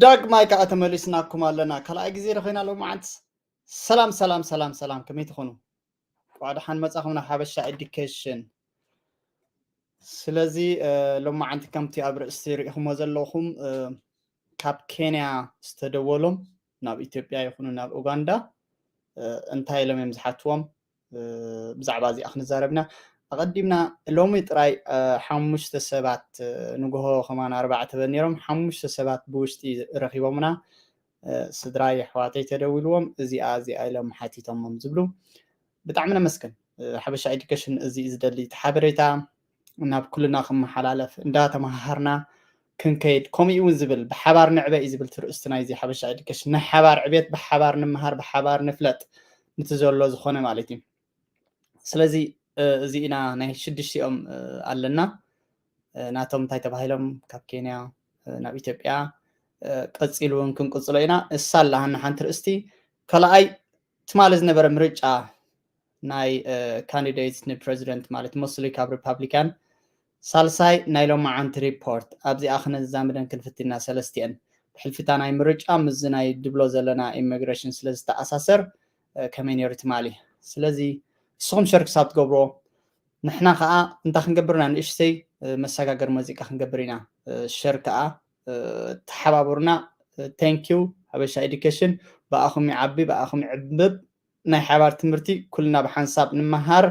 ዳግማይ ከዓ ተመሊስናኩም ኣለና። ካልኣይ ግዜ ዶ ኮይና ሎማዓንቲ? ሰላም፣ ሰላም፣ ሰላም፣ ሰላም፣ ከመይ ትኾኑ? እንኳዕ ደሓን መጻኹም ናብ ሓበሻ ኤዱኬሽን። ስለዚ፣ እ፣ ሎማዓንቲ ከምቲ ኣብ ርእሲ ርኢኹሞ ዘለኹም፣ እ፣ ካብ ኬንያ ዝተደወሎም ናብ ኢትዮጵያ ይኹኑ ናብ ኡጋንዳ፣ እ፣ እንታይ ኢሎም እዮም ዝሓትዎም? እ፣ ብዛዕባ እዚኣ ክንዛረብ ኢና። ኣቐዲምና ሎሚ ጥራይ፣ እ፣ ሓሙሽተ ሰባት፣ እ፣ ንግሆ ከማን ኣርባዕተ በል ነይሮም፣ ሓሙሽተ ሰባት ብውሽጢ ረኺቦምና። እ፣ ስድራይ ኣሕዋተይ ተደዊልዎም፣ እዚኣ፣ እዚኣ ኢሎም ሓቲቶሞም ዝብሉ። ብጣዕሚ ነመስግን። እ፣ ሓበሻ ኤዱኬሽን እዚ እዩ ዝደሊ። እቲ ሓበሬታ ናብ ኩልና ክመሓላለፍ፣ እንዳተመሃሃርና ክንከይድ፣ ከምኡ እውን ዝብል ብሓባር ንዕበ እዩ ዝብል ትርእስቲ ናይዚ ሓበሻ ኤዱኬሽን። ናይ ሓባር ዕቤት፣ ብሓባር ንምሃር፣ ብሓባር ንፍለጥ፣ ንቲ ዘሎ ዝኾነ ማለት እዩ። ስለዚ፣ እ፣ እዚ ኢና ናይ ሽዱሽቲኦም፣ እ፣ ኣለና። እ፣ ናቶም እንታይ ተባሂሎም ካብ ኬንያ፣ እ፣ ናብ ኢትዮጵያ፣ እ፣ ቀጺሉ እውን ክንቅጽሎ ኢና። እሳ ኣላ ሃና ሓንቲ ርእስቲ። ካልኣይ፣ ትማሊ ዝነበረ ምርጫ ናይ፣ እ፣ ካንዲዴት ንፕረዚደንት ማለት ሞስሊ ካብ ሪፓብሊካን፣ ሳልሳይ ናይ ሎማዓንቲ ሪፖርት። ኣብዚኣ ክነዛምደን ክንፍትና ሰለስቲአን። ብሕልፊታ ናይ ምርጫ ምስዚ ናይ ድብሎ ዘለና ኢሚግሬሽን ስለ ዝተኣሳሰር፣ እ፣ ከመይ ነይሩ ትማሊ? ስለዚ ንስኹም ሸር ክሳብ ትገብርዎ፣ ንሕና ከኣ እንታይ ክንገብር ኢና? ንእሽተይ፣ እ፣ መሰጋገሪ ሙዚቃ ክንገብር ኢና። እ፣ ሸር ከኣ፣ እ፣ ተሓባብሩና። እ፣ ቴንክ ዩ ሓበሻ ኤዱኬሽን። ብኣኹም ይዓቢ፣ ብኣኹም ይዕብብ። ናይ ሓባር ትምህርቲ ኩልና ብሓንሳብ ንምሃር።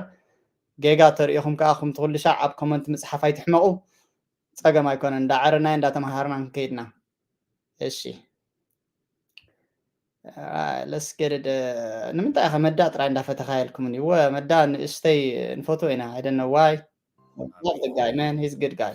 ጌጋ ተርእኹም ከኣ፣ ከምቲ ኩሉ ሻዕ ኣብ ኮመንት ምጽሓፍ ኣይትሕመቑ። ጸገም ኣይኮነን። እንዳዓረናዮ እንዳተመሃርና ክንከይድና። እሺ። አ፣ let's get it. እ፣ ንምንታይ ኢኻ መዳ ጥራይ እንዳፈተኻ ኢልኩምኒ? እወ፣ መዳ ንእሽተይ ንፈትዎ ኢና። I don't know why. Love the guy, man. He's a good guy.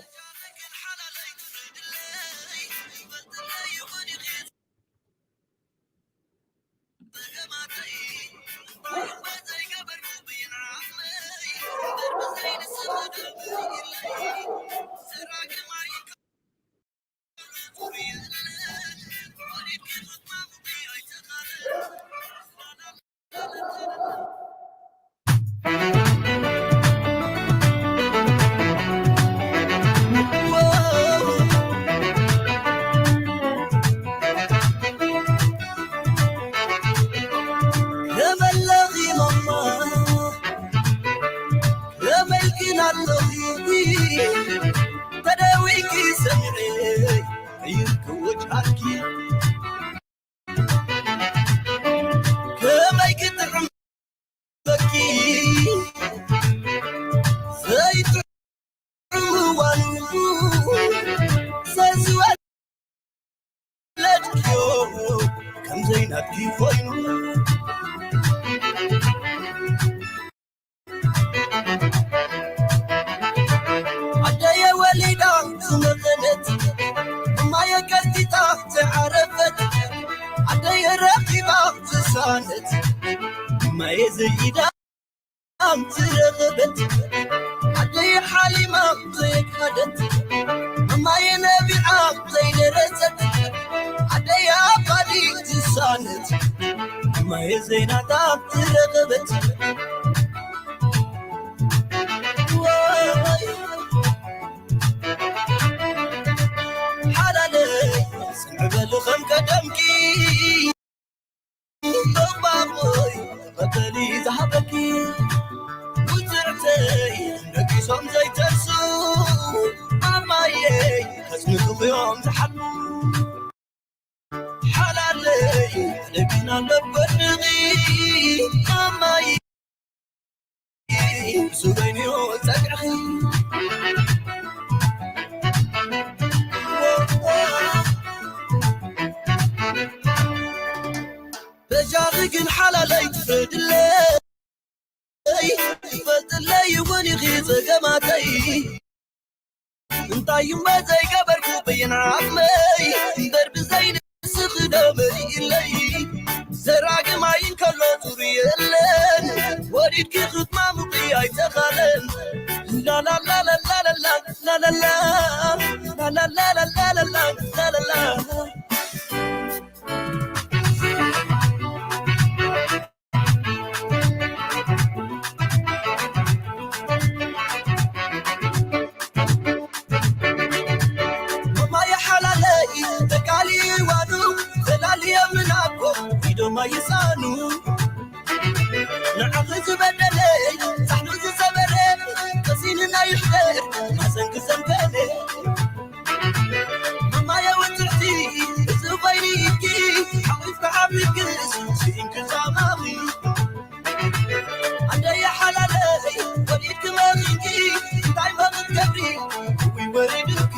ከመለኺ ማማ፣ ከመይ ግን ኣለኺ? ተደዊኪ ሰሚዐ፣ ቀይርኪ ወጅሃኪ። ከመይ ክጥዕም በኪ ዘይጥዑም እዋኑ ሰዝወለድክዮ ከም ዘይናትኪ ኮይኑ። ኣደየ ወሊዳ ዝመኸነት፣ እማየ ቀልጢጣ ዝዓረፈት፣ ኣደየ ረኺባ ዝሳነት፣ እማየ ዘይኢዳ ዝረኸበት፣ ኣደየ ሓሊማ ዘየግሃደት፣ እማየ ነቢዓ ዘይደረሰት፣ ኣደየ ኣባዲ ዝሳነት፣ እማየ ዘይናታ ዝረኸበት። ሓላለይ ጽንዕ በሊ ከም ቀደምኪ፣ እባቦይ ተቐበሊ ዝሃበኪ። ውፅዕተይ ነጊሶም ዘይተርሱ፣ ኣማየይ ከጽንቱ እዮም ዝሓልሙ። ሓላለይ ደጊና በበድኺ፣ ኣማይ ሱበይንዮ ጸግዕኺ። በጃኺ ግን ሓላለይ ትፍረድለይ፣ ትፈልጥለይ እውን ኢኺ ጸገማተይ። እንታይ እሞ ዘይገበርኩ በየን ዓቕመይ፣ እምበር ብዘይ ንስኺ ዶ መሊእለይ። ዘራግም ኣይን ከሎ ጹር የለን፣ ወሪድኪ ክትማሙቂ ኣይተኻለን። ላላላላላላላ፣ ላላላ፣ ላላላላላላ፣ ላላላ። ማየ ሓላለይ ተቃሊዋ ማይሳኑ ንዓኺ ዝበደለይ ጻሕሉ ዝሰበረ ቀሲንና ይሕበር ማሰንኪ ሰንበለ ማማየ ውጽዕቲ እዚ ኮይኒ ኢድኪ ሓቂፍካ ኣብ ልግስ ስኢንኪ ጻማኺ ኣደየ ሓላለይ ወሊድኪ መኺንኪ እንታይ መኽት ገብሪ እውይ ወሪድኪ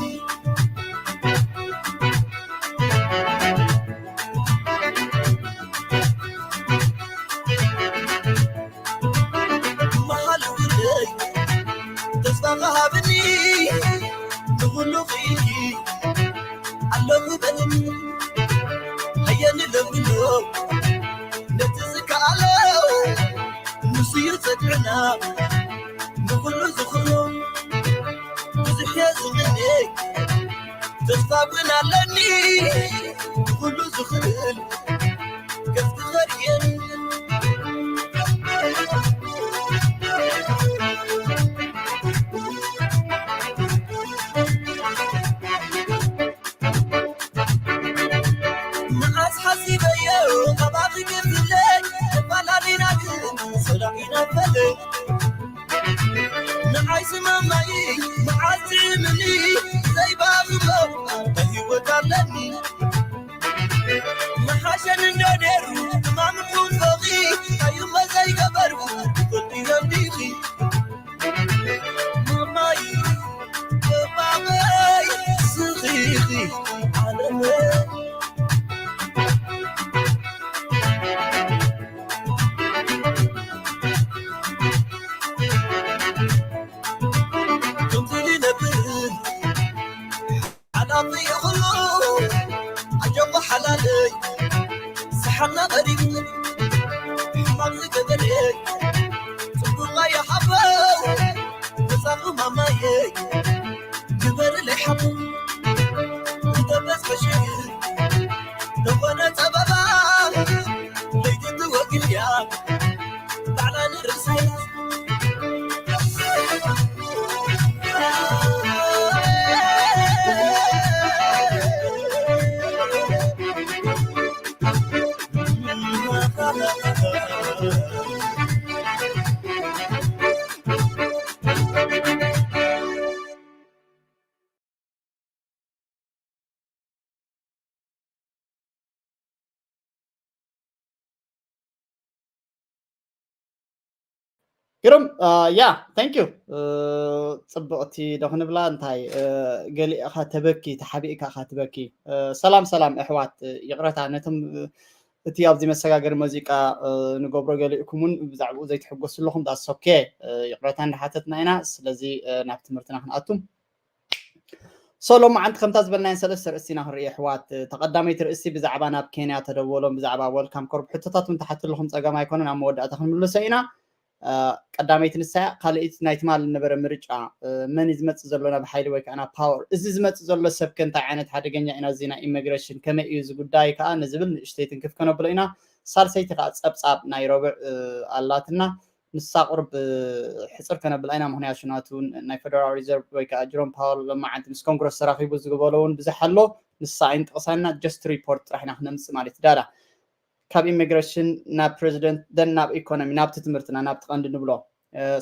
መሃል ውደይ ተስፋ መሃብኒ ንኹሉ ኽኢልኪ ኣለኹ በልኒ ሃየ ንለምኖ ነቲ ዝከኣሎ ንሱ እዩ ዘድሕና ንኹሉ ዝኽእሎ ብዙሕ እየ ዝምነ ተስፋ እውን ኣለኒ ንኹሉ ዝኽእል ገጽኪ ከርእየኒ መዓስ ሓሲበዮ ካባኺ ክፍለይ ተፈላለና ግን ሰላም ኢና ፈለይ ንዓይ ስማማይ መዓስ ትእምኒ ዘይባኽሎ እንታይ ህይወት ኣለኒ መሓሸን እንዶ ነይሩ ሕማም ኹንፈኺ እንታይ እሞ ዘይገበርኩ ትፈልጥዮ እንዲኺ ማማይ ተባበይ ስኺኺ ዓለመይ ከምዚ ልነብር ሓላፊ ይኹሉ ኣጆኹ ሓላለይ ሰሓና ቀሪቡ ሕማም ዝገበረ ጽቡቕ ይሓበው መጻኹ ማማየ ግበርለይ ሓቡ እንተበዝሐ ሽግር ተኾነ ጸበባ ለይቲ ትወግድ እያ ባዕላ ንርእሰይ ግሩም ያ thank you ጽብቕቲ ዶ ክንብላ እንታይ ገሊእኻ ተበኪ ተሓቢእካ ኻ ትበኪ ሰላም ሰላም ኣሕዋት ይቕረታ ነቶም እቲ ኣብዚ መሰጋገሪ መዚቃ ንገብሮ ገሊእኩም እውን ብዛዕባኡ ዘይትሕጎሱ ኣለኹም that's okay ይቕረታ እንዳሓተትና ኢና ስለዚ ናብ ትምህርትና ክንኣቱም so ሎማዓንቲ ከምታ ዝበልናየን ሰለስተ ርእስቲ ኢና ክንርኢ ኣሕዋት ተቐዳመይቲ ርእስቲ ብዛዕባ ናብ ኬንያ ተደወሎም ብዛዕባ welcome corps ሕቶታት እውን ተሓቱ ኣለኹም ፀገም ኣይኮነን ኣብ መወዳእታ ክንምልሶ ኢና ቀዳመይቲ ንሳ እያ ካልኣይቲ ናይ ትማሊ ዝነበረ ምርጫ መን እዩ ዝመፅእ ዘሎ ናብ ሓይሊ ወይ ከዓ ናብ power እዚ ዝመፅእ ዘሎ ሰብ ከ እንታይ ዓይነት ሓደገኛ ኢና እዚ ናይ immigration ከመይ እዩ እዚ ጉዳይ ከዓ ንዝብል ንእሽተይ ትንክፍ ከነብሎ ኢና ሳልሰይቲ ከዓ ፀብፃብ ናይ ረቡዕ ኣላትና ንሳ ቁርብ ሕፅር ከነብላ ኢና ምክንያቱ ሽናቱ ናይ federal reserve ወይ ከዓ ጅሮም ፓወር ሎማዓንቲ ምስ ኮንግረስ ተራኪቡ ዝግበሎ እውን ብዙሕ ኣሎ ንሳ ኣይንጥቕሳና just report ጥራሕ ኢና ክነምፅእ ማለት ዳዳ ካብ immigration ናብ president then ናብ economy ናብቲ ትምህርትና ናብቲ ቀንዲ ንብሎ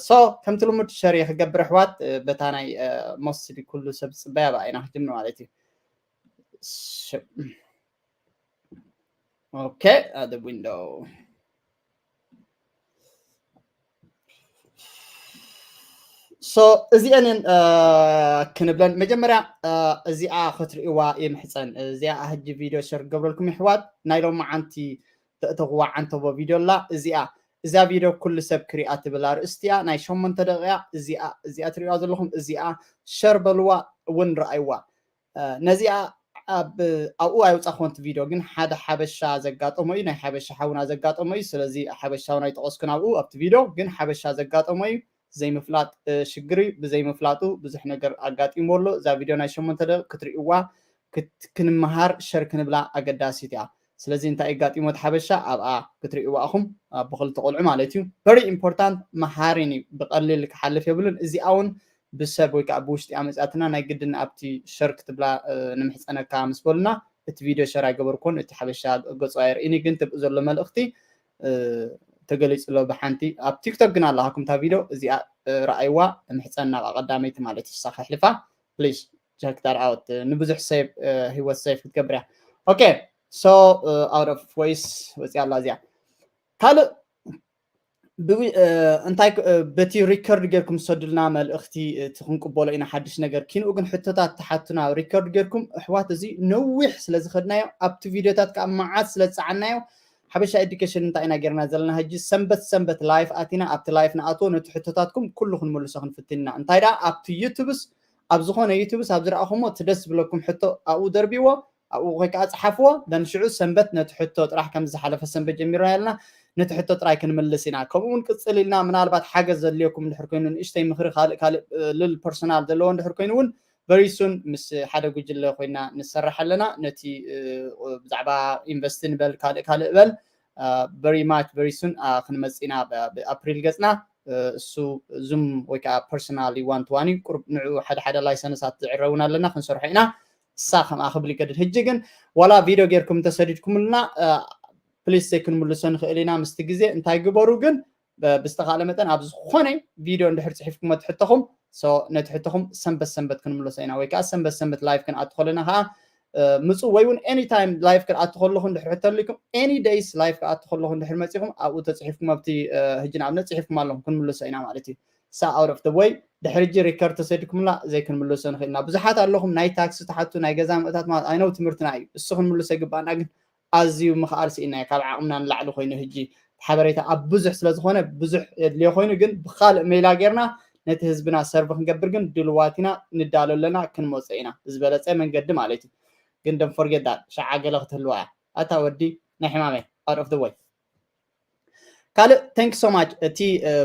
so ከምቲ ልሙድ share ክገብር ኣሕዋት በታ ናይ mostly ኩሉ ሰብ ዝፅበያ ብኣ ኢና ክጅምር ማለት እዩ okay at the window so እዚአንን ክንብለን መጀመርያ እዚኣ ክትርእዋ ይምሕፀን እዚኣ ሕጂ ቪድዮ share ክገብረልኩም ይሕዋት ናይ ሎማዓንቲ ተእተኽዋ ዓንተቦ ቪድዮ ኣላ እዚኣ እዛ ቪድዮ ኩሉ ሰብ ክሪኣ ትብል ኣርእስቲ እያ ናይ ሸሞንተ ደቂቃ እዚኣ እዚኣ ትሪእዋ ዘለኹም እዚኣ share በልዋ እውን ረኣይዋ ነዚኣ ኣብ ኣብኡ ኣይውፃኹን እቲ ቪድዮ ግን ሓደ ሓበሻ ዘጋጠሞ እዩ ናይ ሓበሻ ሓውና ዘጋጠሞ እዩ ስለዚ ሓበሻ እውን ኣይጠቐስኩን ኣብኡ ኣብቲ ቪድዮ ግን ሓበሻ ዘጋጠሞ እዩ ዘይምፍላጥ ሽግር እዩ ብዘይምፍላጡ ብዙሕ ነገር ኣጋጢሞ ኣሎ እዛ ቪድዮ ናይ ሸሞንተ ደቂቅ ክትርእይዋ ክንመሃር share ክንብላ ኣገዳሲት እያ ስለዚ እንታይ ኣጋጢሞ እቲ ሓበሻ ኣብኣ ክትርእይዋ ኢኹም ብክልተ ቆልዑ ማለት እዩ very important መሃሪን እዩ ብቀሊል ክሓልፍ የብሉን እዚኣ እውን ብሰብ ወይ ከዓ ብውሽጢ ኣመፅኣትና ናይ ግድን ኣብቲ share ክትብላ ንምሕፀነካ ምስ በሉና እቲ ቪድዮ ሸር ኣይገበርኩን፣ እቲ ሓበሻ ገጹ ኣይርእኒ፣ ግን ትብኡ ዘሎ መልእኽቲ ተገሊጹ ኣሎ ብሓንቲ ኣብ ቲክቶክ ግን ኣለኻኩም እታ ቪድዮ እዚኣ። ረኣይዋ፣ ምሕጸና ቀዳመይቲ ማለት እዩ። ሳኸ ሕልፋ ፕሊዝ ቸክ ዳት ኣውት። ንብዙሕ ሴቭ፣ ህይወት ሴቭ ክትገብር እያ። ኦኬ፣ ሶ ኣውት ኦፍ ቮይስ ወፂኣ ኣላ እዚኣ። ካልእ እንታይ በቲ ሪከርድ ጌርኩም ዝሰዱልና መልእኽቲ እቲ ክንቅበሎ ኢና። ሓድሽ ነገር ኪንኡ ግን ሕቶታት ትሓቱና ሪከርድ ጌርኩም ኣሕዋት፣ እዚ ነዊሕ ስለ ዝኸድናዮ ኣብቲ ቪድዮታት ከዓ መዓት ስለ ዝፀዓናዮ ሓበሻ ኤዱኬሽን እንታይ ኢና ጌርና ዘለና? ሕጂ ሰንበት ሰንበት ላይፍ ኣቲና ኣብቲ ላይፍ ንኣትዎ ነቲ ሕቶታትኩም ኩሉ ክንምልሶ ክንፍትን ኢና። እንታይ ደኣ ኣብቲ ዩቱብስ ኣብ ዝኾነ ዩቱብስ ኣብ ዝረኣኹሞ እቲ ደስ ዝብለኩም ሕቶ ኣብኡ ደርቢዎ ኣብኡ ወይ ከዓ ፀሓፍዎ። ደን ሽዑ ሰንበት ነቲ ሕቶ ጥራሕ ከም ዝሓለፈ ሰንበት ጀሚርና ኣለና ነቲ ሕቶ ጥራይ ክንምልስ ኢና። ከምኡ እውን ቅፅል ኢልና ምናልባት ሓገዝ ዘድልየኩም እንድሕር ኮይኑ ንእሽተይ ምኽሪ ካልእ ካልእ ልል ፐርሶናል ዘለዎ እንድሕር ኮይኑ እውን በሪሱን ምስ ሓደ ጉጅለ ኮይና ንሰርሕ ኣለና። ነቲ ብዛዕባ ኢንቨስት ንበል ካልእ ካልእ በል በሪ ማች በሪሱን ክንመፅ ኢና። ኣፕሪል ገፅና እሱ ዙም ወይ ከዓ ፐርሶናል ዋን ቱ ዋን እዩ። ቁርብ ንዑ ሓደ ሓደ ላይሰንሳት ዝዕረቡን ኣለና ክንሰርሖ ኢና። እሳ ከምኣ ክብል ይገድድ። ሕጂ ግን ዋላ ቪድዮ ጌርኩም እንተሰዲድኩምልና ፕሊስ ዘይክንምልሶ ንኽእል ኢና ምስቲ ግዜ። እንታይ ግበሩ ግን ብዝተኻእለ መጠን ኣብ ዝኾነ ቪድዮ እንድሕር ፅሒፍኩም ትሕተኹም ነቲ ሕተኹም ሰንበት ሰንበት ክንምልሶ ኢና ወይ ከዓ ሰንበት ሰንበት ላይፍ ክንኣቱ ከለና ከዓ ምፁ ወይ እውን ኤኒታይም ላይፍ ክትኣቱ ከለኹ እንድሕር ሕተልኩም ኤኒ ደይስ ላይፍ ክትኣቱ ከለኹ እንድሕር መፂኹም ኣብኡ ተፅሒፍኩም ኣብቲ ሕጂ ንኣብነት ፅሒፍኩም ኣለኹም ክንምልሶ ኢና ማለት እዩ። ሳ ኣውት ኦፍ ወይ ድሕሪ ሕጂ ሪከርድ ተሰዲድኩምላ ዘይክንምልሶ ንኽእልና ብዙሓት ኣለኹም ናይ ታክሲ ትሓቱ ናይ ገዛ ምእታት ማለት ኣይነው ትምህርትና እዩ እሱ ክንምልሶ ይግባኣና ግን ኣዝዩ ምኽኣል ስኢናዮ ካብ ዓቕምና ንላዕሊ ኮይኑ ሕጂ ሓበሬታ ኣብ ብዙሕ ስለ ዝኾነ ብዙሕ የድልዮ ኮይኑ ግን ብካልእ ሜላ ጌርና ነቲ ህዝብና ሰርቭ ክንገብር ግን ድልዋት ኢና ንዳሎ ኣለና ክንመፀ ኢና ዝበለፀ መንገዲ ማለት እዩ። ግን ደም ፎርጌት ዳት ሸዓ ገለ ክትህልዋ እያ ኣታ ወዲ ናይ ሕማመይ ኣውት ኦፍ ወይ ካልእ thank so much እቲ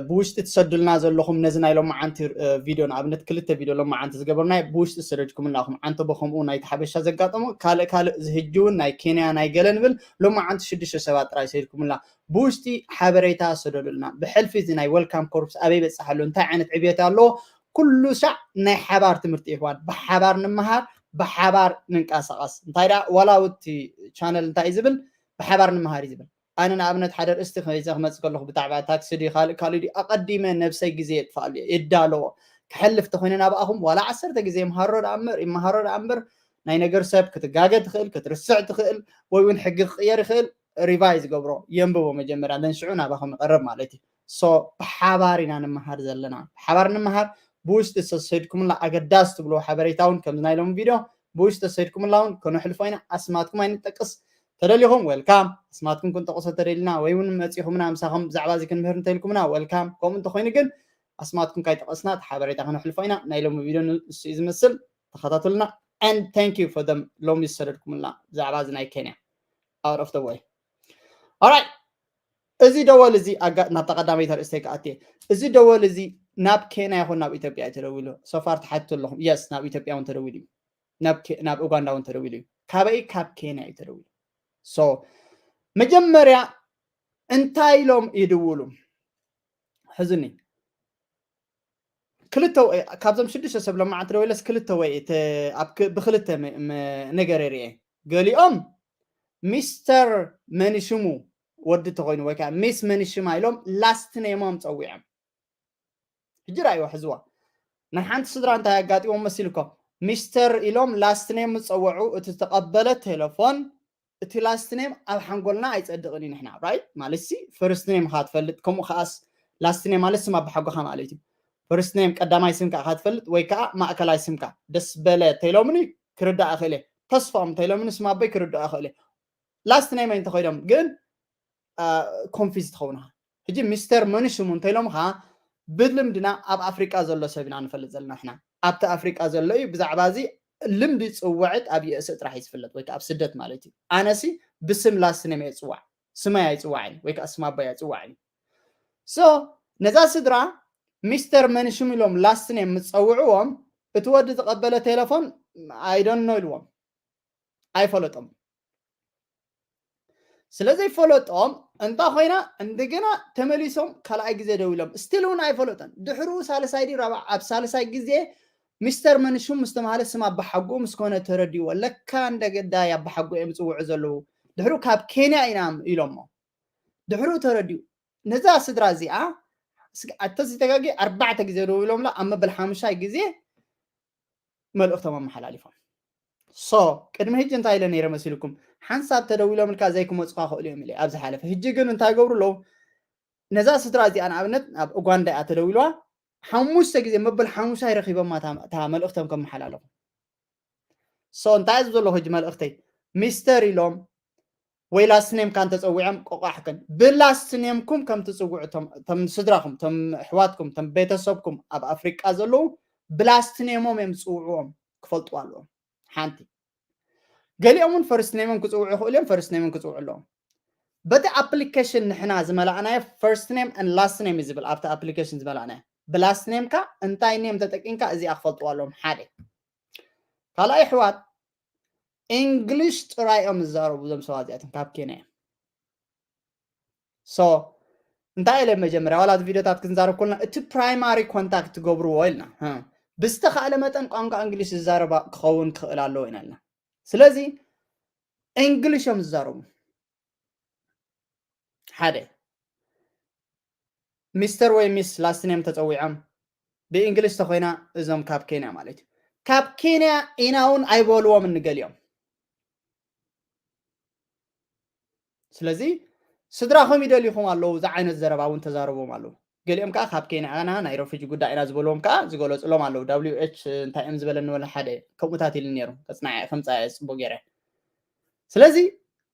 ብውሽጢ ትሰዱልና ዘለኹም ነዚ ናይ ሎማዓንቲ ቪድዮ ንኣብነት ክልተ ቪድዮ ሎማዓንቲ ዝገበርናዮ ብውሽጢ ዝሰደድኩምና ኢኹም ዓንተቦ ከምኡ ናይቲ ሓበሻ ዘጋጠሞ ካልእ ካልእ ዝህጂ እውን ናይ ኬንያ ናይ ገለ ንብል ሎማዓንቲ ሽዱሽተ ሰባት ጥራይ ሰዲድኩምና ብውሽጢ ሓበሬታ ሰደዱልና ብሕልፊ እዚ ናይ ወልካም ኮርፕስ ኣበይ በፅሕ ኣሎ እንታይ ዓይነት ዕብየት ኣለዎ ኩሉ ሻዕ ናይ ሓባር ትምህርቲ ይሕዋን ብሓባር ንምሃር ብሓባር ንንቀሳቐስ እንታይ ዳ ዋላ ውቲ ቻነል እንታይ እዩ ዝብል ብሓባር ንምሃር እዩ ዝብል ኣነ ንኣብነት ሓደ ርእስቲ ከይዘ ክመፅእ ከለኹ ብዛዕባ ታክሲ ድዩ ካልእ ካልእ ድዩ ኣቐዲመ ነብሰይ ግዜ የጥፍኣሉ እየ ይዳለዎ ክሐልፍ ተኮይነ ናብኣኹም ዋላ ዓሰርተ ግዜ ይምሃሮ ደኣ እምበር ይመሃሮ ደኣ እምበር ናይ ነገር ሰብ ክትጋገ ትኽእል ክትርስዕ ትኽእል ወይ እውን ሕጊ ክቕየር ይኽእል ሪቫይ ዝገብሮ የንብቦ መጀመርያ ንሽዑ ናባኹም ይቐርብ ማለት እዩ ሶ ብሓባር ኢና ንምሃር ዘለና ብሓባር ንምሃር ብውሽጢ ዝተሰድኩምላ ኣገዳስ ትብልዎ ሓበሬታ እውን ከምዚ ናይ ሎም ቪድዮ ብውሽጢ ተሰድኩምላ እውን ከነሕልፎ ኢና ኣስማትኩም ኣይንጠቅስ ተደሊኹም ወልካም ኣስማትኩም ክንጠቕሶ ተደሊና ወይ እውን መፂኹምና ምሳኹም ብዛዕባ እዚ ክንምህር እንተኢልኩምና ወልካም ከምኡ እንተኮይኑ ግን ኣስማትኩም ካይጠቐስና እቲ ሓበሬታ ከነሕልፎ ኢና ናይ ሎሚ ቪድዮ ንሱ እዩ ዝመስል ተኸታተሉና and thank you for them ሎሚ ዝሰደድኩምልና ብዛዕባ እዚ ናይ ኬንያ out of the way alright እዚ ደወል እዚ ናብታ ቀዳመይቲ ርእስተይ ክኣትየ እዚ ደወል እዚ ናብ ኬንያ ይኹን ናብ ኢትዮጵያ እዩ ተደዊሉ ሶፋር ተሓትቱ ኣለኹም የስ ናብ ኢትዮጵያ እውን ተደዊሉ እዩ ናብ ኡጋንዳ እውን ተደዊሉ እዩ ካበይ ካብ ኬንያ እዩ ተደዊሉ ሶ መጀመርያ እንታይ ኢሎም ይድውሉ ሕዝኒ ክልተ ካብዞም ሽዱሽተ ሰብ ለማዓንቲ ደወለስ ክልተ ወይ ብክልተ ነገር ርኤ ገሊኦም ሚስተር መኒሽሙ ወዲ ተኮይኑ ወይ ከዓ ሚስ መኒሽማ ኢሎም ላስት ኔሞም ፀዊዖም ሕጂ ራእይዋ ሕዝዋ ናይ ሓንቲ ስድራ እንታይ ኣጋጢሞም መሲልኮ ሚስተር ኢሎም ላስት ኔም ዝፀወዑ እቲ ዝተቀበለ ቴሌፎን እቲ ላስት ኔም ኣብ ሓንጎልና ኣይፀድቅን እዩ ንሕና ራይት ማለት ሲ ፈርስት ኔም ካ ትፈልጥ ከምኡ ከዓስ ላስት ኔም ማለት ስም ኣባሓጎኻ ማለት እዩ ፈርስት ኔም ቀዳማይ ስም ከዓ ትፈልጥ ወይ ከዓ ማእከላይ ስምካ ደስ በለ ተይሎምኒ ክርዳእ እኽእል እየ ተስፋኦም ተይሎምኒ ስም ኣቦይ ክርዳእ እኽእል እየ ላስት ኔም እንተኸይዶም ግን ኮንፊዝ ትኸውን ኢኻ ሕጂ ሚስተር መኒ ሽሙ እንተኢሎም ኻ ብልምድና ኣብ ኣፍሪቃ ዘሎ ሰብ ኢና ንፈልጥ ዘለና ንሕና ኣብቲ ኣፍሪቃ ዘሎ እዩ ብዛዕባ እዚ ልምዲ ፅውዕት ኣብ ዩኤስኤ ጥራሕ እዩ ዝፍለጥ ወይ ከዓ ኣብ ስደት ማለት እዩ ኣነሲ ብስም ላስት ኔም እየ ፅዋዕ ስመይ ኣይፅዋዕን ወይ ከዓ ስም ኣቦይ ኣይፅዋዕን እዩ ሶ ነዛ ስድራ ሚስተር መኒ ሽሙ ኢሎም ላስት ኔም ምፀውዕዎም እቲ ወዲ ዝቐበለ ቴሌፎን ኣይደኖ ኢልዎም ኣይፈለጦም ስለዘይፈለጦም እንታ ኮይና እንደገና ተመሊሶም ካልኣይ ግዜ ደው ኢሎም ስቲል እውን ኣይፈለጦን ድሕሩ ሳልሳይ ዲ ራብዓ ኣብ ሳልሳይ ግዜ ሚስተር መንሹም ምስ ተባሃለ ስም ኣባሓጎኡ ምስ ኮነ ተረዲዎ። ለካ እንደ ገዳይ ኣባሓጎ እዮም ዝጽውዑ ዘለዉ። ድሕሩ ካብ ኬንያ ኢና ኢሎሞ። ድሕሩ ተረዲኡ። ነዛ ስድራ እዚኣ እስኪ ኣተዘይተጋጊ ኣርባዕተ ግዜ ደዊሎምላ ኣብ መበል ሓሙሻይ ግዜ መልእኽቶም ኣመሓላሊፎም። ሶ ቅድሚ ሕጂ እንታይ ኢለ ነይረ መሲልኩም? ሓንሳብ ተደዊሎምልካ ዘይክመፁኻ ክእሉ እዮም ኢለ ኣብ ዝሓለፈ። ሕጂ ግን እንታይ ገብሩ ኣለዉ? ነዛ ስድራ እዚኣ ንኣብነት ኣብ ኡጋንዳ እያ ተደዊልዋ፣ ሓሙሽተ ግዜ መበል ሓሙሻይ ረኺቦማ እታ እታ መልእኽቶም ከመሓላለፉ። ሶ እንታይ እዩ ዘሎ ሕጂ መልእኽተይ? ሚስተር ኢሎም ወይ ላስት ኔምካ እንተፀዊዖም ቆቋሕክን ብላስት ኔምኩም ከም ትፅውዑ እቶም እቶም ስድራኹም እቶም ኣሕዋትኩም እቶም ቤተሰብኩም ኣብ ኣፍሪቃ ዘለዉ ብላስት ኔሞም እዮም ዝፅውዕዎም ክፈልጡ ኣለዎም። ሓንቲ ገሊኦም እውን ፈርስት ኔሞም ክፅውዑ ይኽእሉ እዮም፣ ፈርስት ኔሞም ክፅውዑ ኣለዎም። በቲ ኣፕሊኬሽን ንሕና ዝመላእናዮ ፈርስት ኔም ን ላስት ኔም እዩ ዝብል ኣብቲ ኣፕሊኬሽን ዝመላእናዮ ብላስት ኔምካ እንታይ ኔም ተጠቂምካ እዚኣ ክፈልጥዋ ኣለዎም። ሓደ ካልኣይ ኣሕዋት እንግሊሽ ጥራይ እዮም ዝዛረቡ እዞም ሰባት እዚኣቶም ካብ ኬንያ እዮም። ሶ እንታይ ኢለ መጀመርያ ዋላ እቲ ቪዲዮታት ክንዛረብ ከልና እቲ ፕራይማሪ ኮንታክት ትገብርዎ ኢልና እ፣ ብዝተኻእለ መጠን ቋንቋ እንግሊሽ ዝዛረባ ክኸውን ክኽእል ኣለዎ ኢና ኢልና። ስለዚ እንግሊሽ እዮም ዝዛረቡ። ሓደ ሚስተር ወይ ሚስ ላስት ኔም ተፀዊዖም ብእንግሊሽ ተኮይና እዞም ካብ ኬንያ ማለት እዩ። ካብ ኬንያ ኢና እውን ኣይበልዎም እንገሊኦም። ስለዚ ስድራኹም ይደልይኹም ኣለዉ። እዚ ዓይነት ዘረባ እውን ተዛረቦም ኣለዉ። ገሊኦም ከዓ ካብ ኬንያ ኢና ናይ ረፊጂ ጉዳይ ኢና ዝበልዎም ከዓ ዝገለፅሎም ኣለዉ። ዳብሊው ኤች እንታይ እዮም ዝበለኒ ወላ ሓደ ከምኡታት ኢሉ ነይሩ። ከፅናዕ ከምፃ ፅቡቅ ገይረ። ስለዚ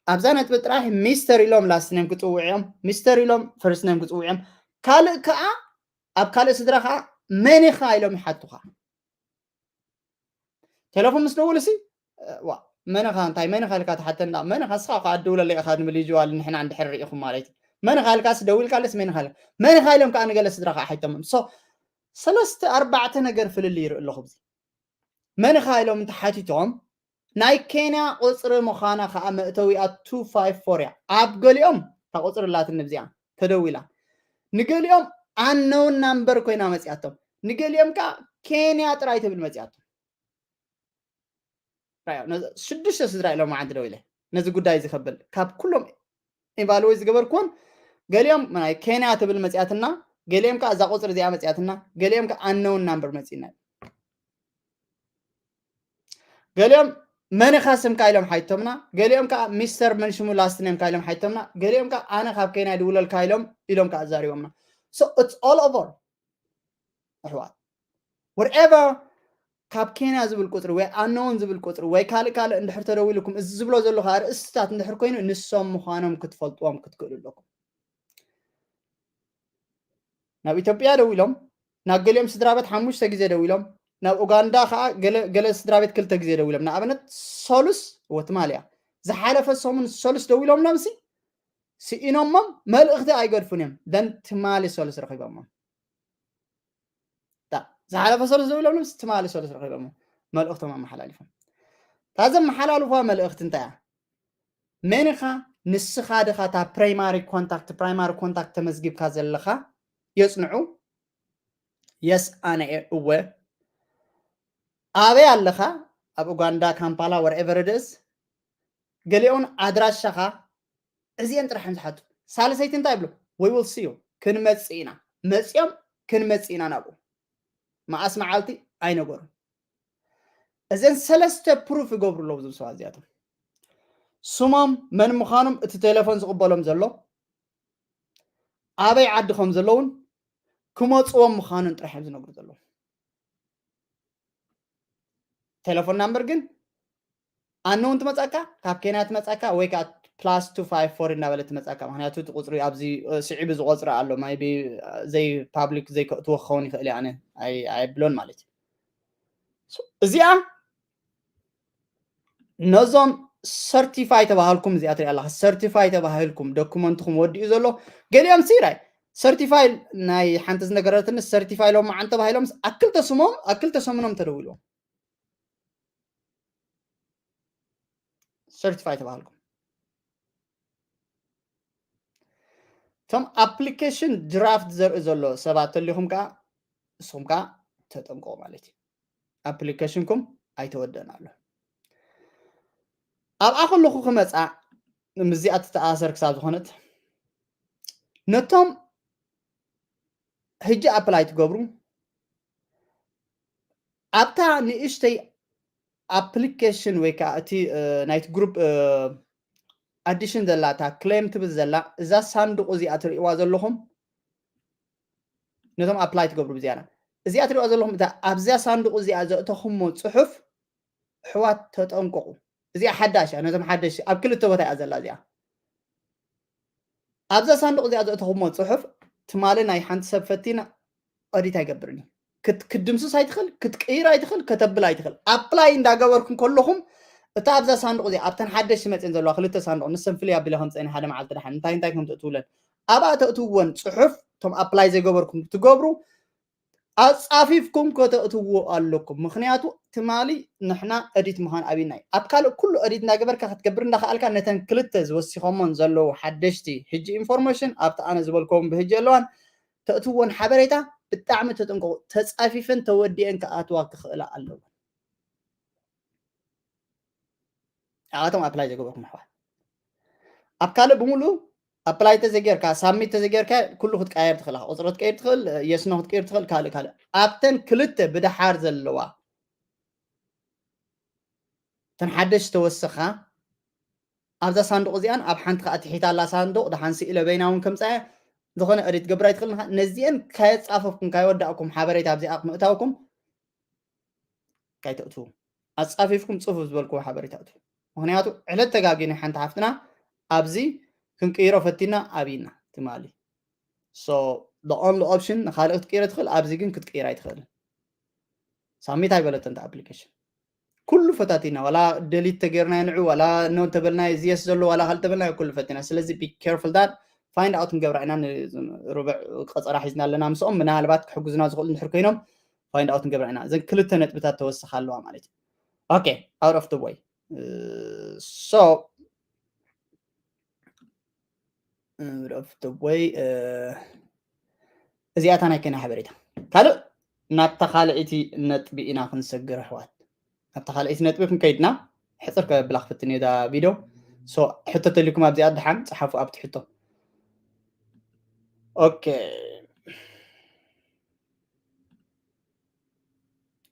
ኣብዛ ነጥቢ ጥራሕ ሚስተር ኢሎም ላስት ኔም ክፅውዕዮም፣ ሚስተር ኢሎም ፈርስት ኔም ክፅውዕዮም። ካልእ ከዓ ኣብ ካልእ ስድራ ከዓ መን ኢኻ ኢሎም ይሓቱኻ። ቴሌፎን ምስ ደውልሲ ዋ መን ኢኻ እንታይ መን ኢኻ ኢልካ ትሓተና መን ኢኻ ንስኻ ከዓ ደውለለይ ኢኻ ንብል እዩ ጅዋል ንሕና እንድሕር ርኢኹም ማለት እዩ። መን ኢኻ ኢልካስ ደዊልካለስ መን ኢኻ ኢልካ መን ኢኻ ኢሎም ከዓ ንገለ ስድራ ከዓ ሓይቶምን ሶ ሰለስተ ኣርባዕተ ነገር ፍልልይ ይርኢ ኣለኹ ብዚ መን ኢኻ ኢሎም እንተሓቲቶም ናይ ኬንያ ቁፅሪ ምዃና ከዓ መእተዊኣ ቱ ፋይቭ ፎር እያ። ኣብ ገሊኦም እታ ቁፅሪ ኣላትኒ ብዚኣ ተደዊላ ንገሊኦም ኣነውን ናምበር ኮይና መፅያቶም ንገሊኦም ከዓ ኬንያ ጥራይ ትብል መፅያቶም። ሽዱሽተ ስድራ ኢሎም መዓንቲ ደው ኢለ ነዚ ጉዳይ እዚ ከብል ካብ ኩሎም ኢቫሉዌት ዝገበርኩዎን ገሊኦም ናይ ኬንያ ትብል መፅያትና ገሊኦም ከዓ እዛ ቁፅሪ እዚኣ መፅያትና ገሊኦም ከዓ ኣነውን ናምበር መፅና ገሊኦም መን ኢኻ ስምካ ኢሎም ሓይቶምና ገሊኦም ከዓ ሚስተር መንሽሙ ላስት ኔምካ ኢሎም ሓይቶምና ገሊኦም ከዓ ኣነ ካብ ኬንያ ድውለልካ ኢሎም ኢሎም ከዓ ዛሪቦምና so it's all over ኣሕዋት wherever ካብ ኬንያ ዝብል ቁፅሪ ወይ ኣነውን ዝብል ቁፅሪ ወይ ካልእ ካልእ እንድሕር ተደዊልኩም እዚ ዝብሎ ዘለኹ ኣርእስትታት እንድሕር ኮይኑ ንሶም ምዃኖም ክትፈልጥዎም ክትክእሉ ኣለኩም ናብ ኢትዮጵያ ደዊሎም ናብ ገሊኦም ስድራ ቤት ሓሙሽተ ግዜ ደዊሎም ናብ ኡጋንዳ ከዓ ገለ ስድራ ቤት ክልተ ግዜ ደዊሎም ንኣብነት ሰሉስ ወትማል እያ ዝሓለፈ ሰሙን ሰሉስ ደዊሎም ነምሲ ስኢኖሞም መልእኽቲ ኣይገድፉን እዮም ደን ትማሊ ሰሉስ ረኺቦሞም ዝሓለፈ ሰሉስ ደዊሎም ነምሲ ትማሊ ሰሉስ ረኺቦሞም መልእኽቶም ኣመሓላሊፎም እታ ዘመሓላልፏ መልእኽቲ እንታይ እያ መን ኢኻ ንስኻ ድኻ እታ ፕራይማሪ ኮንታክት ፕራይማሪ ኮንታክት ተመዝጊብካ ዘለኻ የፅንዑ የስ ኣነ እወ ኣበይ ኣለኻ ኣብ ኡጋንዳ ካምፓላ wherever it is ገሊኦን ኣድራሻኻ እዚአን ጥራሕ እዮም ዝሓቱ ሳልሰይቲ እንታይ ይብሉ we will see you ክንመፅእ ኢና መፅኦም ክንመፅእ ኢና ናብኡ መዓስ መዓልቲ ኣይነገሩን እዘን ሰለስተ ፕሩፍ ይገብሩ ኣለዉ እዞም ሰባት እዚኣቶም ስሞም መን ምዃኖም እቲ ቴሌፎን ዝቕበሎም ዘሎ ኣበይ ዓዲ ከም ዘለውን ክመፅዎም ምዃኑን ጥራሕ እዮም ዝነግሩ ዘለዉ ቴሌፎን ናምበር ግን ኣነውን ትመፀካ ካብ ኬንያ ትመፀካ ወይ ከዓ ፕላስ ቱ ፋይቭ ፎር እናበለ ትመፀካ ምክንያቱ እቲ ቁፅሪ ኣብዚ ስዒቡ ዝቆፅሪ ኣሎ ማይቢ ዘይ ፓብሊክ ዘይከእትዎ ክኸውን ይኽእል ኣነ ኣይብሎን ማለት እዩ እዚኣ ነዞም ሰርቲፋይ ተባሃልኩም እዚኣ ትሪኣ ኣለካ ሰርቲፋይ ተባሂልኩም ዶኩመንትኩም ወዲኡ ዘሎ ገሊኦም ሲራይ ሰርቲፋይ ናይ ሓንቲ ዝነገረትኒ ሰርቲፋይ ሎም መዓን ተባሂሎም ኣክልተ ስሞም ኣክልተ ሰሙኖም ተደዊልዎም ሰርቲፋይ ተባሃልኩም እቶም ኣፕሊኬሽን ድራፍት ዘርኢ ዘሎ ሰባት ተሊኹም ከዓ ንስኹም ከዓ ተጠንቀቑ ማለት እዩ ኣፕሊኬሽንኩም ኣይተወደን ኣሎ። ኣብኣ ከለኹ ክመፃ ምስዚኣ ትተኣሰር ክሳብ ዝኾነት ነቶም ሕጂ ኣፕላይ ትገብሩ ኣብታ ንእሽተይ ኣፕሊኬሽን ወይ ከዓ እቲ ናይቲ ግሩፕ ኣዲሽን ዘላ እታ ክሌም ትብል ዘላ እዛ ሳንዱቕ እዚኣ ትርእዋ ዘለኹም ነቶም ኣፕላይ ትገብሩ ብዚያና እዚኣ ትርእዋ ዘለኹም እታ ኣብዚያ ሳንዱቕ እዚኣ ዘእተኹሞ ፅሑፍ ኣሕዋት ተጠንቀቑ። እዚኣ ሓዳሽ እያ ነቶም ሓደሽ ኣብ ክልተ ቦታ እያ ዘላ እዚኣ ኣብዛ ሳንዱቕ እዚኣ ዘእተኹሞ ፅሑፍ ትማሊ ናይ ሓንቲ ሰብ ፈቲና ኦዲት ኣይገብርን እዩ ክትድምስስ ኣይትኽእል ክትቅይር ኣይትኽእል ከተብል ኣይትኽእል ኣፕላይ እንዳገበርኩም ከለኹም እታ ኣብዛ ሳንዱቕ እዚኣ ኣብተን ሓደሽ መፅን ዘለዋ ክልተ ሳንዱቕ ንሰን ፍልይ ኣቢለ ከምፀኒ ሓደ መዓልቲ ደሓን እንታይ እንታይ ከም ተእትውለን ኣብኣ ተእትውወን ፅሑፍ እቶም ኣፕላይ ዘይገበርኩም ትገብሩ ኣፃፊፍኩም ከተእትዎ ኣለኩም ምክንያቱ ትማሊ ንሕና ኦዲት ምዃን ኣብና እዩ ኣብ ካልእ ኩሉ ኦዲት እንዳገበርካ ክትገብር እንዳከኣልካ ነተን ክልተ ዝወሲኾሞን ዘለዉ ሓደሽቲ ሕጂ ኢንፎርሜሽን ኣብቲ ኣነ ዝበልከዎም ብህጂ ኣለዋን ተእትዎን ሓበሬታ ብጣዕሚ ተጠንቀቑ ተፃፊፈን ተወዲአን ክኣትዋ ክኽእላ ኣለወን ኣቶም ኣፕላይ ዘገበርኩም ኣሕዋት ኣብ ካልእ ብምሉ ኣፕላይ ተዘጌርካ ሳሚት ተዘጌርካ ኩሉ ክትቀየር ትኽእል ቁፅሪ ክትቀይር ትኽእል የስኖ ክትቀይር ትኽእል ካልእ ካልእ ኣብተን ክልተ ብድሓር ዘለዋ ተን ሓደሽ ተወሰኻ ኣብዛ ሳንዱቕ እዚኣን ኣብ ሓንቲ ከዓ ትሒት ኣላ ሳንዱቕ ደሓን ስኢለ በይና እውን ከምፃያ ዝኾነ ኦዲት ገብራ ይትኽእል ነዚአን ካየፃፈፍኩም ካየወዳእኩም ሓበሬታ ኣብዚኣ ምእታውኩም ካይተእትዉ ኣፃፊፍኩም ፅፉፍ ዝበልክዎ ሓበሬታ እትዉ ምክንያቱ ዕለት ተጋጊኑ ሓንቲ ሓፍትና ኣብዚ ክንቅይሮ ፈቲና ኣብይና ትማሊ so the only option ንካልእ ክትቅይረ ትኽእል ኣብዚ ግን ክትቅይር ኣይትኽእልን ሳሚት ኣይበለተን ኣፕሊኬሽን ኩሉ ፈታቲና ዋላ ደሊት ተገይርናዮ ንዑ ዋላ ኖ ተበልናዮ ዚየስ ዘሎ ዋላ ካልእ ተበልናዮ ኩሉ ፈቲና ስለዚ be careful that find out ንገብራ ኢና ርብዕ ቀፀራ ሒዝና ኣለና ምስኦም ምናልባት ክሕግዙና ዝኽእሉ እንድሕር ኮይኖም find out ንገብራ ኢና እዘን ክልተ ነጥብታት ተወሰኻ ኣለዋ ማለት እዩ okay out of the way so out of the way እዚኣታ ናይ ከና ሓበሬታ ካልእ ናብታ ካልኣይቲ ነጥቢ ኢና ክንሰግር ኣሕዋት ናብታ ካልኣይቲ ነጥቢ ክንከይድና ሕፅር ከብላ ክፍትን እየ ቪድዮ ሕቶ ተሊኩም ኣብዚኣ ድሓን ፀሓፉ ኣብቲ ሕቶ ኦኬ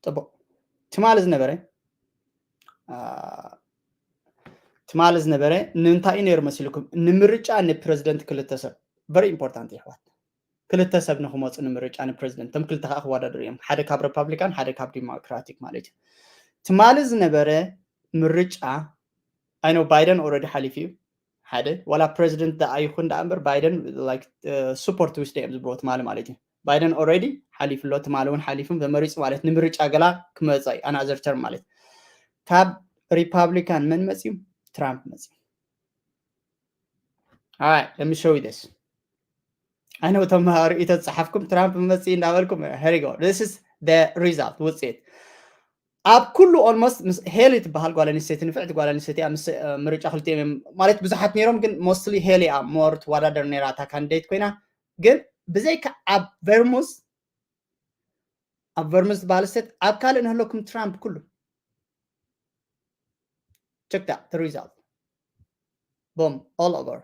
ፅቡቅ ትማሊ ዝነበረ ትማሊ ዝነበረ ንምንታይ እዩ ነይሩ መሲልኩም ንምርጫ ንፕረዚደንት ክልተ ሰብ very important ይሕዋት ክልተ ሰብ ንክመፁ ንምርጫ ንፕረዚደንት ቶም ክልተ ከዓ ክወዳደሩ እዮም ሓደ ካብ ሪፓብሊካን ሓደ ካብ ዲሞክራቲክ ማለት እዩ ትማሊ ዝነበረ ምርጫ ኣይኖ ባይደን ኦረዲ ሓሊፉ እዩ ሓደ ዋላ ፕረዚደንት ደኣ ይኹን ደኣ እምበር ባይደን super ትዊስደ እዮም ዝብልዎ ትማሊ ማለት እዩ ባይደን ኦረዲ ሓሊፉ ኣሎ ትማሊ እውን ሓሊፉ ተመሪፁ ማለት ንምርጫ ገላ ክመፀ እዩ ኣናዘር ተርም ማለት ካብ ሪፓብሊካን መን መፅዩ ትራምፕ መፅዩ let me show you this ኣይነ እቶም ርእይቶ ዝፀሓፍኩም ትራምፕ መፅእ እንዳበልኩም here you go this is the result ውፅኢት ኣብ ኩሉ almost ምስ ሄሊ ትበሃል ጓል ኣንስተይቲ ንፍዕቲ ጓል ኣንስተይቲ ምስ ምርጫ ክልቲኦም እዮም ማለት ብዙሓት ነይሮም ግን mostly ሄሊ እያ more ትወዳደር ነይራ እታ ካንዲዴት ኮይና ግን ብዘይካ ኣብ ቨርሙዝ ኣብ ቨርሙዝ ዝበሃል ስቴት ኣብ ካልእ ንህለኩም ትራምፕ ኩሉ check that the result boom all over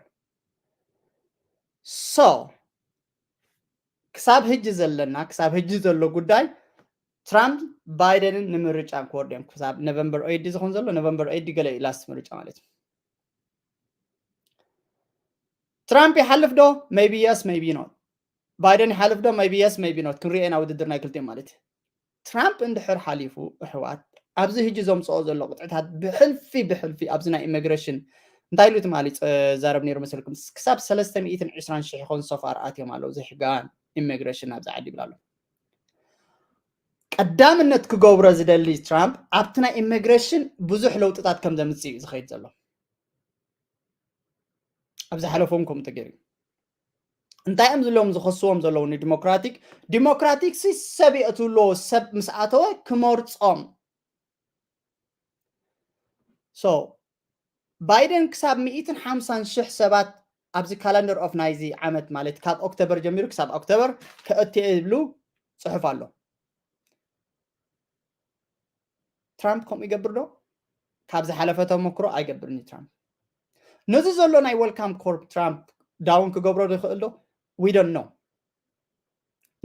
so ክሳብ ህጂ ዘለና ክሳብ ህጂ ዘሎ ጉዳይ ትራምፕ ባይደንን ንምርጫ ክወርድ እዮም ክሳብ ኖቨምበር ኤይት ዝኸውን ዘሎ ኖቨምበር ኤይት ገለ እዩ ላስት ምርጫ ማለት እዩ ትራምፕ ይሓልፍ ዶ maybe yes maybe not ባይደን ይሓልፍ ዶ maybe yes maybe not ክንሪኦ ኢና ውድድር ናይ ክልቲኦም ማለት እዩ ትራምፕ እንድሕር ሓሊፉ ኣሕዋት ኣብዚ ህጂ ዘምፅኦ ዘሎ ቅጥዕታት ብሕልፊ ብሕልፊ ኣብዚ ናይ ኢሚግሬሽን እንታይ ኢሉ ትማሊ ዛረብ ነይሩ መሰልኩም ክሳብ ሰለስተ ሚእትን ዕስራን ሽሕ ይኸውን ሶፋር ኣትዮም ኣለዉ ዝሕጋን ኢሚግሬሽን ኣብዚ ዓዲ ይብል ኣሎ ቀዳምነት ክገብሮ ዝደሊ ትራምፕ ኣብቲ ናይ ኢሚግሬሽን ብዙሕ ለውጥታት ከም ዘምፅእ እዩ ዝኸይድ ዘሎ ኣብ ዝሓለፎም ከምኡ ተገይሩ እንታይ እዮም ዝሎም ዝኸስዎም ዘለዉ ንዲሞክራቲክ ዲሞክራቲክ ሲ ሰብ የእትውሎ ሰብ ምስ ኣተወ ክመርፆም so ባይደን ክሳብ ሚእትን ሓምሳን ሽሕ ሰባት ኣብዚ ካላንደር ኦፍ ናይዚ ዓመት ማለት ካብ ኦክቶበር ጀሚሩ ክሳብ ኦክቶበር ከእትየ ይብሉ ፅሑፍ ኣሎ ትራምፕ ከምኡ ይገብር ዶ? ካብ ዝሓለፈ ተመክሮ ኣይገብርን እዩ ትራምፕ። ነዚ ዘሎ ናይ welcome call ትራምፕ down ክገብሮ ይኽእል ዶ? We don't know።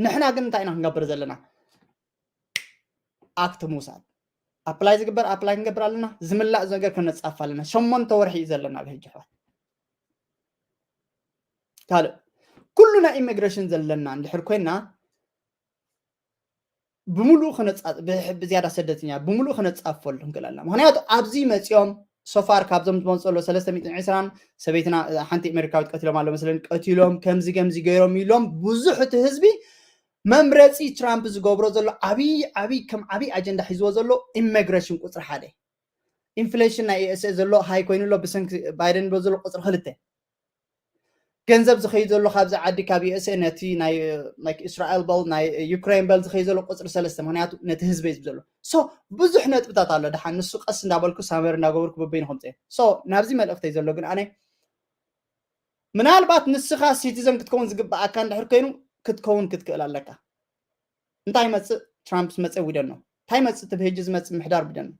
ንሕና ግን እንታይ ኢና ክንገብር ዘለና? ኣክት ምውሳድ። ኣፕላይ ዝግበር ኣፕላይ ክንገብር ኣለና። ዝምላእ ነገር ከነጻፍ ኣለና። ሸሞንተ ወርሒ እዩ ዘለና ኣብ ሕጂ ኣሕዋት። ካልእ ኩሉ ናይ ኢሚግሬሽን ዘለና እንድሕር ኮይና ብምሉእ ብዝያዳ ሰደተኛ ብምሉእ ከነጻፈሉ ክንክእል ኣለና። ምክንያቱ ኣብዚ መጺኦም ሶፋር ካብዞም ዝመፁ ዘሎ ሰለስተ ሚእትን ዕስራን ሰበይትና ሓንቲ ኣሜሪካዊት ቀቲሎም ኣሎ መስለኒ ቀቲሎም ከምዚ ከምዚ ገይሮም ኢሎም ብዙሕ እቲ ህዝቢ መምረፂ ትራምፕ ዝገብሮ ዘሎ ዓብይ ዓብይ ከም ዓብይ ኣጀንዳ ሒዝዎ ዘሎ ኢሚግሬሽን ቁፅሪ ሓደ ኢንፍሌሽን ናይ ዩኤስኤ ዘሎ ሃይ ኮይኑ ኣሎ ብሰንኪ ባይደን ብሎ ዘሎ ቁፅሪ ክልተ ገንዘብ ዝኸይድ ዘሎ ካብዚ ዓዲ ካብ ዩኤስኤ ነቲ ናይ እስራኤል በል ናይ ዩክሬን በል ዝኸይድ ዘሎ ቁፅሪ ሰለስተ ምክንያቱ ነቲ ህዝበይ ዝብ ዘሎ ሶ ብዙሕ ነጥብታት ኣሎ ድሓን ንሱ ቀስ እንዳበልኩ ሳመር እንዳገበርኩ በበይኑ ከምፀ ሶ ናብዚ መልእክተይ ዘሎ ግን ኣነ ምናልባት ንስኻ ሲቲዘን ክትከውን ዝግብኣካ እንድሕር ኮይኑ ክትከውን ክትክእል ኣለካ እንታይ መፅእ ትራምፕ ዝመፀ ዊደን ነው እንታይ መፅእ ትብህጂ ዝመፅእ ምሕዳር ዊደን ነው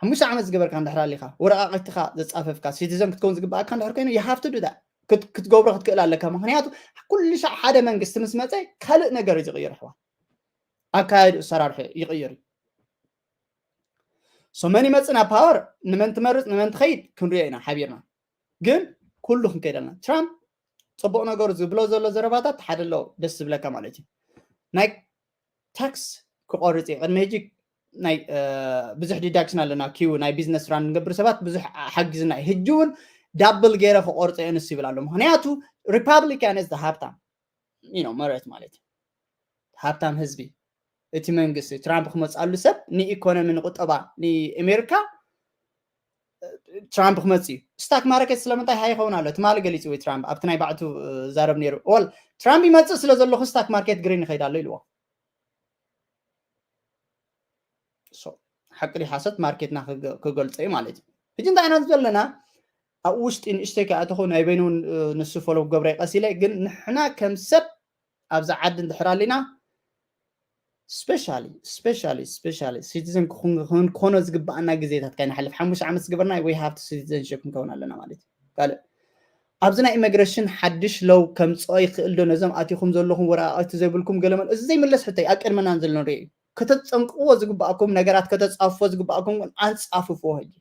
ሓሙሽተ ዓመት ዝገበርካ እንድሕር ኣሊኻ ወረቃቂትካ ዘፃፈፍካ ሲቲዘን ክትከውን ዝግብኣካ እንድሕር ኮይኑ you have to do that ክትገብሮ ክትክእል ኣለካ ምክንያቱ ኩሉ ሻዕ ሓደ መንግስቲ ምስ መፀ ካልእ ነገር እዩ ዝቅይር ኣሕዋት ኣካየዱ ኣሰራርሑ ይቅይር እዩ so መን ይመፅእ ናብ ፓወር ንመን ትመርፅ ንመን ትኸይድ ክንሪኦ ኢና ሓቢርና ግን ኩሉ ክንከይድ ኣለና ትራምፕ ፅቡቅ ነገሩ ዝብሎ ዘሎ ዘረባታት ሓደ ኣሎ ደስ ዝብለካ ማለት እዩ ናይ ታክስ ክቆርፅ እዩ ቅድሚ ሕጂ ናይ ብዙሕ ዲዳክሽን ኣለና ኪው ናይ ቢዝነስ ራን ንገብር ሰባት ብዙሕ ሓጊዝና እዩ ሕጂ እውን ዳብል ገይረ ክቆርፀ እየ ንስ ይብል ኣሎ ምክንያቱ ሪፓብሊካን ዝ ሃብታም መሬት ማለት እዩ ሃብታም ህዝቢ እቲ መንግስቲ ትራምፕ ክመፅኣሉ ሰብ ንኢኮኖሚ ንቁጠባ ንኤሜሪካ ትራምፕ ክመፅ እዩ ስታክ ማርኬት ስለምንታይ ሃይ ይኸውን ኣሎ ትማሊ ገሊፅዎ ትራምፕ ኣብቲ ናይ ባዕቱ ዛረብ ነይሩ ወል ትራምፕ ይመፅእ ስለ ዘለኹ ስታክ ማርኬት ግሪን ይኸይድ ኣሎ ኢልዎ ሓቂ ሓሰት ማርኬትና ክገልፆ እዩ ማለት እዩ ሕጂ እንታይ ኢና ዘለና ኣብ ውሽጢ ንእሽተይ ከኣተኹ ናይ በይኑ ንሱ ፈሎ ገብረ ቀሲለ ግን ንሕና ከም ሰብ ኣብዚ ዓዲ እንድሕር ኣሊና ስፔሻሊ ስፔሻሊ ስፔሻሊ ሲቲዘን ክንኮኖ ዝግብኣና ግዜታት ካይንሓልፍ ሓሙሽተ ዓመት ዝገበርና ወይ ሃብቲ ሲቲዘንሽፕ ክንከውን ኣለና ማለት እዩ ካልእ ኣብዚ ናይ ኢሚግሬሽን ሓድሽ ለው ከምፅኦ ይኽእል ዶ ነዞም ኣቲኹም ዘለኹም ወረቃቅቲ ዘይብልኩም ገለመል እዚ ዘይምለስ ሕቶ እዩ ኣብ ቅድመና ዘሎ ንሪኦ እዩ ከተፀንቅዎ ዝግባኣኩም ነገራት ከተፃፍፎ ዝግባኣኩም ግን ኣንፃፍፍዎ ሕጂ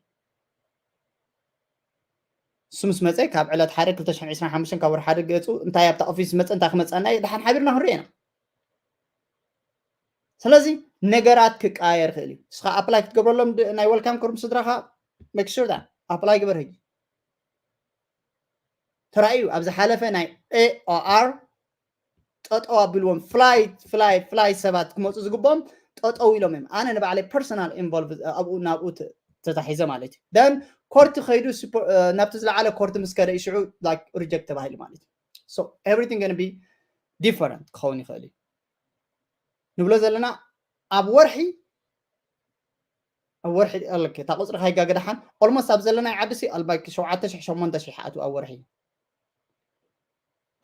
እሱ ምስ መፀ ካብ ዕለት ሓደ ክልተ ሽሕን ዕስራን ሓሙሽተን ካብ ወርሒ ሓደ ገፁ እንታይ ኣብታ ኦፊስ መፀ እንታይ ክመፀና እዩ ድሓን ሓቢርና ክንሪኦ ኢና ስለዚ ነገራት ክቀያየር ይኽእል እዩ እስኻ ኣፕላይ ክትገብረሎም ናይ ወልካም ኮርም ስድራኻ make sure that ኣፕላይ ግበር ሕጂ ተራእዩ ኣብ ዝሓለፈ ናይ ኤኦኣር ጠጠው ኣቢልዎም ፍላይ ፍላይ ፍላይ ሰባት ክመፁ ዝግብኦም ጠጠው ኢሎም እዮም ኣነ ንባዕለይ ፐርሰናል ኢንቮልቭ ኣብኡ ናብኡ ተታሒዘ ማለት እዩ ደን ኮርቲ ከይዱ ናብቲ ዝለዓለ ኮርቲ ምስ ከደ ሽዑ ሪጀክት ተባሂሉ ማለት እዩ so everything gonna be different ክኸውን ይኽእል እዩ ንብሎ ዘለና ኣብ ወርሒ ኣብ ወርሒ ኣለክ እታ ቁፅሪ ካይጋገ ደሓን ኦልሞስት ኣብ ዘለናይ ዓዲ ሲ ኣልባይ ሸውዓተ ሽሕ ሸሞንተ ሽሕ ኣቱ ኣብ ወርሒ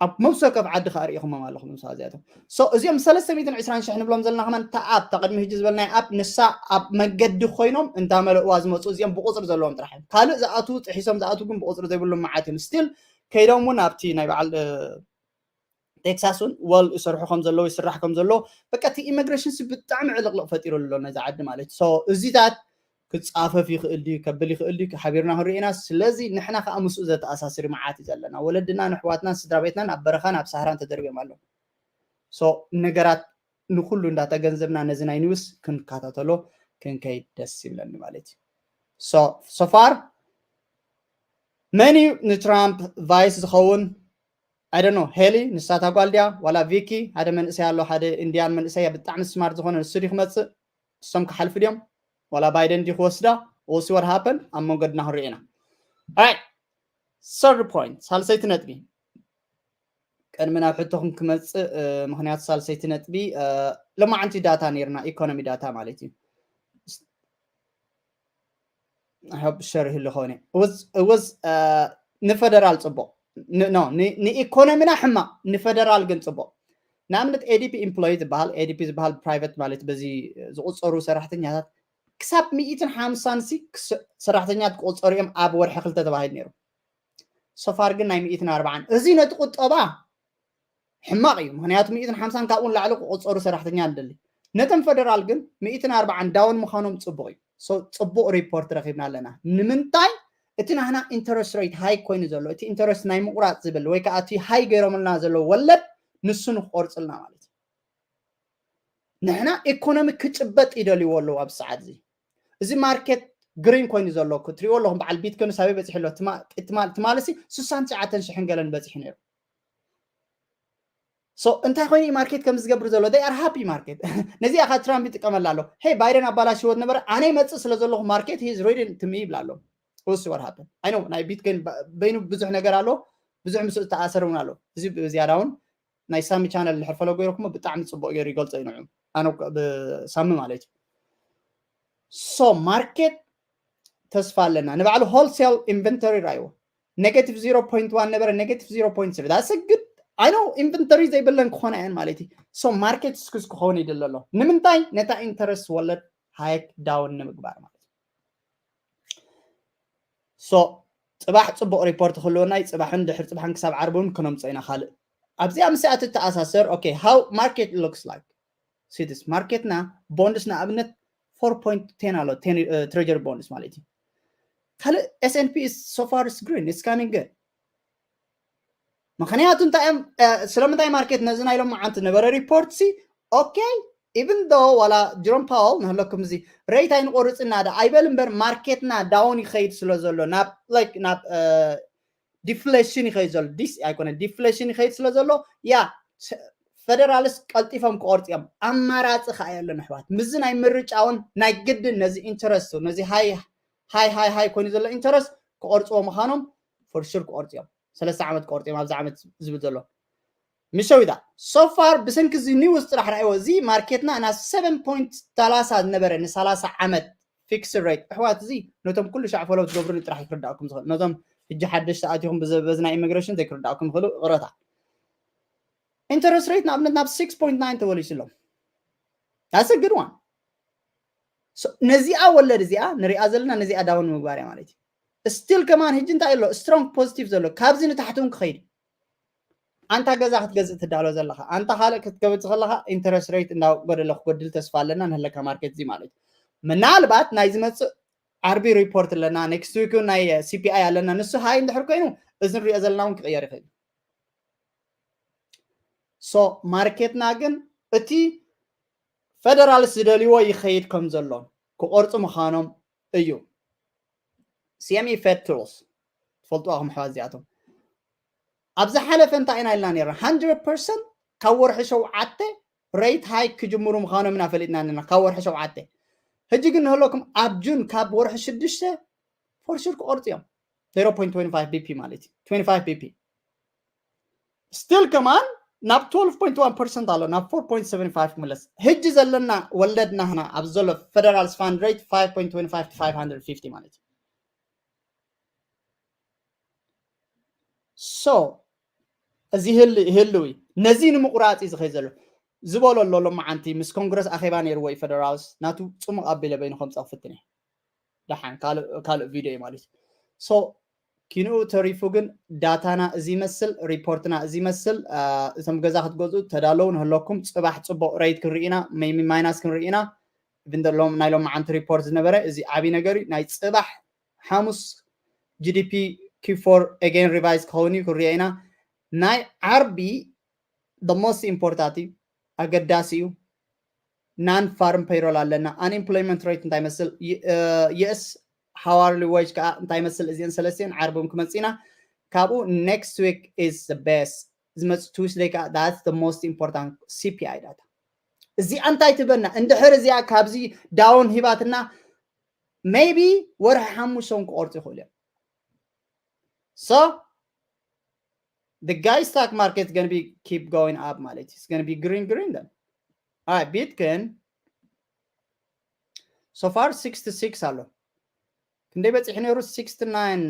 ኣብ መብሰብ ከፍ ዓዲ ከዓ ርኢኹሞም ኣለኹም ንሳ እዚኣቶም so እዚኦም ሰለስተ ሚእትን ዕስራን ሽሕ ንብሎም ዘለና ከማን እታ ኣፕ እታ ቅድሚ ሕጂ ዝበልናይ ኣፕ ንሳ ኣብ መገዲ ኮይኖም እንዳ መለእዋ ዝመፁ እዚኦም ብቁፅሪ ዘለዎም ጥራሕ እዮም ካልእ ዝኣትዉ ጥሒሶም ዝኣትዉ ግን ብቁፅሪ ዘይብሎም መዓት እዮም ስቲል ከይዶም እውን ኣብቲ ናይ በዓል ቴክሳስ እውን ወል ይሰርሑ ከም ዘለዉ ይስራሕ ከም ዘለዎ በቃ እቲ ኢሚግሬሽን ሲ ብጣዕሚ ዕልቅልቅ ፈጢሩ ኣሎ ነዚ ዓዲ ማለት እዩ እዚታት ክፃፈፍ ይኽእል ድዩ ከብል ይኽእል ድዩ ሓቢርና ክንሪኦ ኢና ስለዚ ንሕና ከዓ ምስኡ ዘተኣሳስሪ መዓት እዩ ዘለና ወለድና ንሕዋትና ስድራ ቤትናን ኣብ በረኻን ኣብ ሳህራን ተደርብዮም ኣለዉ ነገራት ንኩሉ እንዳተገንዘብና ነዚ ናይ ኒውስ ክንከታተሎ ክንከይድ ደስ ይብለኒ ማለት እዩ so far መን እዩ ንትራምፕ ቫይስ ዝኸውን I don't know ሄሊ ንሳታ ጓል ድያ ዋላ ቪኪ ሓደ መንእሰይ ኣሎ ሓደ ኢንዲያን መንእሰይ ብጣዕሚ ስማርት ዝኾነ ንሱ ድዩ ክመፅእ እሶም ክሓልፉ ድዮም ዋላ ባይደን ድዩ ክወስዳ we'll see what happen ኣብ መንገድና ክንሪኦ ኢና right third point ሳልሰይቲ ነጥቢ ቅድሚ ናብ ሕቶኹም ክመፅእ ምክንያቱ ሳልሰይቲ ነጥቢ ሎማዓንቲ ዳታ ነይርና ኢኮኖሚ ዳታ ማለት እዩ ሸር ይህሉ ከሆነ was ንፈደራል ፅቡቅ ንኢኮኖሚና ሕማቅ ንፈደራል ግን ፅቡቅ ንኣብነት ADP employee ዝበሃል፣ ADP ዝበሃል private ማለት በዚ ዝቁጸሩ ሰራሕተኛታት ክሳብ ሚእትን ሓምሳን ሲ ሰራሕተኛታት ክቁጸሩ እዮም ኣብ ወርሒ ክልተ ተባሂሉ ነይሩ። So far ግን ናይ ሚእትን ኣርባዓን፣ እዚ ነቲ ቁጠባ ሕማቕ እዩ። ምክንያቱ ሚእትን ሓምሳን ካብኡ ንላዕሊ ክቁጸሩ ሰራሕተኛ ንደሊ። ነቶም ፈደራል ግን ሚእትን ኣርባዓን down ምዃኖም ጽቡቕ እዩ። So ጽቡቕ ሪፖርት ረኺብና ኣለና። ንምንታይ? እቲ ናህና interest rate high ኮይኑ ዘሎ፣ እቲ interest ናይ ምቁራጽ ዝብል ወይ ከዓ እቲ high ገይሮምልና ዘሎ ወለድ ንሱ ንክቆርጽልና ማለት እዩ። ንሕና ኢኮኖሚ ክጭበጥ ይደልይዎ ኣለዉ ኣብዚ ሰዓት እዚ። እዚ ማርኬት ግሪን ኮይኑ ዘሎ እኮ ትሪእዎ ኣለኹም። በዓል ቢትኮይን ሳበይ በፂሑ ኣሎ። ትማ- ትማ- ትማሊ ሲ ስሳን ትሽዓተን ሽሕን ገለን በፂሑ ነይሩ። So እንታይ ኮይኑ እዩ ማርኬት ከም ዝገብር ዘሎ? They are happy market። ነዚኣ ካ ትራምፕ ይጥቀመላ ኣሎ። ሄይ ባይደን ኣባላሽዎ ዝነበረ ኣነ ይመፅእ ስለ ዘለኹ ማርኬት he is ready to me ይብላ ኣሎ። We'll see what happen. I know ናይ ቢትኮይን በይኑ ብዙሕ ነገር ኣሎ፣ ብዙሕ ምስኡ ዝተኣሰር እውን ኣሎ። እዚ ብዝያዳ እውን ናይ ሳሚ ቻነል እንድሕር ፈለጎ ይረኩሞ ብጣዕሚ ፅቡቅ ገይሩ ይገልፆ እዩ ንዑ ኣነ ብሳሚ ማለት እዩ። So ማርኬት ተስፋ ኣለና። ንባዕሉ wholesale inventory ራይዎ negative zero point one ነበረ፣ negative zero point three that's a good. I know inventory ዘይብለን ክኾና እየን ማለት እዩ። So ማርኬት ስኩስ ክኸውን ይደለ ኣሎ። ንምንታይ? ነታ interest ወለድ hike down ንምግባር ማለት እዩ። So ፅባሕ ፅቡቅ ሪፖርት ክህልወና እዩ። ፅባሕን ድሕር ፅባሕን ክሳብ ዓርቢ እውን ክነምፅኦ ኢና። ካልእ ኣብዚኣ ምስኣ ትተኣሳሰር okay how market looks like። See this ማርኬትና ቦንድስ ንኣብነት four point ten ኣሎ treasury bonds ማለት እዩ። ካልእ S and P is so far is green, it's coming good። ምክንያቱ እንታይ እዮም ስለምንታይ ማርኬት ነዚ ናይ ሎማዓንቲ ነበረ ሪፖርት ሲ okay even though ዋላ ጀሮም ፓወል ንህለኩም እዚ ሬት ኣይንቆርፅና ዳ ኣይበል እምበር ማርኬትና down ይኸይድ ስለ ዘሎ ናብ like ናብ deflation ይኸይድ ዘሎ dis ኣይኮነ deflation ይኸይድ ስለ ዘሎ ያ ፈደራልስ ቀልጢፎም ክቆርፅ እዮም። ኣማራፂ ከዓ የለን ኣሕዋት። ምዚ ናይ ምርጫውን ናይ ግድን ነዚ interest ነዚ high high high high ኮይኑ ዘሎ interest ክቆርፅዎ ምዃኖም for sure ክቆርፅ እዮም። ሰለስተ ዓመት ክቆርፅ እዮም ኣብዚ ዓመት ዝብል ዘሎ ምሸዊታ so far ብሰንኪ እዚ news ጥራሕ ርኣይዎ። እዚ ማርኬትና ናብ seven point ሰላሳ ዝነበረ ንሰላሳ ዓመት fixed rate ኣሕዋት፣ እዚ ነቶም ኩሉ ሻዕ follow ትገብሩኒ ጥራሕ ክርዳእኩም ዝኽእል፣ ነቶም ሕጂ ሓደሽቲ ኣቲኹም በዚ ናይ immigration ዘይክርዳእኩም ይኽእሉ። ይቕረታ። Interest rate ንኣብነት ናብ six point nine ተበሊሱ ኣሎ። That's a good one። ነዚኣ ወለድ እዚኣ ንሪኣ ዘለና ነዚኣ down ንምግባር እያ ማለት እዩ። Still ከማን ሕጂ እንታይ ኣሎ? Strong positive ዘሎ፣ ካብዚ ንታሕቲ እውን ክኸይድ። ኣንታ ገዛ ክትገዝእ ትዳሎ ዘለኻ፣ ኣንታ ካልእ ክትገዝእ ከለኻ interest rate እንዳጎደለ ክጎድል ተስፋ ኣለና ንህለካ ማርኬት እዚ ማለት እዩ። ምናልባት ናይ ዝመፅእ ዓርቢ ሪፖርት ኣለና፣ next week እውን ናይ CPI ኣለና። ንሱ high እንድሕር ኮይኑ እዚ ንሪኦ ዘለና እውን ክቕየር ይኽእል። So ማርኬትና ግን እቲ ፈደራልስ ዝደልይዎ ይኸይድ ከም ዘሎ ክቆርፁ ምዃኖም እዩ። CME Fed Tools ትፈልጡ ኣኹም ኣሕዋት እዚኣቶም። ኣብ ዝሓለፈ እንታይ ኢና ኢልና ነርና? Hundred percent ካብ ወርሒ ሸውዓተ rate hike ክጅምሩ ምዃኖም ኢና ፈሊጥና ነርና፣ ካብ ወርሒ ሸውዓተ። ሕጂ ግን ንህለኩም ኣብ ጁን ካብ ወርሒ ሽዱሽተ for sure ክቆርፁ እዮም። Zero point twenty five BP ማለት እዩ፣ twenty five BP። Still ከማን ናብ twelve point one percent ኣሎ፣ ናብ four point seven five ክምለስ። ሕጂ ዘለና ወለድ ናህና ኣብ ዘሎ federal fund rate five point twenty five to five hundred fifty ማለት እዩ። So እዚ ህልው እዩ። ነዚ ንምቁራፅ እዩ ዝኸይ ዘሎ ዝበሎ ኣሎ። ሎማዓንቲ ምስ ኮንግረስ ኣኼባ ነይርዎ እዩ፣ ፈደራልስ ናቱ ፅሙቕ ኣቢለ በይኑ ከምፃ ክፍትን እየ። ደሓን ካልእ ቪድዮ እዩ ማለት እዩ። So ኪንኡ ተሪፉ ግን ዳታና እዚ ይመስል፣ ሪፖርትና እዚ ይመስል። እቶም ገዛ ክትገዝኡ ተዳለዉ ንህለኩም። ፅባሕ ፅቡቕ rate ክንርኢ ኢና፣ maybe minus ክንርኢ ኢና። Even though ናይ ሎማዓንቲ ሪፖርት ዝነበረ እዚ ዓብዪ ነገር እዩ። ናይ ፅባሕ ሓሙስ GDP Q4 again revise ክኸውን እዩ፣ ክንሪኦ ኢና። ናይ ዓርቢ the most important እዩ፣ ኣገዳሲ እዩ። Non farm payroll ኣለና። Unemployment rate እንታይ መስል? US hourly wage ከዓ እንታይ መስል? እዚአን ሰለስቲአን ዓርቦም ክመፅእ ኢና። ካብኡ next week is the best ዝመፅእ Tuesday ከዓ that's the most important CPI data። እዚኣ እንታይ ትበና? እንድሕር እዚኣ ካብዚ down ሂባትና maybe ወርሒ ሓሙሽተ ክቆርፁ ይኽእሉ እዮም። So the guy stock market is gonna be keep going up ማለት እዩ። It's gonna be green green then. Alright, Bitcoin so far sixty six ኣሎ። ክንደይ በፂሑ ነይሩ? Sixty nine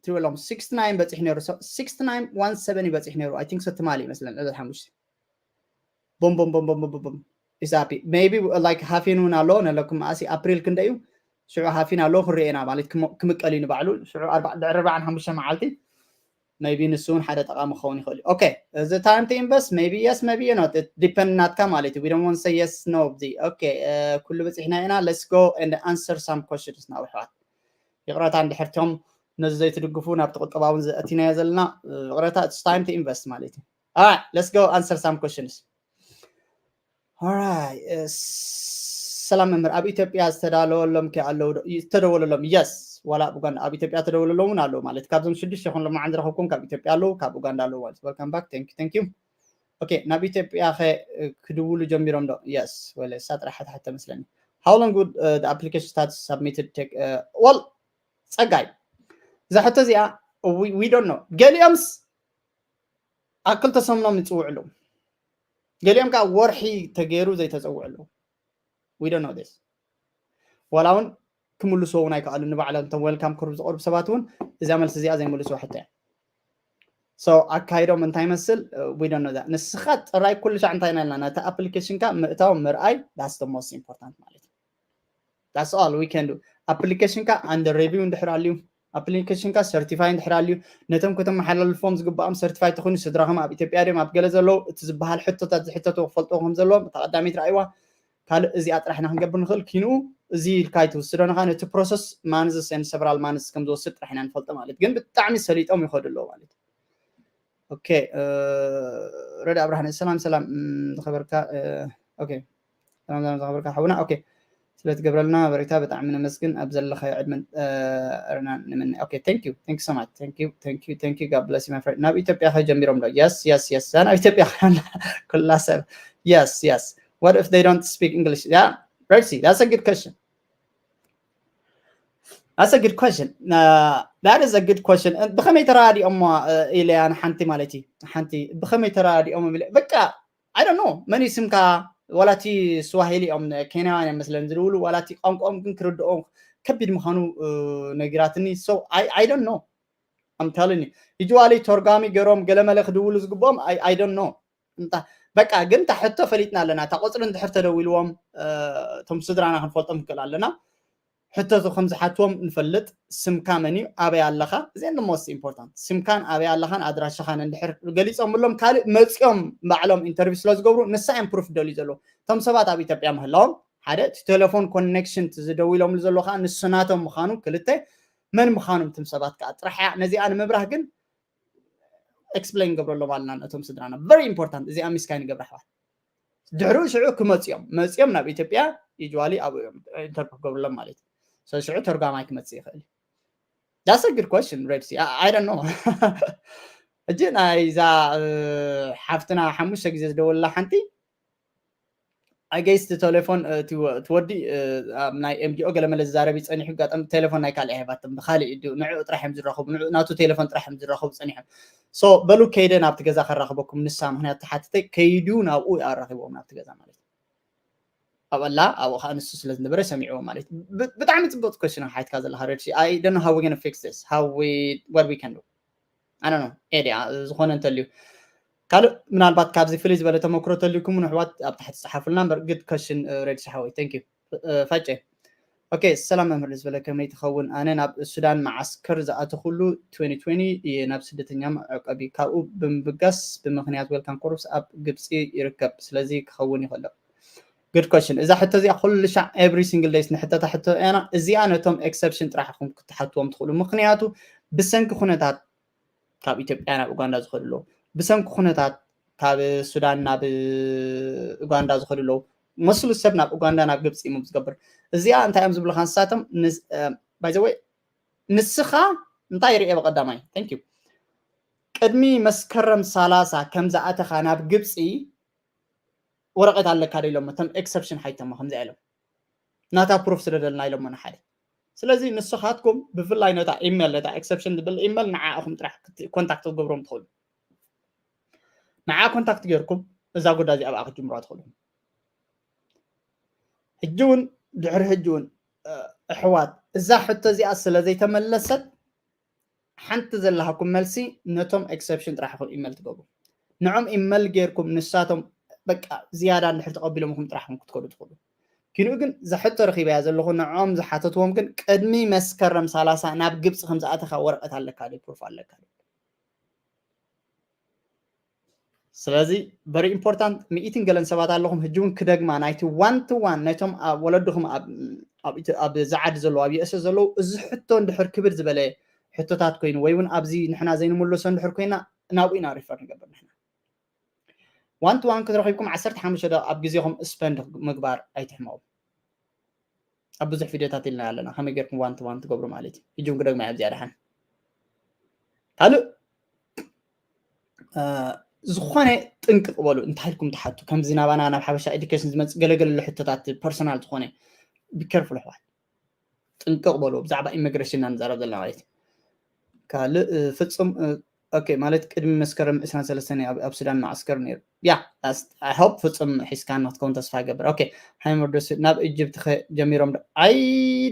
ትሪእዎ ኣለኹም፣ sixty nine በፂሑ ነይሩ። Sixty nine one seven በፂሑ ነይሩ። I think so ትማሊ ይመስለን ዕለት ሓሙሽተ። ቦም ቦም ቦም ቦም ቦም ቦም ኢሳፒ maybe like ሃፊን እውን ኣሎ ነለኩም። ኣሲ ኣፕሪል ክንደይ እዩ? ሽዑ ሃፊን ኣሎ ክንርኢ ኢና ማለት ክም- ክምቀል እዩ ንባዕሉ። ሽዑ ኣርባ- ድሕሪ ኣርባዓን ሓሙሽተ መዓልቲ maybe ንሱ እውን ሓደ ጠቃሚ ክኸውን ይኽእል እዩ። Okay, እዚ time to invest maybe yes maybe not, it depend ናትካ ማለት እዩ። We don't want say yes no እዚ okay ኩሉ በፂሕና ኢና። Let's go and answer some questions now ኣሕዋት። ይቕረታ እንድሕር ቶም ነዚ ዘይትድግፉ ናብቲ ቁጠባውን ዘእቲናዮ ዘለና ይቕረታ። It's time to invest ማለት እዩ። Alright, let's go answer some questions. Alright, ሰላም መምህር፣ ኣብ ኢትዮጵያ ዝተዳለወሎም ከ ኣለዉ ዶ? ዝተደወለሎም? Yes፣ ዋላ ኣብ ኡጋንዳ ኣብ ኢትዮጵያ ተደወለሎም እውን ኣለዉ ማለት ካብዞም ሽዱሽተ ይኹን ሎማዓንቲ ዝረኸብኩም ካብ ኢትዮጵያ ኣለዉ፣ ካብ ኡጋንዳ ኣለዉ ማለት። Welcome back, thank you, thank you. Okay, ናብ ኢትዮጵያ ከ ክድውሉ ጀሚሮም ዶ? Yes፣ ወለ እሳ ጥራሕ ሕትሕት ተመስለኒ። How long would the application status submitted take? Well, ጸጋይ፣ እዛ ሕቶ እዚኣ we don't know። ገሊኦምስ ኣብ ክልተ ሰሙኖም ይጽውዑ ኣለዉ፣ ገሊኦም ከዓ ወርሒ ተገይሩ ዘይተጸውዑ ኣለዉ። We don't know this። ዋላ እውን ክምልስዎ እውን ኣይከኣሉ። ንባዕሎም እቶም welcome ክሩብ ዝቐርቡ ሰባት እውን እዛ መልሲ እዚኣ ዘይምልስዎ ሕቶ እያ። So ኣካይዶም እንታይ ይመስል? We don't know that። ንስኻ ጥራይ ኩሉ ሻዕ እንታይ ኢና ኢልና ነቲ application ካ ምእታው ምርኣይ that's the most important ማለት እዩ። That's all we can do። Application ካ under review እንድሕር ኣልዩ፣ application ካ certify እንድሕር ኣልዩ፣ ነቶም ከተመሓላልፎም ዝግባኦም certify ተኾይኑ ስድራኹም ኣብ ኢትዮጵያ ድዮም ኣብ ገለ ዘለዉ እቲ ዝበሃል ሕቶታት ዝሕተቱ ክፈልጥዎ ከም ዘለዎም እታ ቀዳመይቲ ረኣይዋ። ካልእ እዚኣ ጥራሕ ኢና ክንገብር ንኽእል። ኪንኡ እዚ ኢልካ ኣይትውስዶ ንኻ ነቲ process months and several months ከም ዝወስድ ጥራሕ ኢና ንፈልጦ ማለት ግን ብጣዕሚ ሰሊጦም ይኸዱ ኣለዉ ማለት እዩ። Okay, ረዳ ኣብርሃነ ሰላም ሰላም ዝኸበርካ okay ሰላም ሰላም ዝኸበርካ ሓውና okay ስለትገብረልና በሬታ ብጣዕሚ ነመስግን ኣብ ዘለኻዮ ዕድመን ረና ንምነ okay thank you thank you so much thank you thank you thank you God bless you my friend ናብ ኢትዮጵያ ከጀሚሮም ዶ yes yes yes ናብ ኢትዮጵያ ኩላ ሰብ yes yes what if they don't speak English yeah Redsi that's a good question That's a good question. Uh, that is a good question. ብኸመይ ተራዲኦሞ ኢለያ ንሓንቲ ማለት እዩ ሓንቲ ብኸመይ ተራዲኦም ኢለ በቃ I don't know መን ስምካ ዋላቲ ስዋሂሊ እዮም ኬንያውያን እዮም መስለን ዝድውሉ ዋላቲ ቋንቋኦም ግን ክርድኦ ከቢድ ምዃኑ ነጊራትኒ so I don't know I'm telling you usually ተርጓሚ ገይሮም ገለመለ ክድውሉ ዝግብኦም I don't know እንታ በቃ ግን እታ ሕቶ ፈሊጥና ኣለና እታ ቁፅሪ እንድሕር ተደዊልዎም እቶም ስድራና ክንፈልጦም ንክእል ኣለና ሕቶ ከም ዝሓትዎም ንፈልጥ ስምካ መን እዩ ኣበይ ኣለኻ እዚአን most important ስምካን ኣበይ ኣለኻን ኣድራሻኻን እንድሕር ገሊፆምሎም ካልእ መፂኦም ባዕሎም interview ስለ ዝገብሩ ንሳ እዮም proof ደልዩ ዘለዎ እቶም ሰባት ኣብ ኢትዮጵያ ምህላዎም ሓደ እቲ ቴሌፎን connection ዝደዊሎምሉ ዘሎ ከዓ ንሱ ናቶም ምዃኑ ክልተ መን ምዃኖም እቶም ሰባት ከዓ ጥራሕ እያ ነዚኣ ንምብራህ ግን explain ገብረሎም ኣለና ነቶም ስድራና very important እዚኣ ሚስካይ ንገብር ኣሕዋት ድሕሪኡ ሽዑ ክመፅኦም መፅኦም ናብ ኢትዮጵያ usually ኣብኡ እዮም interview ክገብርሎም ማለት እዩ ሽዑ ተርጓማይ ክመፅእ ይኽእል that's a good question Redsi I don't know ሕጂ ናይዛ ሓፍትና ሓሙሽተ ግዜ ዝደወለላ ሓንቲ I guess እቲ ቴሌፎን ትወዲ ኣብ ናይ M G O ገለመለ ዝዛረብ ይፀኒሑ ኣጋጣሚ ቴሌፎን ናይ ካልእ ኣይሃባትም ብካሊእ እዩ ንዕኡ ጥራሕ እዮም ዝራኸቡ ንኡ ናቱ ቴሌፎን ጥራሕ እዮም ዝራኸቡ ፀኒሖም so በሉ ከይደ ናብቲ ገዛ ከራኽበኩም ንሳ ምክንያቱ ተሓትተ ከይዱ ናብኡ ኣራኺብዎም ናብቲ ገዛ ማለት እዩ ኣብላ ኣብኡ ከዓ ንሱ ስለ ዝነበረ ሰሚዕዎ ማለት እዩ ብጣዕሚ ፅቡቅ question ሓትካ ዘለካ Redsi I don't know how we gonna fix this how we what we can do ኣነ ነው ኤድያ ዝኾነ እንተልዩ ካልእ ምናልባት ካብዚ ፍልይ ዝበለ ተመክሮ ተልዩኩም ንሕዋት ኣብ ታሕቲ ፀሓፉልና እምበር good question Redsi ሓወይ thank you ፋጨ okay ሰላም መምህር ዝበለ ከመይ ትኸውን ኣነ ናብ ሱዳን መዓስከር ዝኣተኹሉ twenty twenty እየ ናብ ስደተኛ መዕቀቢ ካብኡ ብምብጋስ ብምክንያት welcome corps ኣብ ግብፂ ይርከብ ስለዚ ክኸውን ይኽእል good question እዛ ሕቶ እዚኣ ኩሉ ሻዕ every single days ንሕተታ ሕቶ እያና እዚኣ ነቶም exception ጥራሕ ኢኹም ክትሓትዎም ትኽእሉ ምክንያቱ ብሰንኪ ኩነታት ካብ ኢትዮጵያ ናብ ኡጋንዳ ዝኸዱ ኣለዉ ብሰንኪ ኩነታት ካብ ሱዳን ናብ ኡጋንዳ ዝኸዱ ኣለዉ መስሉ ሰብ ናብ ኡጋንዳ ናብ ግብፂ እዮም ዝገብር እዚኣ እንታይ እዮም ዝብሉካ ንሳቶም by the way ንስኻ እንታይ ርኤ ብቀዳማይ thank you ቅድሚ መስከረም ሰላሳ ከም ዝኣተኻ ናብ ግብፂ ወረቐት ኣለካ ዶ ኢሎሞ እቶም exception ሓይተሞ ከምዚኣ ኢሎም ናታ proof ስለ ደልና ኢሎሞ ንሓደ ስለዚ ንስኻትኩም ብፍላይ ነታ email ነታ exception ዝብል email ንዓኹም ጥራሕ contact ክትገብሮም ትኽእሉ ንዓ contact ገይርኩም እዛ ጉዳይ እዚኣ ብኣ ክትጅምሩዋ ትኽእሉ ሕጂ እውን ድሕሪ ሕጂ እውን ኣሕዋት እዛ ሕቶ እዚኣ ስለ ዘይተመለሰት ሓንቲ ዘለሃኩም መልሲ ነቶም exception ጥራሕ ኢኹም email ትገብሩ ንዖም email ገይርኩም ንሳቶም በቃ ዝያዳ እንድሕር ተቐቢሎምኩም ጥራሕ ክትከዱ ትኽእሉ። ኪንኡ ግን ዘሕቶ ረኺበያ ዘለኹ ንዕኦም ዝሓተትዎም ግን ቅድሚ መስከረም ሰላሳ ናብ ግብፂ ከም ዝኣተኻ ወረቐት ኣለካ ዶ ፕሩፍ ኣለካ ዶ? ስለዚ very important ሚእትን ገለን ሰባት ኣለኹም። ሕጂ እውን ክደግማ ናይቲ one to one ነቶም ኣብ ወለድኹም ኣብ ኣብ ኢትዮ- ኣብ ዝዓዲ ዘለዉ ኣብ ዩኤስኤ ዘለዉ እዚ ሕቶ እንድሕር ክብር ዝበለ ሕቶታት ኮይኑ ወይ እውን ኣብዚ ንሕና ዘይንምልሶ እንድሕር ኮይና ናብኡ ኢና ሪፈር ንገብር ንሕና። ዋን ቱ ዋን ክትረኺብኩም ዓሰርተ ሓሙሽተ ደቂቕ ኣብ ግዜኹም ስፐንድ ምግባር ኣይትሕመቑ። ኣብ ብዙሕ ቪድዮታት ኢልና ኣለና ከመይ ጌርኩም ዋን ቱ ዋን ትገብሩ ማለት እዩ። ሕጂ እውን ክደግማ እየ ኣብዚኣ ደሓን ካልእ ዝኾነ ጥንቅቕ በሉ እንታይ ኢልኩም ትሓቱ ከምዚ ናባና ናብ ሓበሻ ኤዱኬሽን ዝመፅእ ገለገለ ሕቶታት ፐርሰናል ዝኾነ ቢከርፉል ኣሕዋት ጥንቅቕ በሉ ብዛዕባ ኢሚግሬሽን ኢና ንዛረብ ዘለና ማለት እዩ። ካልእ ፍፁም ኦኬ ማለት ቅድሚ መስከረም ዕስራን ሰለስተን ኣብ ሱዳን ማዓስከር ነይሩ ያ I hope ፍፁም ሒዝካ ንክትከውን ተስፋ ይገብር። ኦኬ ሃይመርዶስ ናብ ኢጅፕት ጀሚሮም I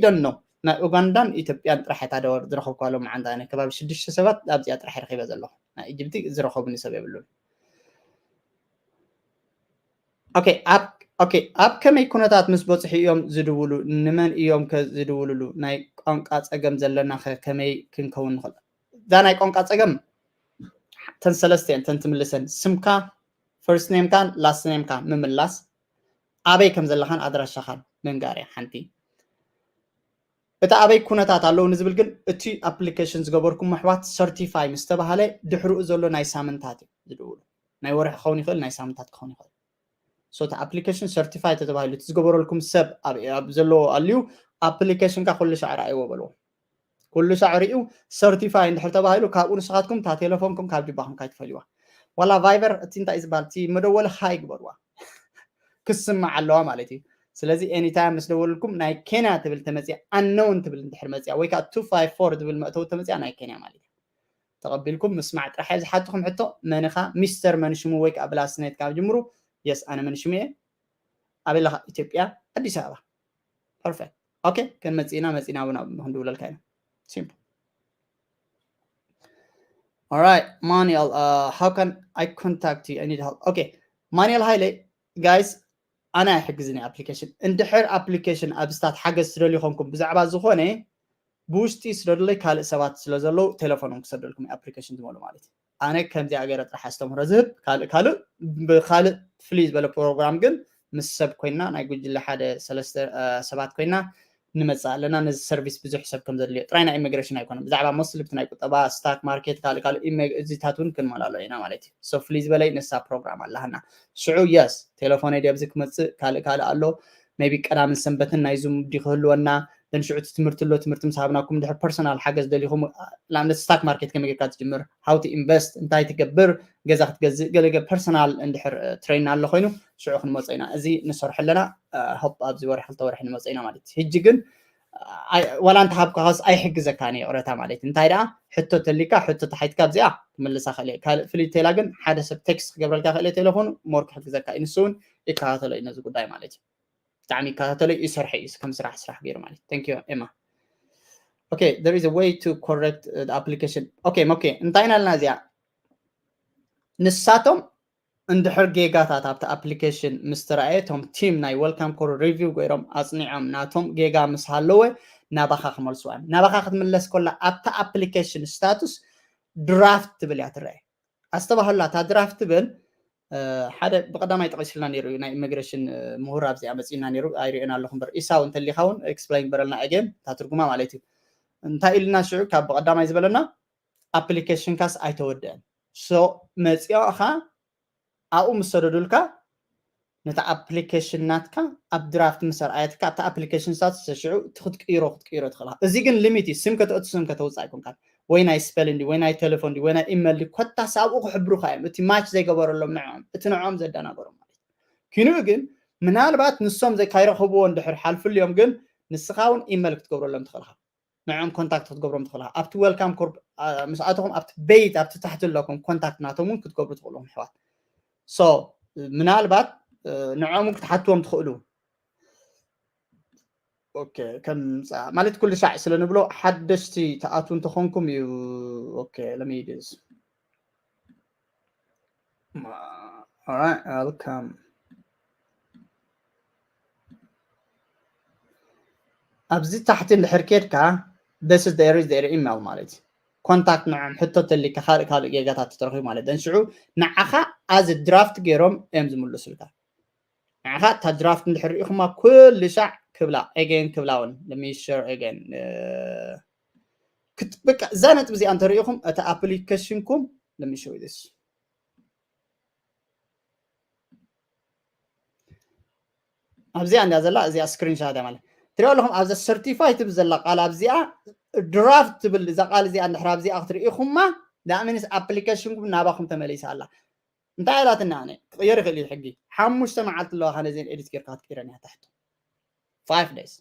don't know ናይ ኡጋንዳን ኢትዮጵያን ጥራሕ እታ ደወር ዝረኸብኳ ሎም መዓንታ ኣነ ከባቢ ሽዱሽተ ሰባት ኣብዚኣ ጥራሕ ረኺበ ዘለኹ ናይ ኢጅፕቲ ዝረኸቡኒ ሰብ የብሉን። ኦኬ ኣብ ኦኬ ኣብ ከመይ ኩነታት ምስ በፅሑ እዮም ዝድውሉ ንመን እዮም ከ ዝድውልሉ ናይ ቋንቋ ፀገም ዘለና ከ ከመይ ክንከውን ንኽእል እዛ ናይ ቋንቋ ፀገም ተን ሰለስተ እየን ተን ትምልሰን ስምካ ፈርስት ኔምካን ላስት ኔምካ ምምላስ ኣበይ ከም ዘለኻን ኣድራሻኻን ምንጋር እያ ሓንቲ እቲ ኣበይ ኩነታት ኣለዉ ንዝብል ግን እቲ ኣፕሊኬሽን ዝገበርኩም ኣሕዋት ሰርቲፋይ ምስ ተባሃለ ድሕርኡ ዘሎ ናይ ሳምንታት እዩ ዝድውሉ ናይ ወርሒ ክኸውን ይኽእል ናይ ሳምንታት ክኸውን ይኽእል so እቲ ኣፕሊኬሽን ሰርቲፋይ ተተባሂሉ እቲ ዝገበረልኩም ሰብ ኣብ ዘለዎ ኣልዩ ኣፕሊኬሽንካ ኩሉ ሻዕ ረኣይዎ በልዎ ኩሉ ሻዕ ሪኡ ሰርቲፋይ እንድሕር ተባሂሉ ካብኡ ንስኻትኩም እታ ቴሌፎንኩም ካብ ጅባኹም ካይትፈልዋ ዋላ ቫይበር እቲ እንታይ ዝበሃል እቲ መደወሊ ሃይ ግበርዋ ክስማዕ ኣለዋ ማለት እዩ ስለዚ ኤኒታይም ምስ ደወልኩም ናይ ኬንያ ትብል ተመፅያ ኣነውን ትብል እንድሕር መፅያ ወይ ከዓ ቱ ፋይቭ ፎር ትብል መእተው ተመፅያ ናይ ኬንያ ማለት እዩ ተቐቢልኩም ምስማዕ ጥራሕ ዝሓትኹም ሕቶ መንኻ ሚስተር መንሽሙ ወይ ከዓ ብላስኔት ካብ ጅምሩ የስ ኣነ መንሽሙ እየ ኣበይ ኣለኻ ኢትዮጵያ ኣዲስ ኣበባ ፐርፌክት ኦኬ ክንመፅእና መፅእና እውን ክንድውለልካ ኢና ሲምፕል All right, Manuel, uh, how can I contact you? I need help. Okay, Manuel Haile, guys, ኣነ ኣይሕግዝን ኣፕሊኬሽን እንድሕር ኣፕሊኬሽን ኣብስታት ሓገዝ ትደልዩ ኮንኩም ብዛዕባ ዝኾነ ብውሽጢ ስደዱለይ ካልእ ሰባት ስለ ዘለዉ ቴሌፎኖም ክሰደልኩም ኣፕሊኬሽን ዝመሉ ማለት እዩ ኣነ ከምዚኣ ገይረ ጥራሕ ኣስተምህሮ ዝህብ ካልእ ካልእ ብካልእ ፍልይ ዝበለ ፕሮግራም ግን ምስ ሰብ ኮይና ናይ ጉጅለ ሓደ ሰለስተ ሰባት ኮይና ንመፅእ ኣለና ነዚ ሰርቪስ ብዙሕ ሰብ ከም ዘድልዮ ጥራይ ናይ ኢሚግሬሽን ኣይኮነን ብዛዕባ ሞስሊ ብቲ ናይ ቁጠባ ስታክ ማርኬት ካልእ ካልእ እዚታት እውን ክንመላሎ ኢና ማለት እዩ ሶ ፍልይ ዝበለይ ንሳ ፕሮግራም ኣለሃና ሽዑ የስ ቴሌፎነይ ድየ ኣብዚ ክመፅእ ካልእ ካልእ ኣሎ ሜቢ ቀዳምን ሰንበትን ናይ ዙም ዲ ክህልወና ደን ሽዑ እቲ ትምህርቲ ኣሎ ትምህርቲ ምስ ሃብናኩም ድሕር ፐርሰናል ሓገዝ ደሊኹም ንኣብነት ስታክ ማርኬት ከመይ ጌርካ ትጅምር how to invest እንታይ ትገብር ገዛ ክትገዝእ ገለገ ፐርሰናል እንድሕር ትሬን ኣሎ ኮይኑ ሽዑ ክንመፀ ኢና እዚ ንሰርሑ ኣለና ሆፕ ኣብዚ ወርሒ ክልተ ወርሒ ንመፀ ኢና ማለት እዩ ሕጂ ግን ዋላ እንተሃብካስ ኣይሕግዘካን እዩ ይቕረታ ማለት እዩ እንታይ ደኣ ሕቶ ተሊካ ሕቶ ተሓይትካ ኣብዚኣ ክምልሳ ክእል ካልእ ፍልይ ቴላ ግን ሓደ ሰብ ቴክስት ክገብረልካ ክእል ቴሌፎን ሞር ክሕግዘካ እዩ ንሱ እውን ይከታተሎ እዩ ነዚ ጉዳይ ማለት እዩ ብጣዕሚ ይከታተሎ እዩ ይሰርሐ እዩ ከም ስራሕ ስራሕ ገይሩ ማለት እዩ thank you ኤማ okay there is a way to correct uh, the application okay okay እንታይ ኢና ኣለና እዚኣ ንሳቶም እንድሕር ጌጋታት ኣብቲ ኣፕሊኬሽን ምስ ተረኣየ እቶም ቲም ናይ ወልካም ኮል ሪቪው ገይሮም ኣፅኒዖም ናቶም ጌጋ ምስ ሃለወ ናባኻ ክመልስዋ እዮም ናባኻ ክትምለስ ከላ ኣብታ ኣፕሊኬሽን ስታቱስ ድራፍት ትብል እያ ትረአ ኣስተባህሉላ እታ ድራፍት ትብል ሓደ ብቀዳማይ ጠቂስልና ነይሩ እዩ ናይ ኢሚግሬሽን ምሁር ኣብዚኣ መፂና ነይሩ ኣይሪኦን ኣለኹ እምበር ኢሳው እንተሊካ እውን ኤክስፕላይን በረልና ኣገን እታ ትርጉማ ማለት እዩ እንታይ ኢልና ሽዑ ካብ ብቀዳማይ ዝበለና ኣፕሊኬሽንካስ ኣይተወደአን ሶ መፂኦኻ ኣብኡ ምስ ሰደዱልካ ነቲ ኣፕሊኬሽን ናትካ ኣብ ድራፍት ምስ ኣርኣየትካ ኣብቲ ኣፕሊኬሽን ስታትስ ተሽዑ እቲ ክትቅይሮ ክትቅይሮ ትኽእልካ እዚ ግን ሊሚት እዩ ስም ከተእቱ ስም ከተውፅእ ኣይኮንካን ወይ ናይ ስፐል እንዲ ወይ ናይ ቴሌፎን እንዲ ወይ ናይ ኢመል እንዲ ኮታስ ኣብኡ ክሕብሩካ እዮም እቲ ማች ዘይገበረሎም ንዕኦም እቲ ንዕኦም ዘደናገሮም ማለት እዩ ኪንኡ ግን ምናልባት ንሶም ካይረኸብዎ እንድሕር ሓልፍልዮም ግን ንስኻ እውን ኢመል ክትገብረሎም ትኽእልካ ንዕኦም ኮንታክት ክትገብሮም ትኽእልካ ኣብቲ ዌልካም ኮርፕ ምስኣተኹም ኣብቲ ቤይት ኣብቲ ታሕቲ ኣለኩም ኮንታክት ናቶም እውን ክትገብሩ ትኽእሉ ኣሕዋት ሶ ምናልባት ንዕኦም ክትሓትዎም ትኽእሉ ከም ማለት ኩሉ ሻዕ ስለ ንብሎ ሓደሽቲ ተኣትዉ እንተኾንኩም እዩ ለሚድስ All right, welcome. ኣብዚ ታሕቲ እንድሕር ኬድካ this is their their email ማለት እዩ። ኮንታክት ንዕም ሕቶ ተሊካ ካልእ ካልእ ጌጋታት ትረኽቡ ማለት እዩ። ሽዑ ንዓኻ ኣዚ ድራፍት ገይሮም እዮም ዝምልሱልካ። ንዓኻ እታ ድራፍት እንድሕር ርኢኹማ ኩሉ ሻዕ ክብላ ኤጌን ክብላ እውን ለሚሸር ኤጌን በቃ እዛ ነጥብ እዚኣ እንተሪኢኹም እቲ ኣፕሊኬሽንኩም ለሚሸው this ኣብዚኣ እንዳ ዘላ እዚኣ ስክሪንሻት ማለት ትሪኦ ኣለኹም። ኣብዛ ሰርቲፋይ ትብል ዘላ ቃል ኣብዚኣ ድራፍት ትብል እዛ ቃል እዚኣ እንድሕር ኣብዚኣ ክትርኢኹማ ዳእምንስ ኣፕሊኬሽንኩም ናባኹም ተመሊሳ ኣላ። እንታይ ኢላትና ኣነ ክቕየር ይኽእል እዩ ሕጊ ሓሙሽተ መዓልቲ ኣለዋ ካነ ዜን ኤዲት ጌርካ ክትቀይረን እያ ታሕቱ five days።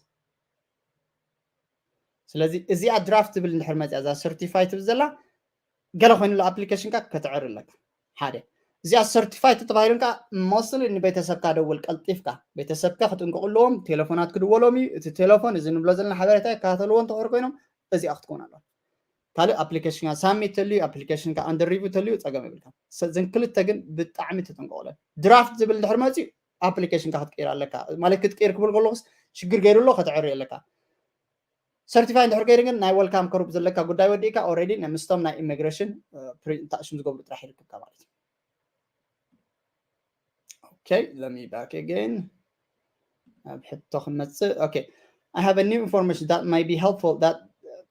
ስለዚ እዚኣ ድራፍት ትብል እንድሕር መፅያ እዛ ሰርቲፋይ ትብል ዘላ ገለ ኮይኑሉ ኣፕሊኬሽንካ ክትዕር ኣለካ። ሓደ እዚኣ ሰርቲፋይ ተተባሂሉን ከዓ ሞስሊ ንቤተሰብካ ደውል ቀልጢፍካ ቤተሰብካ ክጥንቀቁ ኣለዎም። ቴሌፎናት ክድወሎም እዩ። እቲ ቴሌፎን እዚ ንብሎ ዘለና ሓበሬታ ይከታተልዎ እንተኾር ኮይኖም እዚኣ ክትከውን ኣለዋ። ካልእ ኣፕሊኬሽንካ ሳሚት ተልዩ ኣፕሊኬሽንካ ኣንደር ሪቪው ተልዩ ፀገም የብልካ። ዘን ክልተ ግን ብጣዕሚ ተጠንቀቁለን። ድራፍት ዝብል ድሕር መፅዩ ኣፕሊኬሽንካ ክትቀይር ኣለካ ማለት ክትቀይር ክብል ከለኩስ ሽግር ገይሩ ኣሎ ክትዕር ኣለካ። ሰርቲፋይ እንድሕር ከይዱ ግን ናይ ወልካም ከሩፕ ዘለካ ጉዳይ ወዲእካ ኦልሬዲ ምስቶም ናይ ኢሚግሬሽን ፕሪንት ሽም ዝገብሩ ጥራሕ ይርክብካ ማለት እዩ። Okay, let me back again. ኣብ ሕቶ ክንመጽእ okay. I have a new information that might be helpful that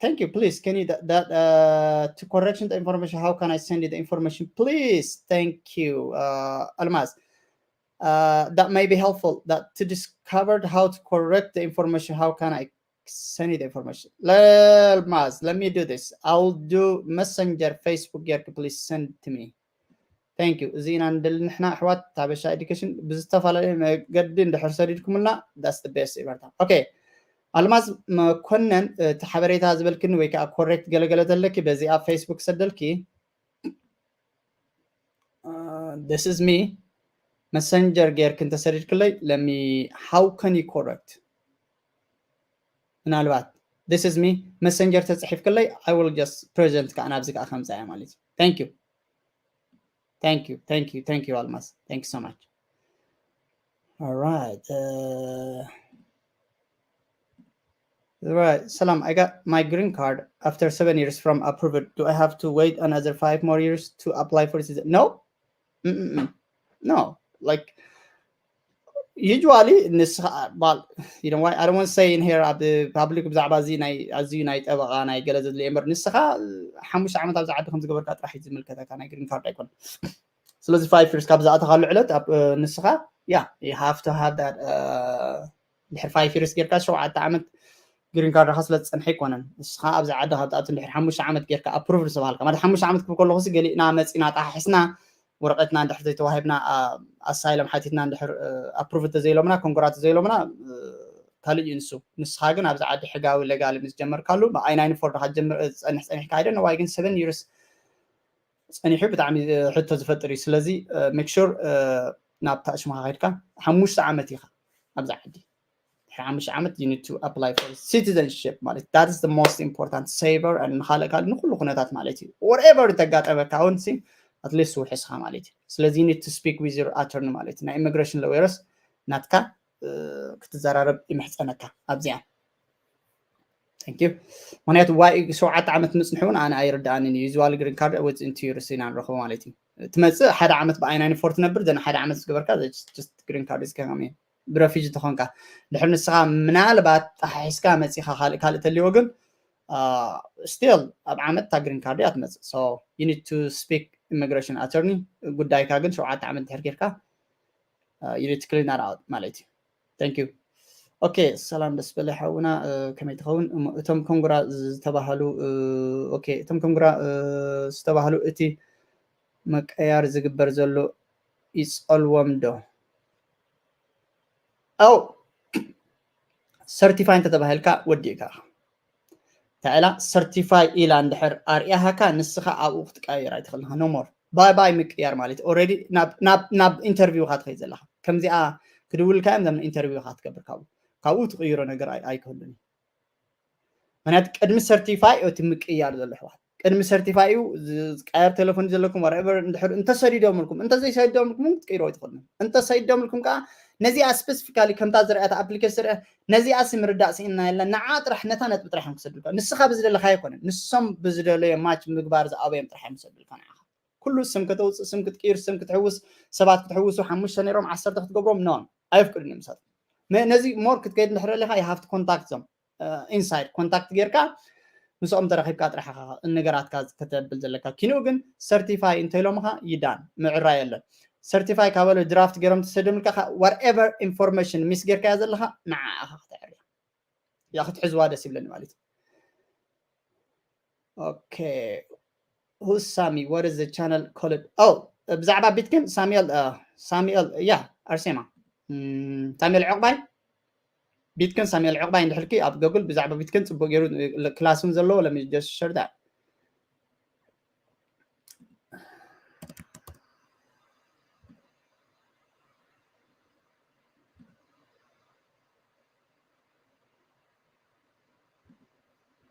thank you please can you that, that uh, to correction the information how can I send you the information please thank you uh, Almaz uh, that may be helpful that to discover how to correct the information how can I send you the information ለልማዝ let me do this I'll do messenger Facebook ጌርክ please send to me thank you እዚ ኢና ንደሊ ንሕና ኣሕዋት ታበሻ ኤዱኬሽን ብዝተፈላለየ መገዲ እንድሕር ሰዲድኩምልና that's the best ይበርታ okay ኣልማዝ መኮነን እቲ ሓበሬታ ዝበልክኒ ወይ ከዓ ኮሬክት ገለገለ ዘለኪ በዚ ኣብ ፌስቡክ ሰደልኪ this is me messenger ጌርክ እንተሰዲድክለይ let me how can you correct ምናልባት this is me messenger ተፅሒፍክለይ I will just present ከዓ ናብዚ ከዓ ከምፃያ ማለት እዩ thank you thank you thank you thank you Almas thank you so much all right uh, Right, Salam. I got my green card after seven years from approved. Do I have to wait another five more years to apply for citizen? No. Mm-mm-mm. No. Like, usually, you know, I, I don't want to say in here ኣብ ፓብሊክ ብዛዕባ እዚ ናይ ኣዝዩ ናይ ጠበቃ ናይ ገለ ዘድልየ እምበር ንስኻ ሓሙሽተ ዓመት ኣብዚ ዓዲ ከም ዝገበርካ ጥራሕ እዩ ዝምልከተካ ናይ ግሪን ካርድ ኣይኮነ ስለዚ five years ካብ ዝኣተካሉ ዕለት ንስኻ yeah you have to have that ድሕሪ five years ጌርካ ሸውዓተ ዓመት ግሪን ካርድካ ስለ ዝፀንሐ ኣይኮነን ንስኻ ኣብዚ ዓዲ ካብ ትኣቱ ድሕሪ ሓሙሽተ ዓመት ጌርካ ኣፕሩቭድ ዝተባሃልካ ማለት ሓሙሽተ ዓመት ክብል ከለኹ ገሊእና መፂና ጣሓሒስና ወረቀትና እንድሕር ዘይተዋሂብና ኣሳይለም ሓቲትና እንድሕር ኣፕሩቭ ተዘይሎምና ኮንግራ ተዘይሎምና ካልእ እዩ ንሱ ንስኻ ግን ኣብዚ ዓዲ ሕጋዊ ለጋሊ ምስ ጀመርካሉ ብኣይ ናይን ፎር ዳካ ጀምር ፀንሕ ፀኒሕካ ኣይደ ነዋይ ግን seven years ፀኒሑ ብጣዕሚ ሕቶ ዝፈጥር እዩ ስለዚ make sure ናብታ ሽምካ ከድካ ሓሙሽተ ዓመት ኢኻ ኣብዚ ዓዲ ድሕሪ ሓሙሽተ ዓመት you need to apply for citizenship ማለት that is the most important saver and ንካልእ ካልእ ንኩሉ ኩነታት ማለት እዩ whatever እንተጋጠመካ እውን at least ውሕስካ ማለት እዩ ስለዚ you need to speak with your attorney ማለት እዩ ናይ ኢሚግሬሽን ሎየርስ ናትካ ክትዘራረብ ይምሕፀነካ ኣብዚኣ thank you ምክንያቱ ዋይ ሸውዓተ ዓመት ምፅንሑ እውን ኣነ ኣይርድኣንን እዩ ዩዝዋል ግሪን ካርድ ወፅእንቲ ዩርስ ኢና ንረኽቦ ማለት እዩ ትመፅእ ሓደ ዓመት ብኣይ ናይን ፎር ትነብር ዘን ሓደ ዓመት ዝገበርካ ግሪን ካርድ ዝከም እዩ ብረፊጂ ተኾንካ ድሕር ንስኻ ምናልባት ጣሓሒስካ መፂኻ ካልእ ካልእ ተልዎ ግን still ኣብ ዓመት እታ ግሪን ካርድ እያ ትመፅእ so you need to speak immigration attorney ጉዳይካ ግን ሸውዓተ ዓመት ድሕር ጌርካ you need to clean that out ማለት እዩ thank you okay ሰላም ደስ በለ ሓውና ከመይ ትኸውን እቶም ኮንግራ ዝተባሃሉ okay እቶም ኮንግራ ዝተባሃሉ እቲ መቀያር ዝግበር ዘሎ ይፀልዎም ዶ ኣው ሰርቲፋይ እንተተባሂልካ ወዲእካ እንታይ ኢላ ሰርቲፋይ ኢላ እንድሕር ኣርያሃካ ንስኻ ኣብኡ ክትቀያየር ኣይትኽእልካ no more bye bye ምቅያር ማለት እዩ already ናብ ናብ ናብ ኢንተርቪው ካ ትኸይድ ዘለካ ከምዚኣ ክድውልካ እዮም ዘም ኢንተርቪው ካ ትገብር ካብኡ ካብኡ ትቕይሮ ነገር ኣይክህሉን እዩ ምክንያቱ ቅድሚ ሰርቲፋይ እቲ ምቅያር ዘሎ ኣሕዋት ቅድሚ ሰርቲፋይ እዩ ዝቀየር ቴሌፎን ዘለኩም whatever እንድሕር እንተሰዲዶምልኩም እንተዘይሰዲዶምልኩም ክትቀይሮ ኣይትኽእሉን። እንተሰዲዶምልኩም ከዓ ነዚኣ ስፔሲፊካሊ ከምታ ዝረኣያት ኣፕሊኬሽን ዝረአ ነዚኣ ሲ ምርዳእ ስኢና የለን። ንዓ ጥራሕ ነታ ነጥቢ ጥራሕ እዮም ክሰዱልካ። ንስኻ ብዝደለኻ ኣይኮነን፣ ንሶም ብዝደለዮ ማች ምግባር ዝኣበዮም ጥራሕ እዮም ክሰዱልካ ንዓኻ። ኩሉ ስም ከተውፅእ፣ ስም ክትቅይር፣ ስም ክትሕውስ፣ ሰባት ክትሕውሱ ሓሙሽተ ነይሮም ዓሰርተ ክትገብሮም ኖ ኣየፍቅዱን እዮም። ንሳት ነዚ ሞር ክትከይድ እንድሕር ደሊኻ you have to contact them inside contact ጌርካ ምስኦም ተረኺብካ ጥራሕ ነገራትካ ከተብል ዘለካ። ኪንኡ ግን ሰርቲፋይ እንተኢሎምኻ ይዳን ምዕራይ የለን። ሰርቲፋይ ካበለ ድራፍት ገይሮም ተሰደምልካ whatever information ሚስ ጌርካያ ዘለኻ ንዓኻ ክትዕርያ ያ ክትሕዝዋ ደስ ይብለኒ ማለት እዩ። Okay, who's Sami? What is the channel called? Oh, ብዛዕባ ቢትኮን ሳሙኤል ሳሙኤል ያ ኣርሴማ ሳሙኤል ዕቕባይ ቢትኮን ሳሙኤል ዕቕባይ እንድሕልኪ ኣብ ጎግል ብዛዕባ ቢትኮን ጽቡቅ ገይሩ ክላስ እውን ዘለዎ let me just share that.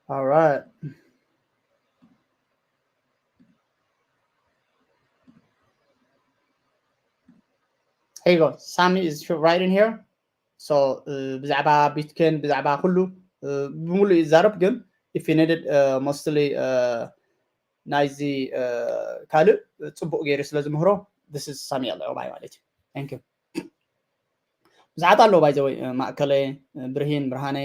All right. Here you go. Sami is right in here. So ብዛዕባ ቢትኮን ብዛዕባ ኩሉ ብምሉእ ይዛረብ ግን if you needed mostly ናይዚ ካልእ ጽቡቅ ገይሩ ስለ ዝምህሮ this is ሳሙኤል ዕቕባይ ማለት እዩ። Thank you። ብዙሓት ኣለዉ ባይዘወይ ማእከለ ብርሂን ብርሃነ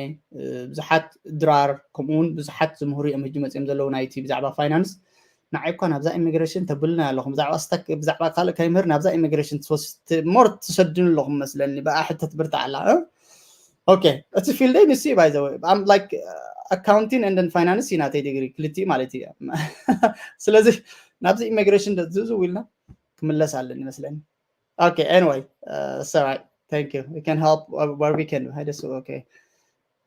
ብዙሓት ድራር ከምኡ እውን ብዙሓት ዝምህሩ እዮም ሕጂ መፅኦም ዘለዉ ናይቲ ብዛዕባ ፋይናንስ። ንዓይ እኳ ናብዛ ኢሚግሬሽን ተብልና ኣለኹም ብዛዕባ ስታክ ብዛዕባ ካልእ ከይምህር ናብዛ ኢሚግሬሽን ሞር ትሰድኑ ኣለኹም መስለኒ። ብኣ ሕተት ብርታ ኣላ። ኦኬ እቲ ፊልደይ ንሱ እዩ ባይዘወይ like accounting and finance እዩ ናተይ ዲግሪ ክልቲኡ ማለት እዩ። ስለዚ ናብዚ ኢሚግሬሽን ዝዝው ኢልና ክምለስ ኣለኒ መስለኒ። Okay, anyway, uh, it's all right. Thank you. We can help where we can. I just okay.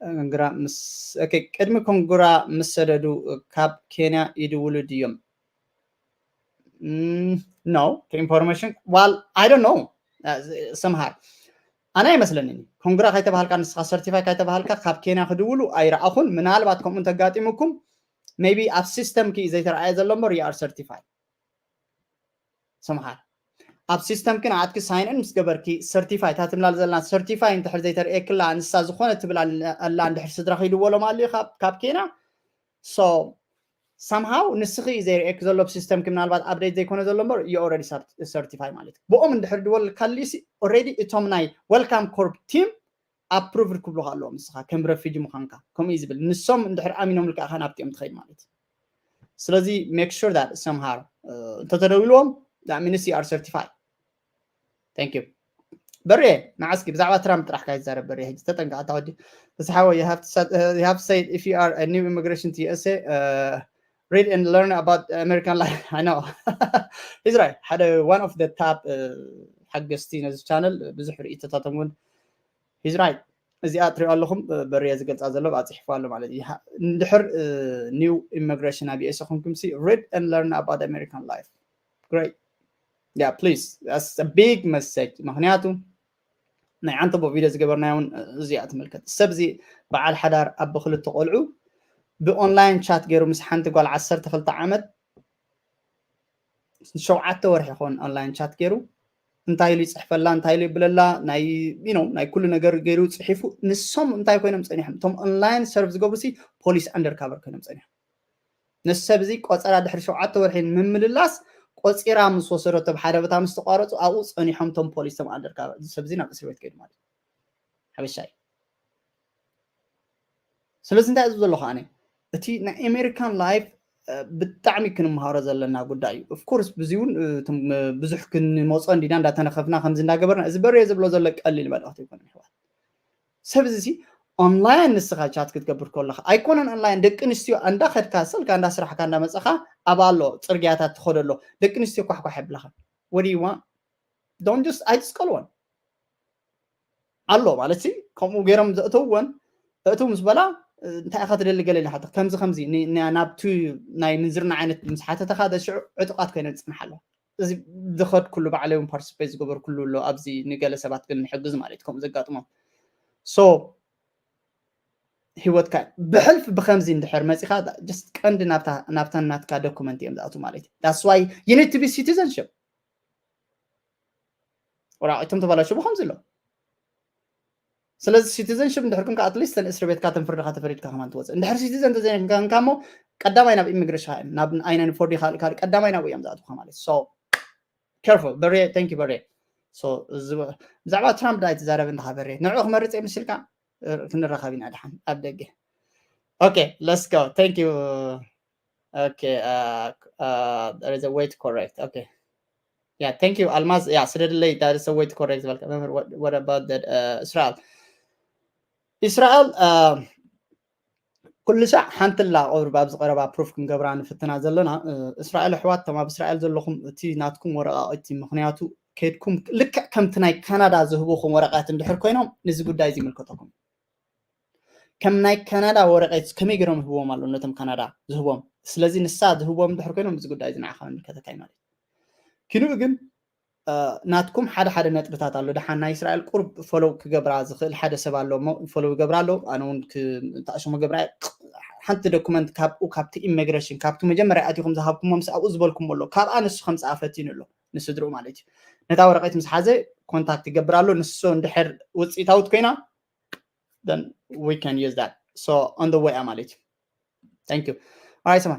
ኮንግራ ምስ okay ቅድሚ ኮንግራ ምስ ሰደዱ ካብ ኬንያ ይድውሉ ድዮም? No, ኢንፎርሜሽን well I don't know. ሰምሃር ኣነ ኣይመስለንን። ኮንግራ ከይተባሃልካ ንስኻ ሰርቲፋይ ከይተባሃልካ ካብ ኬንያ ክድውሉ ኣይረኣኹን። ምናልባት ከምኡ እንተጋጢሙኩም maybe ኣብ ሲስተም ኪ ዘይተረኣየ ዘሎ እምበር you are certified። ሰምሃር ኣብ ሲስተም ግን ኣትኪ ሳይን ን ምስ ገበርኪ ሰርቲፋይ እታ ትምላል ዘለና ሰርቲፋይ እንድሕር ዘይተርእየክላ ንሳ ዝኾነ ትብል ኣላ እንድሕር ስድራ ከይድወሎም ኣልዩ ካብ ኬና so somehow ንስኺ ዘይርእየክ ዘሎ ኣብ ሲስተም ኪ ምናልባት ኣፕዴት ዘይኮነ ዘሎ እምበር you already certified ማለት እዩ። ብኦም እንድሕር ድወልካ ሊሲ already እቶም ናይ welcome corp team approved ክብሉካ ኣለዎም ንስኻ ከም ረፊጂ ምዃንካ ከምኡ እዩ ዝብል። ንሶም እንድሕር ኣሚኖም ልካ ኢኻ ናብቲኦም ትኸይድ ማለት እዩ። ስለዚ make sure that somehow እንተተደዊልዎም that means you are certified. Thank you በሬ። ንዓስኪ ብዛዕባ ትራምፕ ጥራሕ ካይዛረብ በሬ ሕጂ ተጠንቀቕ ኣታ ወዲ ተስሓወ you have said if you are a new immigration to USA read and learn about American life. I know Israel ሓደ one of the top ሓገዝቲ ነዚ ቻነል ብዙሕ ርእይቶታቶም እውን He's right እዚኣ ትሪኦ ኣለኹም በርየ ዝገልፃ ዘሎ ብኣ ፅሒፉ ኣሎ ማለት እዩ። እንድሕር new immigration ኣብ USA ኮንኩም ሲ read and learn about American life. Great. Yeah, please, that's a big message. ምክንያቱ ናይ ዓንተቦ ቪድዮ ዝገበርናዮ እውን እዚኣ ትምልከት። ሰብ እዚ በዓል ሓዳር ኣቦ ክልተ ቆልዑ ብኦንላይን ቻት ገይሩ ምስ ሓንቲ ጓል ዓሰርተ ክልተ ዓመት ሸውዓተ ወርሒ ይኸውን ኦንላይን ቻት ገይሩ እንታይ ኢሉ ይፅሕፈላ እንታይ ኢሉ ይብለላ ናይ you know ናይ ኩሉ ነገር ገይሩ ፅሒፉ። ንሶም እንታይ ኮይኖም ፀኒሖም? እቶም ኦንላይን ሰርቭ ዝገብሩ ሲ ፖሊስ ኣንደርካቨር ኮይኖም ፀኒሖም። ንሱ ሰብ እዚ ቆፀራ ድሕሪ ሸውዓተ ወርሒ ንምምልላስ ቆፂራ ምስ ወሰደቶ ብሓደ ቦታ ምስ ተቋረፁ ኣብኡ ፀኒሖም እቶም ፖሊስ እቶም ኣንደርካቨር እዚ ሰብ እዚ ናብ እስር ቤት ከይዱ ማለት እዩ። ሓበሻ እዩ። ስለዚ እንታይ እዚ ዘለኹ ኣነ እቲ ናይ ኣሜሪካን ላይፍ ብጣዕሚ ክንምሃሮ ዘለና ጉዳይ እዩ። ኦፍኮርስ ብዚ እውን ብዙሕ ክንመፆ እንዲና እንዳተነኸፍና ከምዚ እንዳገበርና እዚ በርየ ዝብሎ ዘሎ ቀሊል መልእኽቲ ኣይኮነን ይሕዋት። ሰብ እዚ ኦንላይን ንስኻ ቻት ክትገብር ከለኻ ኣይኮነን ኦንላይን ደቂ ኣንስትዮ እንዳ ከድካ ሰልካ እንዳ ስራሕካ እንዳ መፀኻ ኣብ ኣሎ ፅርግያታት ትኸዶ ኣሎ ደቂ ኣንስትዮ ኳሕኳሕ የብለኻ። What do you want? Don't just ኣይትስቀልዎን ኣሎ ማለት ሲ ከምኡ ገይሮም ዘእተውወን እቱ ምስ በላ እንታይ ኢኻ ትደሊ ገለ ኢላ ሓታ ከምዚ ከምዚ ናብቱ ናይ ምንዝርና ዓይነት ምስ ሓተተኻ ደሽዑ ዕጡቓት ኮይነን ዝፅንሓ ኣለዋ። እዚ ዝኸድ ኩሉ ባዕለይ እውን ፓርቲስፔት ዝገበር ኩሉ ኣሎ ኣብዚ ንገለ ሰባት ግን ንሕግዝ ማለት ከምኡ ዘጋጥሞም so ህይወትካ ብሕልፍ ብከምዚ እንድሕር መፂኻ just ቀንዲ ናብታ ናብታ ናትካ ዶኩመንት እዮም ዝኣቱ ማለት እዩ that's why you need to be citizenship ወራቂቶም ተባላሽቡ ከምዚ ኣሎ ስለዚ citizenship እንድሕር ክንካ at least እስር ቤትካ ተን ፍርድካ ተፈሪድካ ከማን ትወፅእ እንድሕር citizen ተዘይኮንካ እሞ ቀዳማይ ናብ ኢሚግሬሽን ናብ ኣይናን ፎርዲ ካልእ ካልእ ቀዳማይ ናብ እዮም ዝኣትውካ ማለት so careful በሬ thank you በሬ ብዛዕባ ትራምፕ ዳኣ ኣይትዛረብ እንድኻ በሬ ንዑ ክመርፅ የምስልካ ክንራኸብ ኢና ድሓን ኣብ ደገ okay let's go thank you okay uh, uh, there is a way to correct okay yeah thank you ኣልማዝ yeah ስደድለይ that is a way to correct ዝበልካ መምህር what about that uh, እስራኤል እስራኤል uh, ኩሉ ሳዕ ሓንቲ ላ ቁርብ ኣብዚ ቀረባ ፕሩፍ ክንገብራ ንፍትና ዘለና እስራኤል ኣሕዋት ተም ኣብ እስራኤል ዘለኹም እቲ ናትኩም ወረቃ እቲ ምክንያቱ ከድኩም ልክዕ ከምቲ ናይ ካናዳ ዝህቡኹም ወረቃት እንድሕር ኮይኖም ንዚ ጉዳይ እዚ ይምልከተኩም ከም ናይ ካናዳ ወረቀት ከመይ ገይሮም ይህብዎም ኣለዉ ነቶም ካናዳ ዝህቦም ስለዚ ንሳ ዝህብዎም እንድሕር ኮይኖም እዚ ጉዳይ እዚ ንዓኻ ምልከተካ እዩ ማለት እዩ ክንኡ ግን ናትኩም ሓደ ሓደ ነጥብታት ኣሎ ደሓን ናይ እስራኤል ቁርብ ፎሎው ክገብራ ዝኽእል ሓደ ሰብ ኣሎ እሞ ፎሎው ይገብራ ኣሎ ኣነ እውን ተኣሽሙ ገብራ ሓንቲ ዶኩመንት ካብኡ ካብቲ ኢሚግሬሽን ካብቲ መጀመርያ ኣትኹም ዝሃብኩሞ ምስ ኣብኡ ዝበልኩም ኣሎ ካብኣ ንሱ ከም ዝኣፈትዩን ኣሎ ንስድርኡ ማለት እዩ ነታ ወረቀት ምስ ሓዘ ኮንታክት ይገብር ኣሎ ንሱ እንድሕር ውፅኢታዊት ኮይና then we can use that so on the way ማለት እዩ thank you all right ሰማ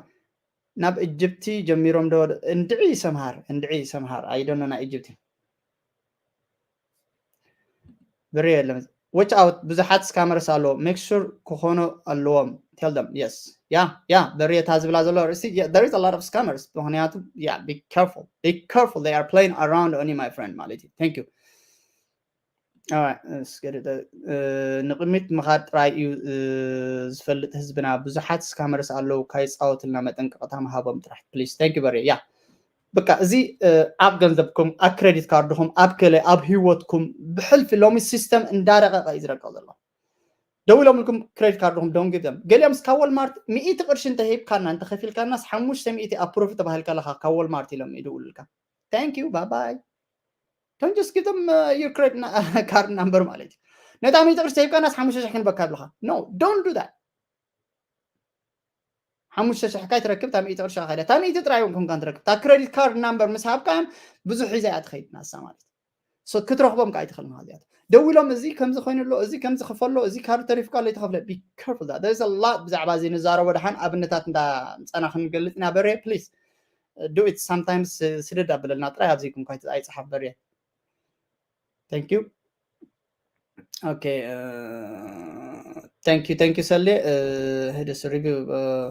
ናብ ኢጅፕቲ ጀሚሮም ዶ እንድዒ ሰምሃር እንድዒ ሰምሃር ኣይደኖ ናይ ኢጅፕቲ ብሬ የለም watch out ብዙሓት ስካመርስ ኣለዎ make sure ክኾኑ ኣለዎም tell them yes yeah yeah በሬ እታ ዝብላ ዘሎ there is a lot of scammers ምክንያቱ yeah be careful be careful they are playing around on you my friend ማለት እዩ thank you ንቅሚት ምኻድ ጥራይ እዩ ዝፈልጥ ህዝብና ብዙሓት ስካመርስ ኣለዉ ካይፃወትልና መጠንቀቕታ ምሃቦም ጥራሕ please thank you በሬ yeah በቃ እዚ ኣብ ገንዘብኩም ኣብ ክሬዲት ካርድኹም ኣብ ከለ ኣብ ህይወትኩም ብሕልፊ ሎሚ ሲስተም እንዳረቀቀ እዩ ዝረቀቕ ዘሎ ደው ኢሎምልኩም ክሬዲት ካርድኹም don't give them ገሊኦም እስካ ወልማርት ሚእቲ ቅርሺ እንተሂብካና እንተከፊልካናስ ሓሙሽተ ሚእቲ ኣፕሩቭ ተባሂልካ ኣለካ ካብ ወልማርት ኢሎም ይድውሉልካ thank you bye bye don't just give them uh, your credit card number ማለት እዩ ነታ ሚእቲ ቅርሺ ተሂብካናስ ሓሙሽተ ሽሕ ክንበካ ይብልካ no don't do that ሓሙሽተ ሽሕ ካይ ትረክብ እታ ሚእቲ ቅርሺ ካይዳ እታ ሚእቲ ጥራይ እውን ኮንካ ትረክብ እታ ክሬዲት ካርድ ናምበር ምስ ሃብካዮም ብዙሕ ሒዛ እያ ትኸይድ ናሳ ማለት so ክትረኽቦም ከዓ ኣይትኽእል ማለት እያ ደው ኢሎም እዚ ከምዚ ኮይኑ ኣሎ እዚ ከምዚ ክፈሎ እዚ ካርድ ተሪፍካ ኣሎ ይተኸፍለ be careful that there is a lot ብዛዕባ እዚ ንዛረቦ ደሓን ኣብነታት እንዳ ምፃና ክንገልፅ ኢና በሬ please do it sometimes ስደድ ኣብለልና ጥራይ ኣብዚ ይኩንካ ኣይፅሓፍ በሬ thank you okay uh, thank you thank you ሰሌ uh, ህደሱ ሪቪው uh,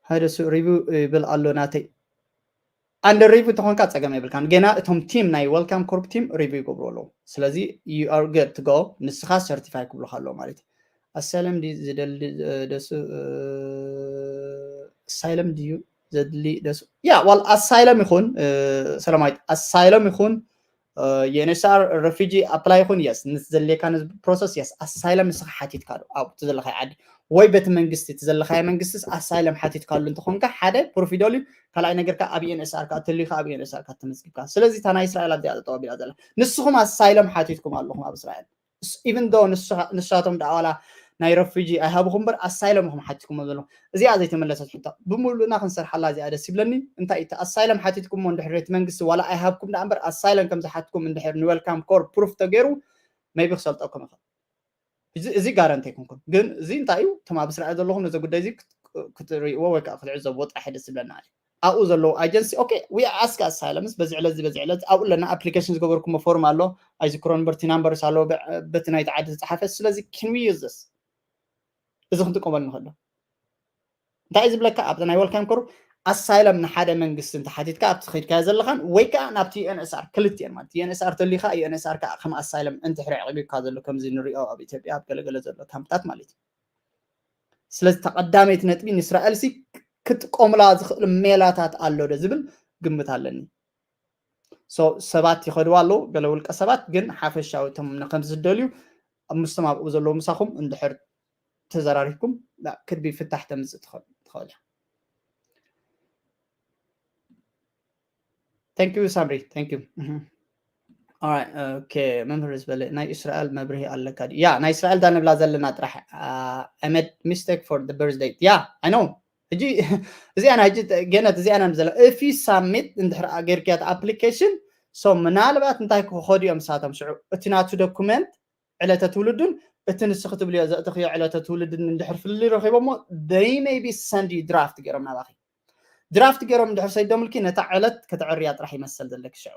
ህደሱ ሪቪው ይብል ኣሎ ናተይ under review ተኾንካ ፀገም የብልካን ገና እቶም ቲም ናይ welcome corp team review ይገብሩ ኣለዉ ስለዚ you are good to go ንስኻ certify ክብሉካ ኣለዉ ማለት እዩ ኣሳይለም ድዩ ዝደሊ ደሱ ኣሳይለም ድዩ ዘድሊ ደሱ ያ ዋል ኣሳይለም ይኹን ሰላማዊት ኣሳይለም ይኹን የንኤስኣር ረፊጂ ኣፕላይ ይኹን የስ ንዘድልየካ ነዚ ፕሮሰስ የስ ኣሳይለም ንስኻ ሓቲትካ ዶ ኣብኡ እቲ ዘለኻዮ ዓዲ ወይ በቲ መንግስቲ እቲ ዘለኻዮ መንግስቲስ ኣሳይለም ሓቲትካሉ እንተኾንካ ሓደ ፕሩፍ ይደልዩ ካልኣይ ነገርካ ኣብ የንኤስኣር ካ ተልዩካ ኣብ የንኤስኣር ካ ተመዝጊብካ ስለዚ እታ ናይ እስራኤል ኣብዚኣ ጠጠው ኣቢላ ዘላ ንስኹም ኣሳይለም ሓቲትኩም ኣለኹም ኣብ እስራኤል even though ንሳቶም ደኣ ዋላ ናይ ረፊጂ ኣይሃብኹም እምበር ኣሳይለም ኢኹም ሓቲትኩሞ ዘለኹም እዚኣ ዘይተመለሰት ሕቶ ብምሉእና ክንሰርሓላ እዚኣ ደስ ይብለኒ እንታይ እቲ ኣሳይለም ሓቲትኩሞ እንድሕር እቲ መንግስቲ ዋላ ኣይሃብኩም ደኣ እምበር ኣሳይለም ከም ዝሓትኩም እንድሕር ንወልካም ኮር ፕሩፍ ተገይሩ maybe ክሰልጠኩም ይኽእል እዚ ጋረንቲ ኣይኮንኩን ግን እዚ እንታይ እዩ እቶም ኣብ እስራኤል ዘለኹም ነዚ ጉዳይ እዚ ክትርእይዎ ወይ ከዓ ክትዕዘብዎ ጥራሕ ደስ ዝብለና ኣብኡ ዘለዉ ኣጀንሲ okay we ask asylums በዚ ዕለት በዚ ዕለት ኣብኡ ኣለና ኣፕሊኬሽን ዝገበርኩሞ ፎርም ኣሎ ኣይዝክሮን በርቲ ናምበርስ ኣሎ በቲ ናይቲ ዓዲ ዝፀሓፈ ስለዚ can we use this እዚ ክንጥቀመሉ ንኽእል እንታይ ዝብለካ ኣብቲ ናይ ወልካም ኮሩ ኣሳይለም ንሓደ መንግስቲ እንተሓቲትካ ኣብቲ ከይድካዮ ዘለኻን ወይ ከዓ ናብቲ ዩኤንኤስኣር ክልቲኤን ማለት ዩኤንኤስኣር ተልዩካ ዩኤንኤስኣር ከዓ ከም ኣሳይለም እንድሕሪ ኣዕቂቡካ ዘሎ ከምዚ ንሪኦ ኣብ ኢትዮጵያ ኣብ ገለገለ ዘሎ ካምፕታት ማለት እዩ ስለዚ ተቐዳመይቲ ነጥቢ ንእስራኤል ሲ ክጥቀሙላ ዝኽእል ሜላታት ኣሎ ዶ ዝብል ግምት ኣለኒ ሰባት ይኸድዋ ኣለዉ ገለ ውልቀ ሰባት ግን ሓፈሻዊ እቶም ከም ዝደልዩ ምስቶም ኣብኡ ዘለዉ ምሳኹም እንድሕር ተዘራሪብኩም ክድቢ ፍታሕ ተምፅእ ትኽእል እያ Thank you ሳምሪ thank you ኦራይት፣ ኦኬ፣ መምህር ዝበለ ናይ እስራኤል መብርሂ ኣለካ ድዩ? ያ፣ ናይ እስራኤል ዳንብላ ዘለና ጥራሕ። I made mistake for the birth date. Yeah, I know. ሕጂ እዚኣ ናይ ሕጂ ገነት እዚኣ ኢና ንዘላ። If you submit እንድሕር ጌርክያ ኣፕሊኬሽን፣ so ምናልባት እንታይ ክኸዱ እዮም ንሳቶም ሽዑ፣ እቲ ናቱ ዶኩመንት፣ ዕለተ ትውልዱን እቲ ንስኺ ትብልዮ ዘእተኽዮ ዕለተ ትውልድን እንድሕር ፍልልይ ረኺቦሞ፣ they maybe send you draft ገይሮም ናባኺ። ድራፍት ገይሮም እንድሕር ሰይዶምልኪ፣ ነታ ዕለት ከተዕርያ ጥራሕ ይመሰል ዘለኪ ሽዑ።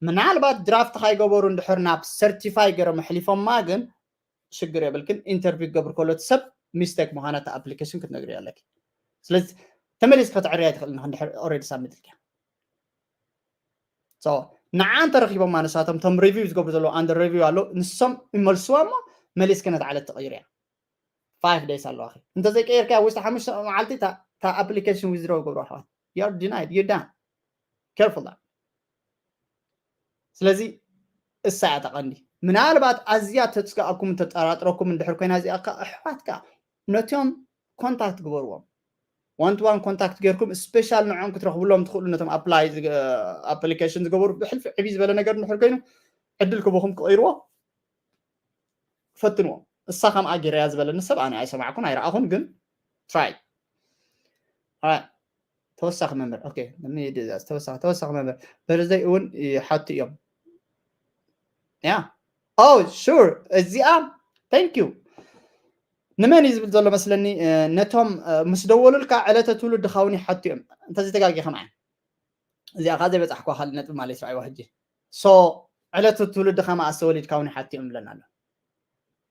ምናልባት ድራፍት ካይገበሩ እንድሕር ናብ ሰርቲፋይ ገይሮም ኣሕሊፎማ ግን ሽግር የብልክን። ኢንተርቪው ክገብር ከሎ እቲ ሰብ ሚስቴክ ምዃና እቲ ኣፕሊኬሽን ክትነግርዮ ኣለኪ። ስለዚ ተመሊስ ከተዕርያ ይትኽእል እንድሕር ኦልሬዲ ሳብሚት ኢልኪያ። So ንዓ እንተረኺቦማ ንሳቶም፣ ቶም ሪቪው ዝገብሩ ዘለዉ፣ ኣንደር ሪቪው ኣሎ፣ ንሶም ይመልስዋ እሞ መሊስኪ ነታ ዕለት ትቕይርያ። ፋይቭ ደይስ ኣለዋኺ። እንተዘይቀየርካያ ውሽጢ ሓሙሽተ መዓልቲ እታ ኣፕሊኬሽን ዊዝድሮ ይገብሩ ኣሕዋት። You're denied, you're done. Careful that. ስለዚ እሳ እያ ተቐንዲ። ምናልባት ኣዝያ ተጽግኣኩም፣ ተጠራጥረኩም እንድሕር ኮይና እዚኣ ከ ኣሕዋት ከ ነቶም ኮንታክት ግበርዎም። ዋን ቱ ዋን ኮንታክት ጌርኩም ስፔሻል ንዕኦም ክትረኽብሎም ትኽእሉ፣ ነቶም ኣፕላይ ኣፕሊኬሽን ዝገበሩ። ብሕልፊ ዕብይ ዝበለ ነገር እንድሕር ኮይኑ ዕድል ክበኹም ክቐይርዎ ፈትንዎ። እሳ ከምኣ ጌረያ ዝበለኒ ሰብ ኣነ ኣይሰማዕኩን ኣይረኣኹን፣ ግን ትራይ። ተወሳኺ መምህር። ኦኬ፣ ተወሳኺ ተወሳኺ መምህር በርዝደይ እውን ይሓቱ እዮም። ያ ኦ ሹር። እዚኣ፣ thank you። ንመን እዩ ዝብል ዘሎ መስለኒ? ነቶም ምስ ደወሉልካ ዕለተ ትውልድኻ እውን ይሓቱ እዮም። እንተዘይተጋጊ ከምኣ እዚኣ ከዓ ዘይበፃሕኳ ካልእ ነጥቢ ማለት እዩ። ሕጂ ሶ ዕለተ ትውልድኻ መኣስ ተወሊድካ እውን ይሓቱ እዮም ብለና ኣሎ።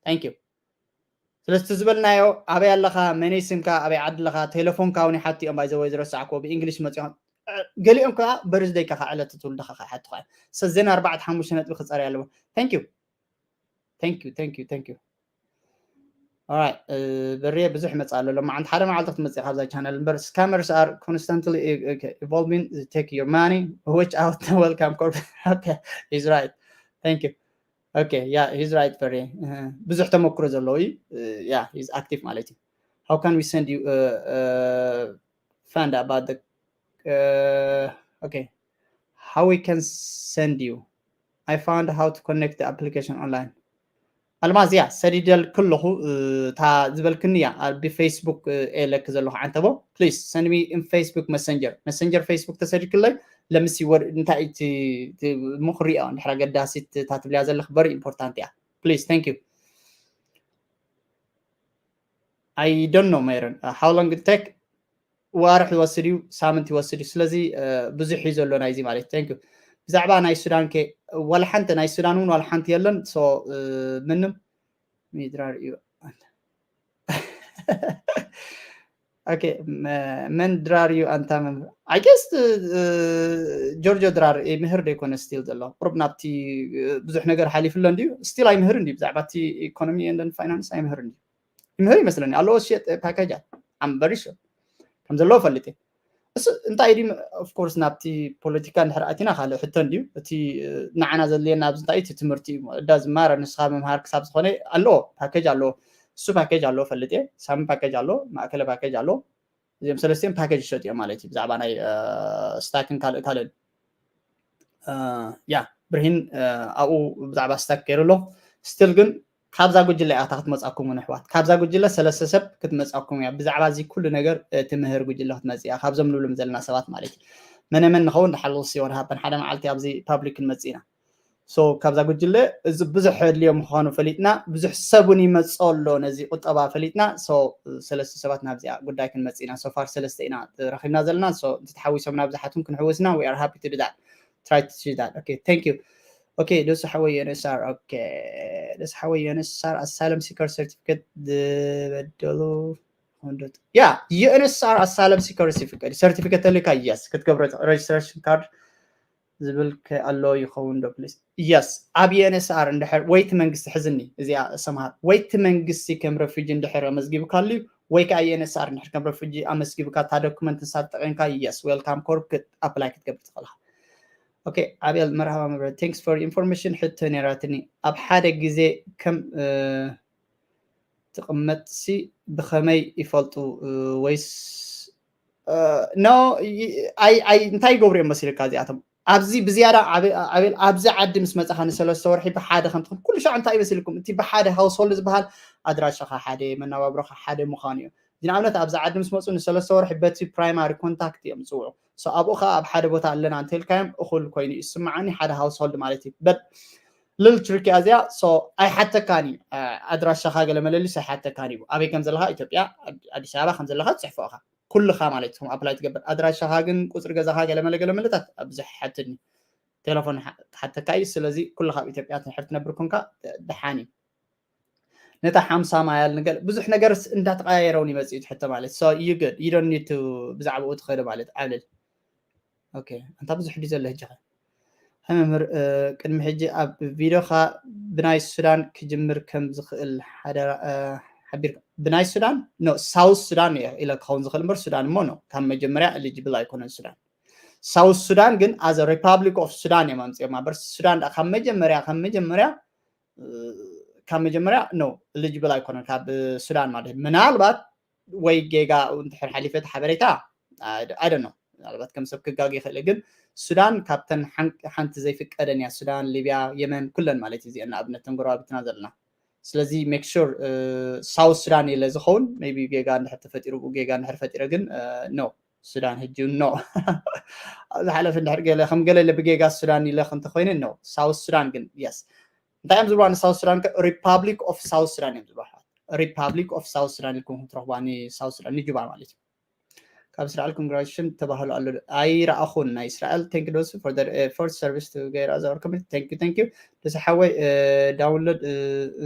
Thank you። ስለዚ ዝበልናዮ፣ ኣበይ ኣለኻ፣ መነይ ስምካ፣ ኣበይ ዓዲ ኣለኻ፣ ቴሌፎንካ እውን ይሓቱ እዮም። ባይዘወይ ዝረሳዕክዎ ብእንግሊሽ መፂኦም። ገሊኦም ከዓ በርዝደይካ ከዓ ዕለተ ትውልድኻ ከዓ ይሓቱኻ እዮም። ሰዘን ኣርባዕተ ሓሙሽተ ነጥቢ ክፀርያ ኣለዎ። Thank you። Thank you, thank you, thank you. Alright፣ በርየ ብዙሕ ይመፅእ ኣሎ። ሎማዓንቲ ሓደ መዓልቲ ክትመፅእ ካብዛ ቻነል እምበር፣ scammers are constantly evolving, take your money, watch out. Welcome corporate. Okay, he's right. Thank you. Okay, yeah, he's right በርየ። ብዙሕ ተመክሮ ዘለዎ እዩ። Yeah, he's active ማለት እዩ። How can we send you fund about the okay, how we can send you? I found how to connect the application online. ኣልማዝ፣ ያ ሰዲደልክ ኣለኹ። እታ ዝበልክኒ እያ ብፌስቡክ ኤለክ ዘለኹ ዓንተቦ። Please send me in Facebook Messenger. መሰንጀር ፌስቡክ ተሰዲድክለይ ለምሲ ወር እንታይ እቲ ምኽሪኦ እንድሕር ኣገዳሲት እታ ትብልያ ዘለኽ very important እያ። Please, thank you. I don't know, ሜሮን። How long it take? ዋርሕ ይወስድ እዩ፣ ሳምንት ይወስድ እዩ። ስለዚ ብዙሕ እዩ ዘሎ ናይዚ ማለት። Thank you። ብዛዕባ ናይ ሱዳን ከ ዋላ ሓንቲ፣ ናይ ሱዳን እውን ዋላ ሓንቲ የለን። So ምንም ሚድራር እዩ። Okay, መን ድራር እዩ ኣንታ መምህር? I guess ጆርጆ ድራር ይምህር ዶ ይኮነ? ስቲል ዘሎ ቁሩብ ናብቲ ብዙሕ ነገር ሓሊፍሎ እንድዩ። ስቲል ኣይምህር እንድዩ፣ ብዛዕባ እቲ ኢኮኖሚ and finance ኣይምህር እንድዩ። ይምህር ይመስለኒ ኣለዎ። ሽየጥ ፓኬጃት ኣምበሪሽ ከም ዘለዎ ፈልጥ እሱ እንታይ ድዩ? Of course ናብቲ ፖለቲካ እንድሕር ኣቲና ካልእ ሕቶ እንድዩ። እቲ ንዓና ዘድልየና ኣብዚ እንታይ እቲ ትምህርቲ እዩ። እዳ ዝማረ ንስኻ ምምሃር ክሳብ ዝኾነ ኣለዎ፣ ፓኬጅ ኣለዎ። እሱ ፓኬጅ ኣለዎ ፈልጥ እየ። ሳሚ ፓኬጅ ኣለዎ፣ ማእከለ ፓኬጅ ኣለዎ። እዚኦም ሰለስቲኦም ፓኬጅ ይሸጡ እዮም ማለት እዩ። ብዛዕባ ናይ ስታክን ካልእ ካልእን ያ ብርሂን ኣብኡ ብዛዕባ ስታክ ገይሩ ኣሎ። ስቲል ግን ካብዛ ጉጅለ እያ እታ ክትመፃኩም ንሕዋት። ካብዛ ጉጅለ ሰለስተ ሰብ ክትመፃኩም እያ። ብዛዕባ እዚ ኩሉ ነገር ትምህር ጉጅለ ክትመፅእ እያ። ካብዞም ንብሎም ዘለና ሰባት ማለት እዩ። መነ መን ንኸውን ድሓር ሲ ወር ሃበን ሓደ መዓልቲ ኣብዚ ፓብሊክ ክንመፅእ ኢና። So ካብዛ ጉጅለ እዚ ብዙሕ ኣድልዮ ምዃኑ ፈሊጥና፣ ብዙሕ ሰብ እውን ይመፅኦ ኣሎ ነዚ ቁጠባ ፈሊጥና። So ሰለስተ ሰባት ናብዚኣ ጉዳይ ክንመፅእ ኢና። So far ሰለስተ ኢና ረኺብና ዘለና። So እንተተሓዊሶም ናብ ዝሓቱን ክንሕውስና we are happy to do that. Try to see that. Okay, thank you. Okay, ደሱ ሓወይ ዩኤንኤስኣር። Okay፣ ደሱ ሓወይ ዩኤንኤስኣር asylum seeker certificate ዝበደሉ ያ ዩኤንኤስኣር asylum seeker certificate ተልካ yes ክትገብረ registration card ዝብል ከ ኣሎ ይኸውን ዶ please? Yes፣ ኣብ ዩኤንኤስኣር እንድሕር ወይቲ መንግስቲ ሕዝኒ እዚኣ ሰምሃር ወይቲ መንግስቲ ከም ረፊጂ እንድሕር ኣመዝጊብካ ኣልዩ ወይ ከዓ ዩኤንኤስኣር እንድሕር ከም ረፊጂ ኣመዝጊብካ እታ ዶክመንት ንሳ ተጠቂምካ yes welcome corp ኣፕላይ ክትገብር ትኽእልካ። Okay፣ ኣቤል መርሃባ መብረ thanks for information። ሕቶ ነይራትኒ ኣብ ሓደ ግዜ ከም ትቕመጥሲ ብኸመይ ይፈልጡ ወይስ no እንታይ ይገብሩ እዮም መሲልካ እዚኣቶም? ኣብዚ ብዝያዳ ዓቤል ኣብዚ ዓዲ ምስ መፃኻ ንሰለስተ ወርሒ ብሓደ ከም ትኾን ኩሉ ሻዕ እንታይ ይመስልኩም? እቲ ብሓደ ሃውስሆልድ ዝበሃል ኣድራሻኻ ሓደ፣ መነባብሮኻ ሓደ ምዃኑ እዩ። ንኣብነት ኣብዚ ዓዲ ምስ መፁ ንሰለስተ ወርሒ በቲ ፕራይማሪ ኮንታክት እዮም ዝፅውዑ። ኣብኡ ከዓ ኣብ ሓደ ቦታ ኣለና እንተልካዮም እኹል ኮይኑ ይስማዓኒ፣ ሓደ ሃውስሆልድ ማለት እዩ። በት ልል ትሪክ እዚኣ ኣይሓተካን እዩ። ኣድራሻኻ ገለ መለሊስ ኣይሓተካን እዩ። ኣበይ ከም ዘለኻ ኢትዮጵያ፣ ኣዲስ ኣበባ ከም ዘለኻ ትፅሕፎ ኢኻ። ኩልኻ ማለት እቶም ኣፕላይ ትገብር ኣድራሻኻ ግን ቁፅሪ ገዛኻ ገለ መለ ገለ መለታት ብዙሕ ይሓተኒ። ቴሌፎን ክሓተካ እዩ። ስለዚ ኩልኻ ኣብ ኢትዮጵያ ትንሕር ትነብር ኮንካ ደሓን እዩ። ነታ ሓምሳ ማያል ንገለ ብዙሕ ነገር እንዳተቀያየረ እውን ይመፅእ እዩ ትሕቶ ማለት። So you good, you don't need to ብዛዕባኡ ትኸዶ ማለት ኣብልል። ኦኬ፣ ኣንታ ብዙሕ ድዩ ዘሎ ሕጂ ኸ? ሃይ መምህር፣ ቅድሚ ሕጂ ኣብ ቪድዮኻ ብናይ ሱዳን ክጅምር ከም ዝኽእል ሓደራ ሓቢርካ። ብናይ ሱዳን ኖ፣ ሳውት ሱዳን ኢለ ክኸውን ዝኽእል እምበር ሱዳን እሞ ኖ፣ ካብ መጀመርያ ኤሊጅብል ኣይኮነን ሱዳን። ሳውት ሱዳን ግን ኣዘ ሪፓብሊክ ኦፍ ሱዳን እዮም ኣምፅኦም። ኣበር ሱዳን ካብ መጀመርያ ካብ መጀመርያ ካብ መጀመርያ ኖ፣ ኤሊጅብል ኣይኮነን ካብ ሱዳን ማለት። ምናልባት ወይ ጌጋ እንድሕር ሓሊፈ እቲ ሓበሬታ ኣይ ዶንት ኖ፣ ምናልባት ከም ሰብ ክጋግ ይኽእል፣ ግን ሱዳን ካብተን ሓንቲ ዘይፍቀደን እያ። ሱዳን፣ ሊብያ፣ የመን ኩለን ማለት እዩ። እዚአን ንኣብነት ተን ጎረባብትና ዘለና። ስለዚ ሜክ ሹር ሳውት ሱዳን ኢለ ዝኸውን ሜይ ቢ ጌጋ እንድሕር ተፈጢሩ፣ ጌጋ እንድሕር ፈጢረ ግን ኖ፣ ሱዳን ሕጂ ኖ። ኣብ ዝሓለፈ እንድሕር ገለ ከም ገለ ኢለ ብጌጋ ሱዳን ኢለ እንተኮይነ ኖ። ሳውት ሱዳን ግን የስ። እንታይ እዮም ዝብልዋ ንሳውት ሱዳን? ሪፓብሊክ ኦፍ ሳውት ሱዳን እዮም ዝብልዋ። ሪፓብሊክ ኦፍ ሳውት ሱዳን ኢልኩም ክትረኽቧ ንሳውት ሱዳን ንጁባ ማለት እዩ። ካብ እስራኤል ኮንግራቹሌሽን ተባህሉ ኣሎ። ኣይረኣኹን ናይ እስራኤል። Thank you Dosu for the effort service to get us our community. Thank you, thank you Dosu ሓወይ። ዳውንሎድ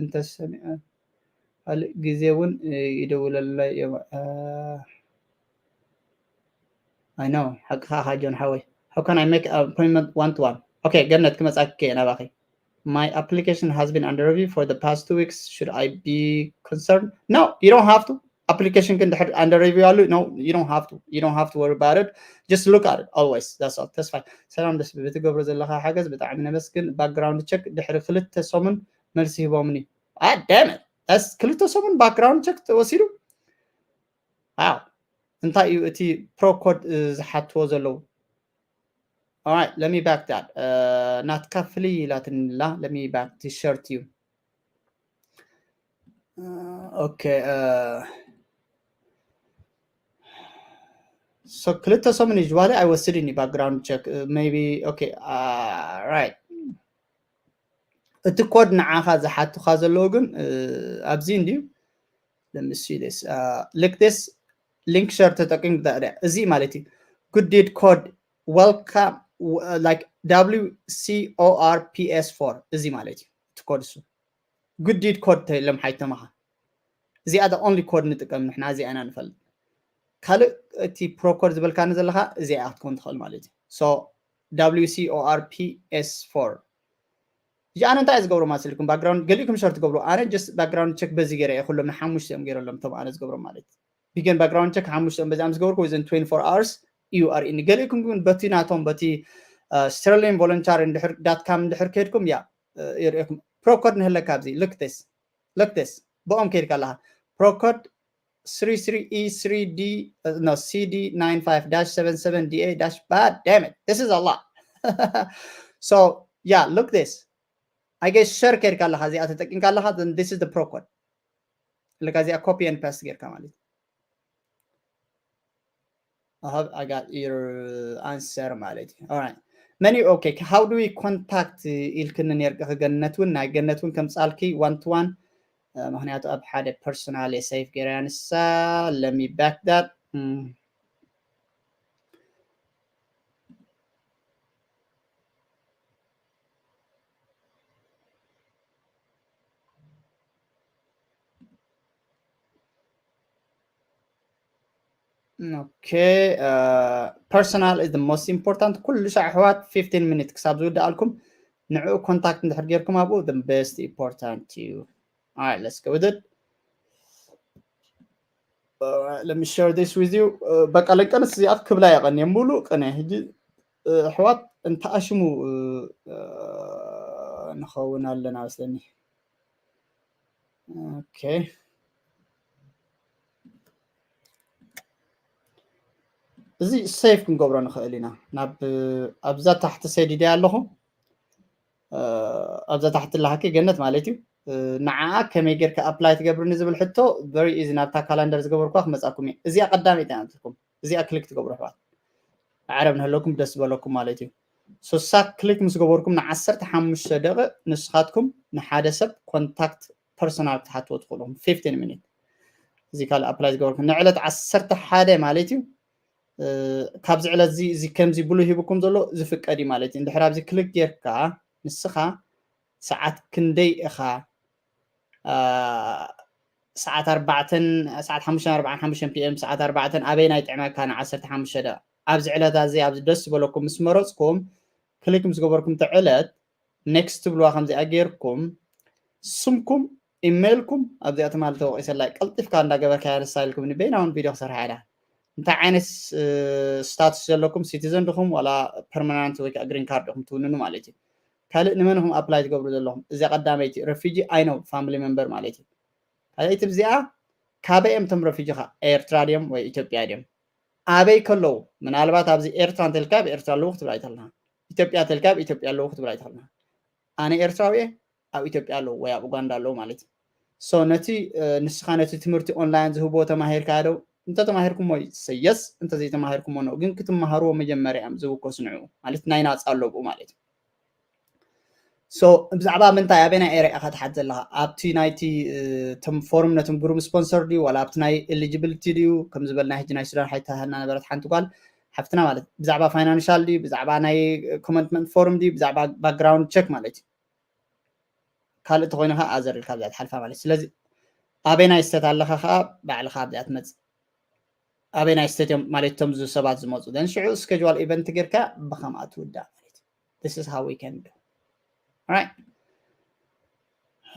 እንተሰሚዐ ካልእ ግዜ እውን ይደውለልና እዮም። I know ሓቅኻ ኢኻ ጆን ሓወይ። How can I make an appointment one to one? Okay ገነት ክመጻኪ እየ ናባኺ። My application has been under review for the past two weeks. Should I be concerned? No, you don't have to. Application ግን ድሕር under review ኣሉ። No, you don't have to. You don't have to worry about it. Just look at it always. That's all. ተስፋይ ሰላም ደስ ብትገብሮ ዘለኻ ሓገዝ ብጣዕሚ ነመስግን። Background check ድሕሪ ክልተ ሰሙን መልሲ ሂቦምኒ። Ah damn it. ክልተ ሰሙን background check ተወሲዱ። Wow. እንታይ እዩ እቲ ፕሮ ኮድ ዝሓትዎ ዘለዉ? Alright, let me back that. ናትካ ፍልይ ኢላትንላ። Let me back t-shirt እዩ። Okay. So ክልተ ሰሙን usually ኣይወስድን እዩ background check. Maybe okay. Right. እቲ ኮድ ንዓኻ ዝሓቱኻ ዘለዉ ግን ኣብዚ እንድዩ። Let me see this. Look this link share ተጠቂም። እዚ ማለት እዩ። Good deed code, welcome, like W C O R P S four እዚ ማለት እዩ። እቲ ኮድ እሱ good deed code ተይለም ሓይተማኻ። እዚኣ the only code ንጥቀም ንሕና፣ እዚኣ ኢና ንፈልጥ። ካልእ እቲ ፕሮ ኮድ ዝበልካኒ ዘለኻ እዚኣ ክትኮን ትኽእል ማለት እዩ። So W C O R P S four። እጂ ኣነ እንታይ እየ ዝገብሮ ማስልኩም? Background ገሊእኩም ሸር ትገብሩ። ኣነ just background check በዚ ገይረ እየ። ኩሎም ንሓሙሽተ እዮም ገይረሎም እቶም ኣነ ዝገብሮም ማለት እዩ። Begin background check ሓሙሽተ እዮም በዚኣም ዝገበርኩ within twenty-four hours you are in። ገሊእኩም ግን በቲ ናቶም በቲ ስተርሊን ቮለንታሪ እንድሕር ዳት ካም እንድሕር ከድኩም ያ የርእየኩም። ፕሮ ኮድ ንህለካ ኣብዚ look this, look this ብኦም ከድካ ኣለኻ። Pro code three three E three D, uh, no, C D nine five dash seven seven D A dash, but damn it, this is a lot. So yeah, look this. I guess share ከድካ ኣለኻ፣ እዚኣ ተጠቂምካ ኣለኻ፣ then this is the pro code። ልካ እዚኣ copy and paste ጌርካ ማለት እዩ። I hope I got your answer ማለት እዩ። Alright. መን እዩ? Okay, how do we contact ኢልክኒ ነርቂ፣ ገነት እውን፣ ናይ ገነት እውን ከምጻልኪ one to one፣ ምክንያቱ ኣብ ሓደ ፐርሶናል ሴቭ ገይረ ንሳ። Let me back that. Okay, personal is the most important. ኩሉ ሻዕ ኣሕዋት fifteen minutes ክሳብ ዝውድኣልኩም ንዕኡ ኮንታክት እንድሕር ጌርኩም ኣብኡ the best important እዩ። Alright, let's go with it. Alright, let me share this with you. በቃ ለንቀንስ እዚኣት ክብላ የቐን ሙሉ ቅነ ሕጂ ኣሕዋት እንተኣሽሙ ንኸውን ኣለና መስለኒ። Okay. እዚ ሴፍ ክንገብሮ ንኽእል ኢና። ናብ ኣብዛ ታሕቲ ሰዲደ ኣለኹ። ኣብዛ ታሕቲ ላሃኪ ገነት ማለት እዩ። ንዓ ከመይ ጌርካ ኣፕላይ ትገብርኒ ዝብል ሕቶ very easy ናብታ ካላንደር ዝገበርኳ ክመጻኩም እየ። እዚኣ ቀዳመይቲ እያ ንትልኩም። እዚኣ ክሊክ ትገብሩ ኣሕዋት። ዓረብ ንህለኩም ደስ ዝበለኩም ማለት እዩ። ሶሳ ክሊክ ምስ ገበርኩም ንዓሰርተ ሓሙሽተ ደቂቕ ንስኻትኩም ንሓደ ሰብ ኮንታክት ፐርሶናል ክትሓትዎ ትኽእሉ ኢኹም። fifteen ሚኒት። እዚ ካልእ ኣፕላይ ዝገበርኩም ንዕለት ዓሰርተ ሓደ ማለት እዩ። ካብዚ ዕለት እዚ እዚ ከምዚ ብሉ ሂብኩም ዘሎ ዝፍቀድ እዩ ማለት እዩ። እንድሕር ኣብዚ ክሊክ ጌርካ ንስኻ ሰዓት ክንደይ ኢኻ ሰዓት ኣርባዕተን ሰዓት ሓሙሽተን ኣርባዓን ሓሙሽተን ፒኤም ሰዓት ኣርባዕተን ኣበይ ናይ ጥዕመካ ን ዓሰርተ ሓሙሽተ ደቂቕ ኣብዚ ዕለት እዚ ኣብዚ ደስ ዝበለኩም ምስ መረፅኩም ክሊክ ምስ ገበርኩም እቲ ዕለት ኔክስት ትብልዋ ከምዚኣ ጌርኩም ስምኩም ኢሜይልኩም ኣብዚኣ ትማሊ ተወቂሰላ ቀልጢፍካ እንዳገበርካ ያነሳ ኢልኩም ንበይናውን ቪድዮ ክሰርሓ ኢላ እንታይ ዓይነት ስታቱስ ዘለኩም ሲቲዘን ድኹም ዋላ ፐርማናንት ወይ ከዓ ግሪን ካርድ ኢኹም ትውንኑ ማለት እዩ ካልእ ንመን ኢኹም ኣፕላይ ትገብሩ ዘለኹም እዚኣ ቀዳመይቲ ረፊጂ ኣይኖ ፋሚሊ መንበር ማለት እዩ ካልኣይቲ ብዚኣ ካበይ እዮም እቶም ረፊጂ ኻ ኤርትራ ድዮም ወይ ኢትዮጵያ ድዮም ኣበይ ከለዉ ምናልባት ኣብዚ ኤርትራ እንተልካ ኣብ ኤርትራ ኣለዉ ክትብል ኣይተልና ኢትዮጵያ ተልካ ኣብ ኢትዮጵያ ኣለዉ ክትብል ኣይተልና ኣነ ኤርትራዊ እየ ኣብ ኢትዮጵያ ኣለዉ ወይ ኣብ ኡጋንዳ ኣለዉ ማለት እዩ so ነቲ ንስኻ ነቲ ትምህርቲ ኦንላይን ዝህብዎ ተማሂርካ ዶ እንተተማሂርኩሞ ሰየስ እንተዘይተማሂርኩሞ ነው ግን ክትመሃርዎ መጀመርያ እዮም ዝውከሱ ንዕኡ ማለት ናይ ናፃ ኣለብኡ ማለት እዩ so ብዛዕባ ምንታይ ኣበይ ናይ ኤሪያ ኢኻ ትሓት ዘለኻ ኣብቲ ናይቲ ቶም ፎርም ነቶም ግሩም ስፖንሰር ድዩ ዋላ ኣብቲ ናይ ኤሊጂብሊቲ ድዩ ከም ዝበል ናይ ሕጂ ናይ ሱዳን ሓይታሃና ነበረት ሓንቲ ጓል ሓፍትና ማለት ብዛዕባ ፋይናንሻል ድዩ ብዛዕባ ናይ ኮመንትመንት ፎርም ድዩ ብዛዕባ ባክግራውንድ ቸክ ማለት እዩ ካልእ ተኮይኑ ከዓ ኣዘር ኢልካ ኣብዚኣ ትሓልፋ ማለት ስለዚ ኣበይ ናይ ስተት ኣለኻ ከዓ ባዕልኻ ኣብዚኣ ትመፅእ ኣበይ ናይ ስተት እዮም ማለት እቶም ሰባት ዝመፁ then ሽዑ ስኬጁዋል ኢቨንት ጌርካ ብከምኣ ትውዳእ ማለት this is how we can do right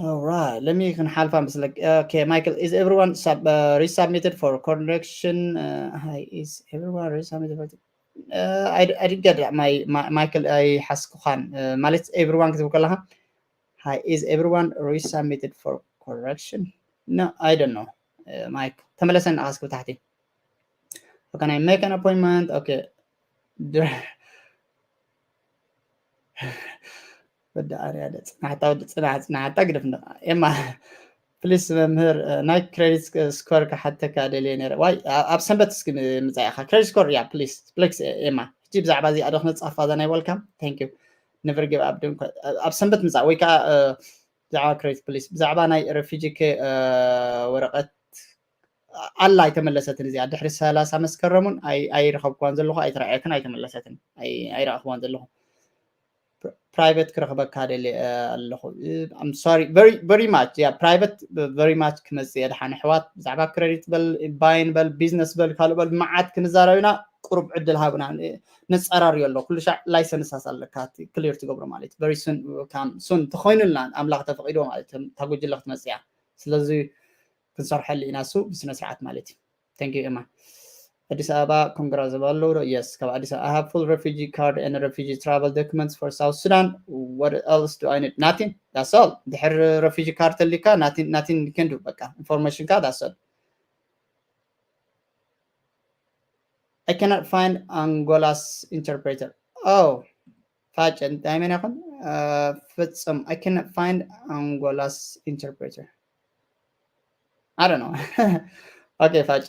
Alright, let me ክንሓልፋ ምስለክ okay Michael is everyone sub, uh, resubmitted for correction uh, hi is everyone resubmitted for uh, I, I didn't get that my, my Michael ኣይሓስኩኻን uh, ማለት everyone ክትብል ከለኻ hi is everyone resubmitted for correction no I don't know uh, Mike ተመለሰን ኣስኩ ታሕቲ How can I make an appointment? Okay. ወዲ ኣርያ ደ ፅናሕታ ወዲ ፅናሕ ፅናሕታ ግደፍ እንደ ኤማ ፕሊስ መምህር ናይ ክሬዲት ስኮር ክሓተካ ደልየ ነረ ዋይ ኣብ ሰንበት እስኪ ምፃ ኢኻ ክሬዲት ስኮር ያ ፕሊስ ፕሊስ ኤማ ሕጂ ብዛዕባ እዚኣ ዶ ክነፃፋ እዛ ናይ ወልካም thank you never give up ድንኳ ኣብ ሰንበት ምፃ ወይ ከዓ ብዛዕባ ክሬዲት ፕሊስ ብዛዕባ ናይ ሬፊጂ ወረቀት ኣላ ኣይተመለሰትን እዚኣ ድሕሪ ሰላሳ መስከረሙን ኣይረኸብክዋን ዘለኹ ኣይተረኣየትን ኣይተመለሰትን ኣይረኣኽዋን ዘለኹ ፕራይቨት ክረኽበካ ደሊ ኣለኹ ሶሪ ቨሪ ማች ያ ፕራይቨት ቨሪ ማች ክመፅእ እየ ድሓን ኣሕዋት ብዛዕባ ክረዲት በል ባይን በል ቢዝነስ በል ካልእ በል መዓት ክንዛረብ ኢና ቁሩብ ዕድል ሃብና ነፀራርዮ ኣሎ ኩሉ ሻዕ ላይሰንሳስ ኣለካ ክሊር ትገብሮ ማለት ቨሪ ሱን ሱን ተኮይኑልና ኣምላኽ ተፈቂድዎ ማለት እታ ጉጅለ ክትመፅእ እያ ስለዚ ክንሰርሐሉ ኢና እሱ ብስነ ስርዓት ማለት እዩ thank you ኤማ ኣዲስ ኣበባ ኮንግራ ዝብሉ ኣለዉ ዶ yes ካብ ኣዲስ ኣበባ I have full refugee card and refugee travel documents for South Sudan what else do I need nothing that's all ድሕር refugee card ተሊካ nothing nothing can do በቃ information ካ that's all I cannot find Angola's interpreter oh ፋጨ እንታይ መን ይኹን ፍጹም I cannot find Angola's interpreter I don't know okay ፋጨ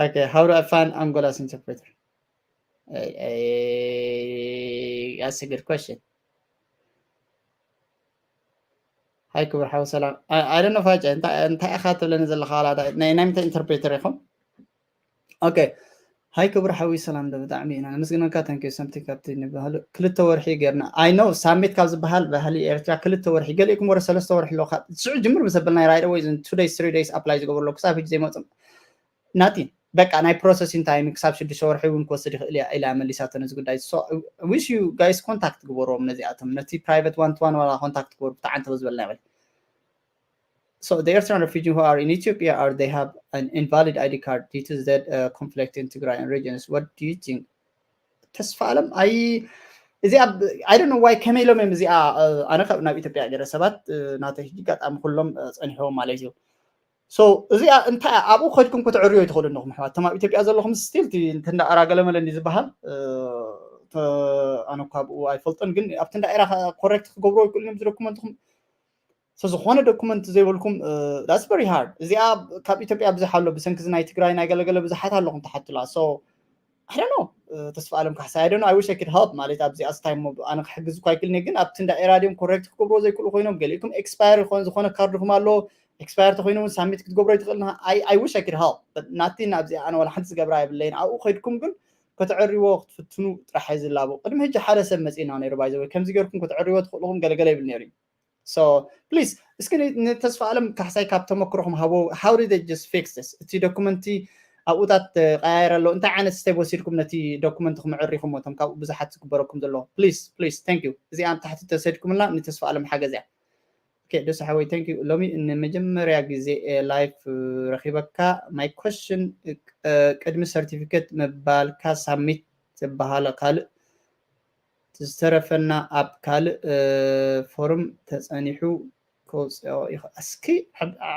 okay how do I find Angola's interpreter that's a good question ሃይ ክቡር ሓው ሰላም ኣይ ዶንት ኖ ፋጨ እንታይ ኢኻ ትብለኒ ዘለኻ ናይ ምንታይ ኢንተርፕሬተር ኢኹም ኦኬ ሃይ ክቡር ሓዊ ሰላም ዶ ብጣዕሚ ኢና ነመስግነካ thank you something ካብቲ ንባህሉ ክልተ ወርሒ ጌርና I know ሳሚት ካብ ዝበሃል ባህሊ ኤርትራ ክልተ ወርሒ ገሊእኩም ወረ ሰለስተ ወርሒ ኣለካ ስዑ ጅምር ምስ ኣበልናይ right away two days three days apply ዝገበሩ ኣለኩ ክሳብ ሕጂ ዘይመፁ nothing በቃ ናይ processing time ክሳብ ሽዱሽተ ወርሒ እውን ክወስድ ይኽእል እያ ኢላ መሊሳቶ ነዚ ጉዳይ so wish you guys contact ግበርዎም ነዚኣቶም ነቲ private one to one ዋላ contact ግበሩ ብጣዕሚ ተበዝበልና ይበል So the Eritrean refugees who are in Ethiopia are they have an invalid I D card due to the uh, conflict in Tigray and regions. What do you think? ተስፋ ኣለም ኣይ እዚ ኣብ I don't know why ከመይ ኢሎም እዮም እዚኣ ኣነ ካብ ናብ ኢትዮጵያ ገለ ሰባት ናተይ ሕጂ ጋጣሚ ኩሎም ፀኒሕዎም ማለት እዩ So እዚኣ እንታይ ኣብኡ ከድኩም ክትዕርዮ ይትኽእሉ ኣለኹም ኣሕዋት። እቶም ኣብ ኢትዮጵያ ዘለኹም ስቲል እንዳ ኤራ ገለመለ እንዲ ዝበሃል ኣነ እኳ ኣብኡ ኣይፈልጦን፣ ግን ኣብቲ እንዳ ኤራ ኮሬክት ክገብርዎ ይክእሉ እዮም። እዚ ዶኩመንትኹም ዝኾነ ዶኩመንት ዘይብልኩም that's very hard። እዚኣ ካብ ኢትዮጵያ ብዙሕ ኣሎ፣ ብሰንኪ ናይ ትግራይ ናይ ገለገለ ብዙሓት ኣለኹም ትሓቱላ። So I don't know። ተስፋ ኣለም ካሕሳ I don't know, I wish I could help ማለት ኣብዚ ኣስታይ ሞ ኣነ ክሕግዝ እኳ ይክልኒ፣ ግን ኣብቲ እንዳ ኤራ ድዮም ኮሬክት ክገብርዎ ዘይክእሉ ኮይኖም፣ ገሊእኩም ኤክስፓየር ይኾን ዝኾነ ካርድኹም ኣሎ፣ ኤክስፓየር ተኮይኑ እውን ሳሚት ክትገብሮ ይትኽእል። I wish I could help ናቲ ናብዚ ኣነ ዋላ ሓንቲ ዝገብራ የብለይን። ኣብኡ ከድኩም ግን ከተዕርዎ ክትፍትኑ ጥራሕ እዩ ዝላቦ። ቅድሚ ሕጂ ሓደ ሰብ መፂና ነይሩ ባይዘ ወይ ከምዚ ገርኩም ከተዕርዎ ትኽእልኹም ገለገለ ይብል ነይሩ። So please እስኪ ንተስፋ ኣለም ካሕሳይ ካብ ተመክሮኹም ሃቦ። How did they just fix this? እቲ ዶኩመንቲ ኣብኡታት ቀያየር ኣሎ። እንታይ ዓይነት ስቴፕ ወሲድኩም ነቲ ዶኩመንትኩም ዕሪኹም? እቶም ካብኡ ብዙሓት ዝግበረኩም ዘሎ please please thank you። እዚኣ ኣብ ታሕቲ ተሰድኩምላ ንተስፋ ኣለም ሓገዝ እያ። ኦኬ ደሱ ሓወይ thank you። ሎሚ ንመጀመርያ ግዜ ላይፍ ረኺበካ። My question ቅድሚ ሰርቲፊኬት ምባልካ ሳሚት ዝበሃል ካልእ ዝተረፈና ኣብ ካልእ ፎርም ተፀኒሑ ከውፅኦ ይኽእል። እስኪ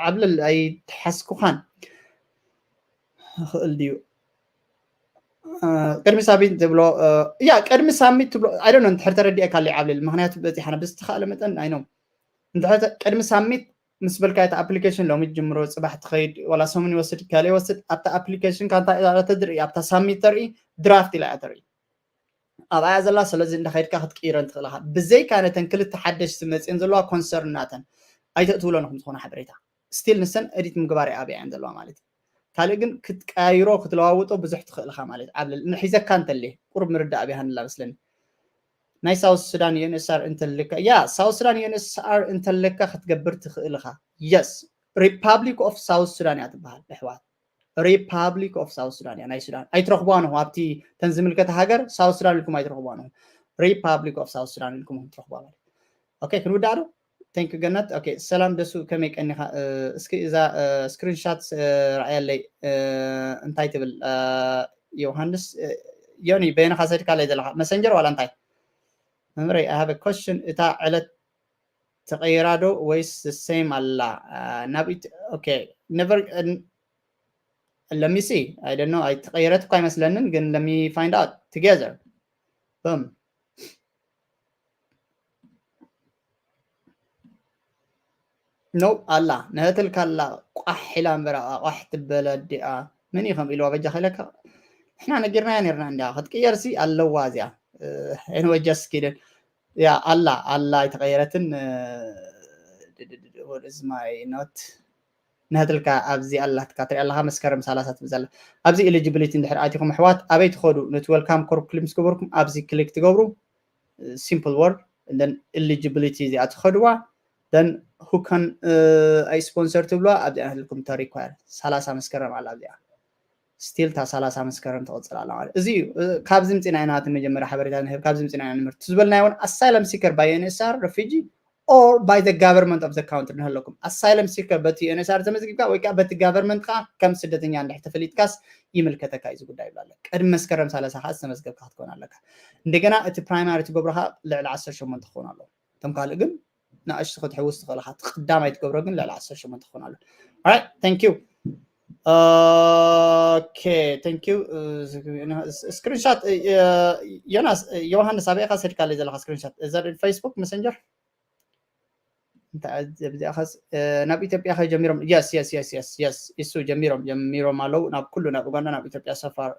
ዓብለል ኣይተሓዝኩኻን። ይኽእል ድዩ? ቅድሚ ሳሚት ትብሎ ያ ቅድሚ ሳሚት ትብሎ I don't know እንድሕር ተረዲኤካ ኣለይ ዓብለል። ምክንያቱ በፂሓና ብዝተኻእለ መጠን ኣይኖም እንድሕር ቅድሚ ሳሚት ምስ በልካ እቲ ኣፕሊኬሽን ሎሚ ጅምሮ ፅባሕ ትኸይድ ዋላ ሰሙን ይወስድ ካልእ ይወስድ ኣብታ ኣፕሊኬሽን ካንታ ተድርኢ ኣብታ ሳሚት ተርኢ ድራፍት ኢላ እያ ተርኢ ኣብኣ ዘላ። ስለዚ እንዳኸድካ ክትቅይረን ትኽእል ኢኻ። ብዘይካ ነተን ክልተ ሓደሽቲ መፅየን ዘለዋ ኮንሰርን ናተን ኣይተእትውለን ኢኹም ዝኾነ ሓበሬታ ስቲል ንሰን ኤዲት ምግባር ኣብያ እየን ዘለዋ ማለት እዩ። ካልእ ግን ክትቀያይሮ ክትለዋውጦ ብዙሕ ትኽእል ኢኻ ማለት ኣብ ሒዘካ እንተለ ቁሩብ ምርዳእ ኣብያ ሃንላ መስለኒ። ናይ ሳውት ሱዳን ዩኤንኤስኣር እንተለካ ያ ሳውት ሱዳን ዩኤንኤስኣር እንተለካ ክትገብር ትኽእል ኢኻ። የስ ሪፓብሊክ ኦፍ ሳውት ሱዳን እያ ትበሃል ኣሕዋት። ሪፓብሊክ ኦፍ ሳውት ሱዳን እያ ናይ ሱዳን ኣይትረኽቧን ኢኹም ኣብቲ ተን ዝምልከተ ሃገር ሳውት ሱዳን ኢልኩም ኣይትረኽቧን ኢኹም። ሪፓብሊክ ኦፍ ሳውት ሱዳን ኢልኩም ኢኹም ትረኽቧ ማለት። ኦኬ ክንውዳእ ዶ? Thank you ገነት። ኦኬ ሰላም ደሱ ከመይ ቀኒኻ? እስኪ እዛ ስክሪንሻት ረኣየለይ እንታይ ትብል? ዮሃንስ ዮኒ በየነኻ ሰድካ ኣለይ ዘለኻ መሰንጀር ዋላ እንታይ? መምረይ I have a question። እታ ዕለት ተቐይራ ዶ ወይስ the same ኣላ? ናብ okay never let me see. I don't know ኣይተቐየረት እኳ ኣይመስለንን ግን let me find out together። በም ኖ ኣላ ነህትልካ ኣላ ቋሕ ኢላ እምበር ቋሕ ትበለ ኣዲኣ መን እዩ ከም ኢልዋ በጃ ከይለካ ንሕና ነጊርናያ ነርና እንዲያ ክትቅየርሲ ኣለዋ እዚኣ ኤንወይ ጀስት ኪድን ያ ኣላ ኣላ ኣይተቐየረትን። What is my not ነህትልካ ኣብዚ ኣላትካ ትሪኣ ኣለካ መስከረም ሰላሳ ትብል ዘላ ኣብዚ ኤሊጂቢሊቲ እንድሕር ኣቲኹም ኣሕዋት ኣበይ ትኸዱ ነቲ ዌልካም ኮርፕ ክሊክ ምስ ገበርኩም ኣብዚ ክሊክ ትገብሩ simple word and then eligibility እዚኣ ትኸድዋ then who can I sponsor ትብልዋ ኣብዚኣ ነህትልኩም ተ require ሰላሳ መስከረም ኣላ ኣብዚኣ ስቲል እታ ሰላሳ መስከረም ትቕፅል ኣላ ማለት እዚ እዩ። ካብዚ ምፅና ኢና እቲ መጀመርያ ሓበሬታ ንህብ ካብዚ ምፅና ኢና ንምህርቲ ዝበልናዮ እውን asylum seeker by ዩኤንኤስኣር refugee or by the government of the country ንህለኩም asylum seeker በቲ ዩኤንኤስኣር ተመዝጊብካ ወይ ከዓ በቲ ጋቨርመንት ከዓ ከም ስደተኛ እንድሕ ተፈሊጥካስ ይምልከተካ እዩ እዚ ጉዳይ ይብላለ። ቅድሚ መስከረም ሰላሳ ከዓ ዝተመዝገብካ ክትከውን ኣለካ። እንደገና እቲ ፕራይማሪ ትገብሮ ከዓ ልዕሊ ዓሰርተ ሸሞንተ ክኸውን ኣለዎ። እቶም ካልእ ግን ንኣሽቱ ክትሕውስ ትኽእል ኢኻ። እቲ ቀዳማይ ትገብሮ ግን ልዕሊ ዓሰርተ ሸሞንተ ክኾን ኣሎ። Alright, thank you. Okay, thank you. ስክሪንሻት ዮናስ ዮሃንስ ኣበይ ኢኻ ሰድካለይ ዘለኻ ስክሪንሻት? እዛ ፌስቡክ መሰንጀር እንታይ እዚኣ ኸስ ናብ ኢትዮጵያ ከጀሚሮም yes yes yes yes yes እሱ ጀሚሮም ጀሚሮም ኣለዉ ናብ ኩሉ ናብ ኡጋንዳ ናብ ኢትዮጵያ ሰፋር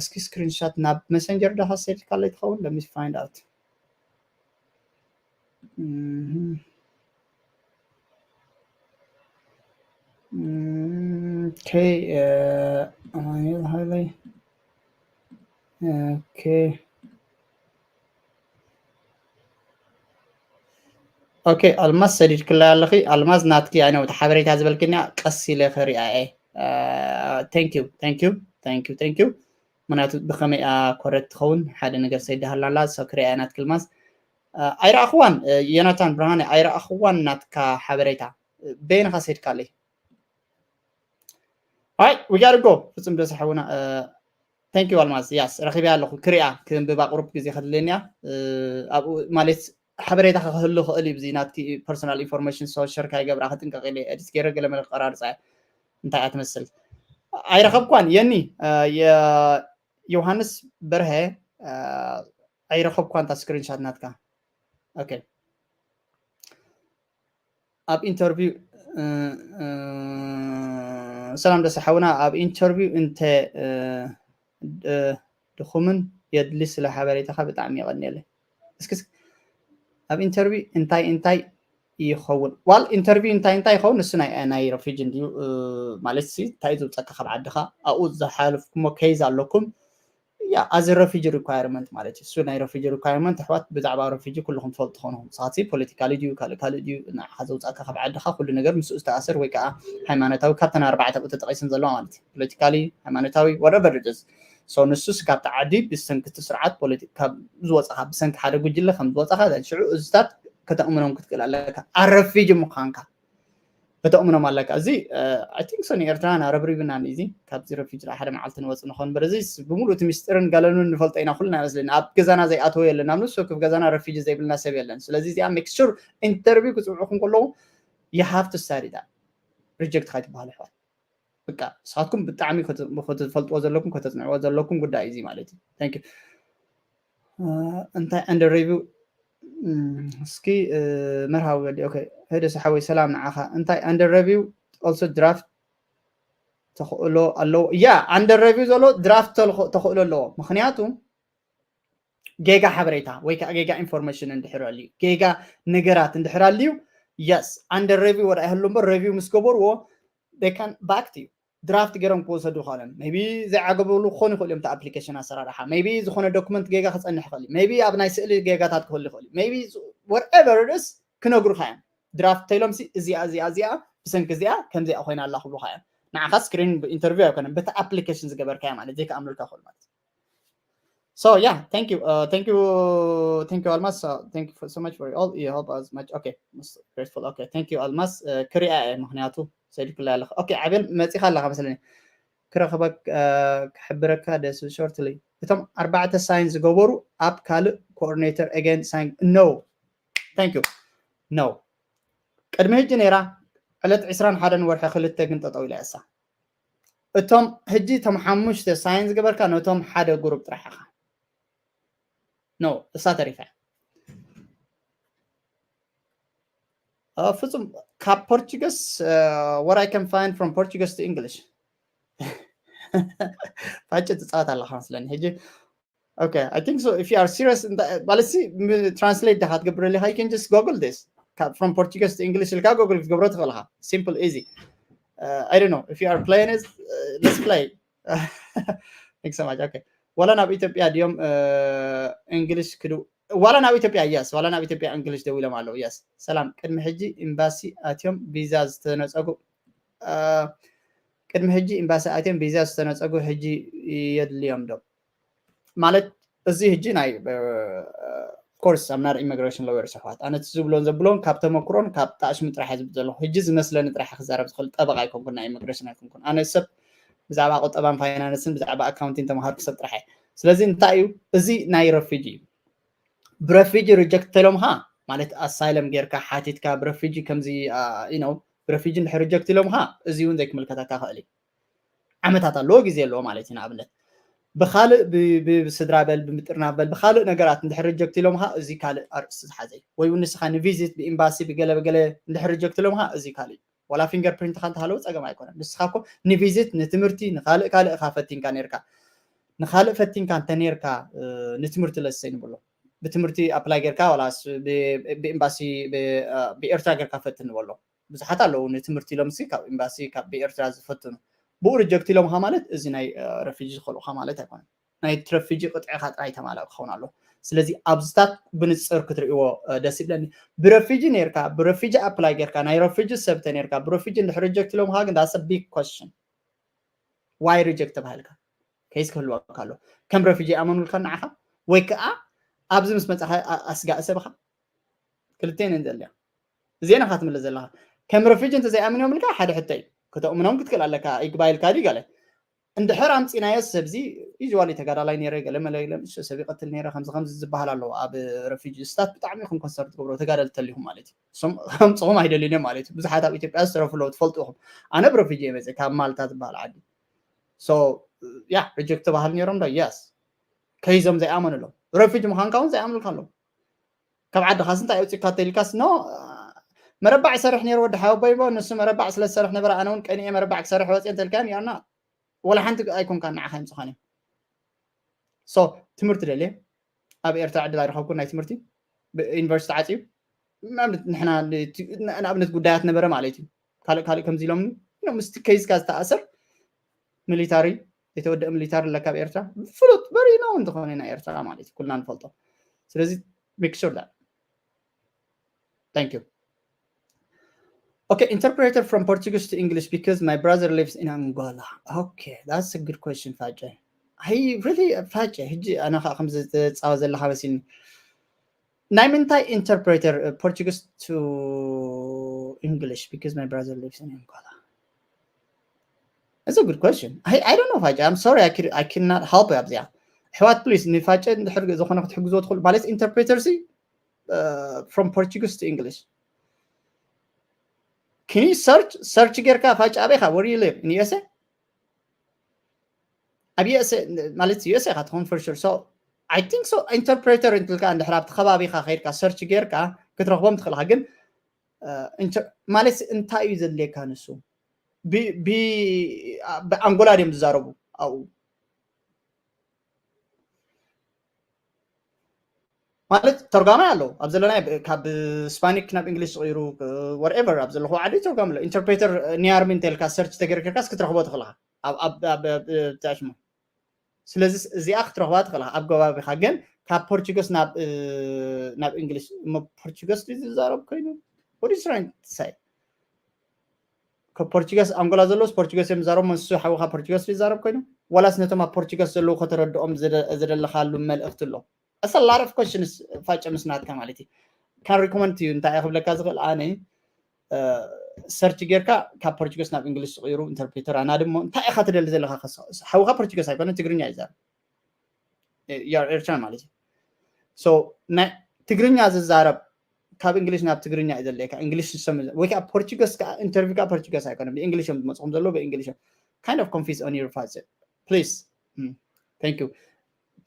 እስኪ ስክሪንሻት ናብ መሰንጀር ዳኻ ሰድካለይ ትኸውን let me find out። Okay, ኣማኑኤል ሃይለይ okay. Okay ኣልማዝ ሰዲድክላይ ኣለኺ። ኣልማዝ ናትኪ ኣይነውቲ ሓበሬታ ዝበልክንያ ቀስ ኢለ ክሪኣ እየ። Thank you thank you thank you thank you። ምክንያቱ ብኸመይ እያ ኮረክት ትኸውን ሓደ ነገር ሰይዳሃላላ ሰው ክሪኣ እያ ናትኪ ኣልማዝ። ኣይረኣኽዋን ዮናታን ብርሃነ ኣይረኣኽዋን ናትካ ሓበሬታ በየንኻ ሰይድካለይ? ኣይ we gotta go ፍጹም ደስ ሓውና። Thank you ኣልማዝ። Yes ረኺበያ ኣለኹ ክሪኣ ክንብባ ቁሩብ ግዜ ከድልየኒ እያ። ኣብኡ ማለት ሓበሬታ ክህሉ ክእል እዩ። እዚ ናትኪ ፐርሶናል ኢንፎርሜሽን ሰው ሸር ካይገብራ ክጥንቀቕ ኢለ ኤዲት ገይረ ገለ መለ ክቀራርፃ እያ። እንታይ እያ ትመስል? ኣይረኸብኳን የኒ፣ እ፣ የ-፣ ዮሃንስ በርሀ፣ እ፣ ኣይረኸብኳን እታ ስክሪንሻት ናትካ። ኦኬ። ኣብ ኢንተርቪው፣ እ፣ እ፣ ሰላም ደሰ ሓውና፣ ኣብ ኢንተርቪው እንተ፣ እ፣ ድ-፣ ድኹምን የድሊ ስለ ሓበሬታኻ ብጣዕሚ የቐንየለይ። እስኪ፣ እስኪ፣ ኣብ ኢንተርቪው እንታይ እንታይ ይኸውን? ዋል ኢንተርቪው እንታይ እንታይ ይኸውን? ንሱ ናይ፣ ናይ ረፊጅ እንድዩ፣ እ፣ ማለት ሲ፣ እንታይ እዩ ዝውፀካ ካብ ዓድኻ? ኣብኡ ዝሓለፍኩሞ ኬዝ ኣለኩም? ያ፣ ኣዚ ረፊጂ ሪኳየርመንት ማለት እዩ። እሱ ናይ ረፊጂ ሪኳየርመንት ኣሕዋት ብዛዕባ ረፊጂ ኩልኹም ትፈልጡ ትኾኑ። ንስኻትሲ ፖለቲካሊ ድዩ፣ ካልእ ካልእ ድዩ፣ ንዓኻ ዘውፃእካ ካብ ዓድኻ ኩሉ ነገር ምስኡ ዝተኣሰር ወይ ከዓ ሃይማኖታዊ ካብተን ኣርባዕተ ኣብኡ ተጠቒሰን ዘለዋ ማለት እዩ። ፖለቲካሊ፣ ሃይማኖታዊ፣ whatever it is። So ንሱስ ካብቲ ዓዲ ብሰንኪ እቲ ስርዓት ፖለቲ-፣ ካብ ዝወፃኻ፣ ብሰንኪ ሓደ ጉጅለ ከም ዝወፃኻ፣ ሽዑ እዚታት ከተእምኖም ክትክእል ኣለካ። ኣረፊጂ ምዃንካ። ከተእምኖም ኣለካ። እዚ፣ እ፣ I think so ንኤርትራን ኣረብሪብናን እዚ ካብዚ ረፊጂ ሓደ መዓልቲ ንወጽእ ንኾን እምበር፣ እዚ ስ-፣ ብምሉእ እቲ ምስጢርን ገለኑን ንፈልጦ ኢና፣ ኩልና ይመስለኒ። ኣብ ገዛና ዘይኣተወ የለን፣ ኣብ ነፍሲ ወከፍ ገዛና ረፊጂ ዘይብልና ሰብ የለን። ስለዚ እዚኣ make sure ኢንተርቪው ክጽውዑኹም ከለዉ you have to study that። ሪጀክት ከይትበሃሉ ኣሕዋት። በቃ ንስኻትኩም ብጣዕሚ ከት-፣ ክትፈልጥዎ ዘለኩም፣ ከተጽንዕዎ ዘለኩም ጉዳይ እዩ እዚ ማለት እዩ። Thank you። እ፣ እንታይ under review፣ እም፣ እስኪ፣ እ፣ መርሃዊ ወዲ፣ ኦኬ። ሄደ ሰሓወይ ሰላም ንዓኻ። እንታይ under review also draft ተኽእሎ ኣለዎ? ያ፣ under review ዘሎ ድራፍት ተልኾ-፣ ተኽእሎ ኣለዎ። ምኽንያቱ ጌጋ ሓበሬታ ወይ ከዓ ጌጋ ኢንፎርሜሽን እንድሕር ኣልዩ፣ ጌጋ ነገራት እንድሕር ኣልዩ፣ yes፣ under review ወደ ኣይህሉ እምበር፣ ረቪው ምስ ገበርዎ they can back to you። ድራፍት ገይሮም ክወሰዱ ይኽእሉ እዮም። ሜቢ ዘይዓገበሉ ክኾኑ ይኽእሉ እዮም። እቲ ኣፕሊኬሽን ኣሰራርሓ ሜቢ ዝኾነ ዶክመንት ጌጋ ክጸንሕ ይኽእል እዩ። ሜቢ ኣብ ናይ ስእሊ ጌጋታት ክህሉ ይኽእል እዩ። ሜቢ whatever it is ክነግሩኻ እዮም። ድራፍት ተይሎም ሲ እዚኣ፣ እዚኣ፣ እዚኣ ብሰንኪ እዚኣ ከምዚኣ ኮይና ኣላ ክብሉኻ እዮም። ንዓኻ ስክሪን ኢንተርቪው ኣይኮነን፣ በቲ ኣፕሊኬሽን ዝገበርካዮ ማለት ዘይከኣምኑልካ ይኽእሉ ማለት እዩ። So yeah, thank you. Uh, thank you, thank you, Almas. Uh, thank you for, so much for all. You help us much. Okay, most grateful. Okay, thank you, Almas. Uh, ክሪኣ እየ፣ ምኽንያቱ ሰይድክላ ኣለኻ። ኦኬ፣ ዓቤል መጺኻ ኣለኻ መስለኒ። ክረኽበክ፣ uh፣ ክሕብረካ ደስ ሾርትሊ። እቶም ኣርባዕተ ሳይን ዝገበሩ ኣብ ካልእ ኮኦርዲኔተር again ሳይን፣ no። Thank you። No። ቅድሚ ሕጂ ነይራ፣ ዕለት ዕስራን ሓደን ወርሒ ክልተ ግን ጠጠው ኢላ እሳ። እቶም ሕጂ እቶም ሓሙሽተ ሳይን ዝገበርካ ነቶም ሓደ ግሩፕ ጥራሕ ኢኻ። No፣ እሳ ተሪፋ። እ፣ ፍጹም ካብ ፖርቹገስ፣ እ፣ what I can find from Portuguese to English። ፋጭ ትጻወት ኣለኻ መስለኒ። ሕጂ፣ okay, I think so. If you are serious፣ እንዳ-፣ ማለት ሲ፣ ም-፣ ትራንስሌት ዳኻ ትገብር ኣለኻ፣ you can just Google this። ካብ፣ from Portuguese to English ኢልካ Google ክትገብሮ ትኽእል ኢኻ። Simple, easy። Uh, I don't know. If you are playing it, uh, let's play። Thanks so much. Okay. ዋላ ናብ ኢትዮጵያ ድዮም፣ እ፣ እንግሊሽ ክድው-፣ ዋላ ናብ ኢትዮጵያ፣ yes፣ ዋላ ናብ ኢትዮጵያ እንግሊሽ ደዊሎም ኣለዉ። Yes። ሰላም። ቅድሚ ሕጂ ኤምባሲ ኣትዮም ቪዛ ዝተነጸጉ፣ እ፣ ቅድሚ ሕጂ ኤምባሲ ኣትዮም ቪዛ ዝተነጸጉ ሕጂ የድልዮም ዶ? ማለት እዚ ሕጂ ናይ፣ እ፣ ኮርስ I'm not immigration lawyer ኣሕዋት። ኣነ እቲ ዝብሎን ዘብሎን ካብ ተመክሮን ካብ ጣዕሽሚ ጥራሕ እየ ዝብል ዘለኹ። ሕጂ ዝመስለኒ ጥራሕ ክዛረብ ዝኽእል፣ ጠበቓ ኣይኮንኩን፣ ናይ ኢሚግሬሽን ኣይኮንኩን። ኣነ ሰብ ብዛዕባ ቁጠባን ፋይናንስን ብዛዕባ ኣካውንቲንግ ተምሃርኩ ሰብ ጥራሕ እየ። ስለዚ እንታይ እዩ? እዚ ናይ ረፊጂ እዩ። ብረፊጂ ሪጀክት ተሎምኻ ማለት ኣሳይለም ጌርካ ሓቲትካ ብረፊጂ ከምዚ፣ አ፣ you know፣ ብረፊጂ እንድሕር ሪጀክት ኢሎምኻ እዚ እውን ዘይክምልከተካ ክእል እዩ። ዓመታት ኣለዎ፣ ግዜ ኣለዎ ማለት እዩ። ንኣብነት ብኻልእ ብ-፣ ብ-፣ ብስድራ በል፣ ብምጥርናፍ በል፣ ብኻልእ ነገራት እንድሕር ሪጀክት ኢሎምኻ እዚ ካልእ ኣርእስቲ ዝሓዘ እዩ። ወይ እውን ንስኻ ንቪዚት ብኤምባሲ ብገለ ብገለ እንድሕር ሪጀክት ኢሎምኻ እዚ ካልእ እዩ። ዋላ ፊንገር ፕሪንትኻ እንተሃለወ ጸገም ኣይኮነን። ንስኻ እኮ ንቪዚት፣ ንትምህርቲ፣ ንኻልእ ካልእ እኻ ፈቲንካ ኔርካ። ንኻልእ ፈቲንካ እንተ ኔርካ፣ እ፣ ንትምህርቲ ለሰይ ንብሎ። ብትምህርቲ ኣፕላይ ጌርካ ዋላስ ብ-፣ ብኤምባሲ ብ-፣ እ፣ ብኤርትራ ጌርካ ፈትን ንበሎ። ብዙሓት ኣለዉ ንትምህርቲ ኢሎም ሲ ካብ ኤምባሲ ካብ ብኤርትራ ዝፈትኑ። ብኡ ሪጀክት ኢሎምኻ ማለት እዚ ናይ፣ እ፣ ረፊጂ ዝኸልኡኻ ማለት ኣይኮነን። ናይ ረፊጂ ቅጥዕኻ ጥራይ ተማላእ ክኸውን ኣለዎ። ስለዚ ኣብዚታት ብንጽር ክትርእይዎ፣ እ፣ ደስ ይብለኒ። ብረፊጂ ኔርካ፣ ብረፊጂ ኣፕላይ ጌርካ፣ ናይ ረፊጂ ሰብ ተኔርካ፣ ብረፊጂ እንድሕር ሪጀክት ኢሎምኻ ግን that's a big question። ዋይ ሪጀክት ተባሂልካ? ኬዝ ክህልወካ ኣሎ። ከም ረፊጂ ይኣመኑልካ ንዓኻ? ወይ ከኣ ኣብዚ ምስ መጻኻ ኣ-፣ ኣስጋእ ሰብኻ? ክልቴን እየን ዘልያ። እዚኤን ኢኻ ትምልስ ዘለኻ። ከም ረፊጂ እንተ ዘይኣምንዮምልካ ሓደ ሕቶ እዩ። ከተእምኖም ክትክእል ኣለካ፣ ይግባይ ኢልካ ድዩ ገለ? እንድሕር ኣምፂናዮ ሰብዚ usually ተጋዳላይ ነይረ ገለ መለ ኢሎም እሺ ሰብ ይቐትል ነይረ ከምዚ ከምዚ ዝበሃል ኣለዎ ኣብ refugee ስታት ብጣዕሚ ኢኹም ኮንሰር ትገብሮ ተጋደልቲ ተሊኹም ማለት እዩ እሶም ከምፅኹም ኣይደልዩን እዮም ማለት እዩ ብዙሓት ኣብ ኢትዮጵያ ዝተረፉ ኣለዉ ትፈልጡ ኢኹም ኣነ ብ refugee እየ መፅእ ካብ ማልታ ዝበሃል ዓዲ so yeah reject ተባህል ነይሮም ዶ yes ከይዞም ዘይኣመኑሎም refugee ምዃንካ እውን ዘይኣምኑልካ ኣለዉ ካብ ዓድኻስ እንታይ ኣውፂካ ተልካስ no መረባዕ ይሰርሕ ነይሩ ወዲ ሓወቦይ ቦ ንሱ መረባዕ ስለ ዝሰርሕ ነበረ ኣነ እውን ቀኒኤ መረባዕ ክሰርሕ ወፅየ እንተልካዮም ያና ወላ ሓንቲ ኣይኮንካ ንዓኻ ይምፅኻን እዮም so ትምህርቲ ደልየ ኣብ ኤርትራ ዕድል ኣይረኸብኩን ናይ ትምህርቲ ዩኒቨርሲቲ ዓፅዩ ንኣብነት ንሕና ንኣብነት ጉዳያት ነበረ ማለት እዩ ካልእ ካልእ ከምዚ ኢሎም ምስቲ ከይዝካ ዝተኣሰር ሚሊታሪ የተወደአ ሚሊታሪ ኣለካ ኣብ ኤርትራ ፍሉጥ በሪኖ እንተኾነ ናይ ኤርትራ ማለት እዩ ኩልና ንፈልጦ ስለዚ make sure that thank you Okay, interpreter from Portuguese to English because my brother lives in Angola. Okay, that's a good question, Faje. I really, Faje, ሕጂ ኣነ ከዓ ከምዚ ትፃወ ዘለካ መሲልኒ ናይ ምንታይ interpreter Portuguese to English because my brother lives in Angola. That's a good question. I, I don't know, Faje. I'm sorry, I, could, I cannot help you ኣብዚኣ። ሕዋት please ንፋጨ እንድሕር ዝኾነ ክትሕግዞ ትኽእሉ ማለት interpreter ሲ from Portuguese to English. Can you search search ጌርካ ፋጭ ኣበይ ኻ where you live in USA ኣብ USA ማለት USA ኻ ትኾን for sure so I think so interpreter እንትልካ እንድሕር ኣብቲ ከባቢኻ ከይድካ search ጌርካ ክትረኽቦም ትኽእልካ ግን ማለት እንታይ እዩ ዘድልየካ ንሱ ብኣንጎላ ድዮም ዝዛረቡ ኣብኡ ማለት ተርጓማይ ኣለዉ ኣብ ዘለና ካብ ስፓኒክ ናብ እንግሊሽ ዝቕይሩ whatever ኣብ ዘለኹ ዓዲ ተርጓም ኣሎ interpreter ኒያርሚ እንተልካ search ተገርክርካስ ክትረኽቦ ትኽእልካ ኣብሽሙ ስለዚ እዚኣ ክትረኽባ ትኽእልካ ኣብ ገባቢኻ ግን ካብ ፖርቹገስ ናብ ናብ እንግሊሽ እሞ ፖርቹገስ ዝዛረብ ኮይኑ what is trying to say ካብ ፖርቹገስ ኣንጎላ ዘለውስ ፖርቹገስ እዮም ዝዛረቡ መንሱ ሓዊካ ፖርቹገስ ይዛረብ ኮይኑ ዋላስ ነቶም ኣብ ፖርቹገስ ዘለዉ ከተረድኦም ዝደለኻሉ መልእኽቲ ኣሎ That's a lot of questions ፋጨ ምስ ናትካ ማለት እዩ can recommend to you እንታይ ክብለካ ዝኽእል ኣነ search ጌርካ ካብ ፖርቹገስ ናብ እንግሊሽ ዝቕይሩ interpreter ኣና ድሞ እንታይ ኢኻ ትደሊ ዘለካ ሓውካ ፖርቹገስ ኣይኮነ ትግርኛ ይዛረብ you are ኤርትራን ማለት እዩ so ናይ ትግርኛ ዝዛረብ ካብ እንግሊሽ ናብ ትግርኛ እዩ ዘድልየካ እንግሊሽ ዝሰም ወይ ከዓ ፖርቹገስ ከዓ ኢንተርቪው ከዓ ፖርቹገስ ኣይኮነ ብእንግሊሽ እዮም ዝመፅኹም ዘለዎ ብእንግሊሽ እዮም kind of confused on your ፋጭ please thank you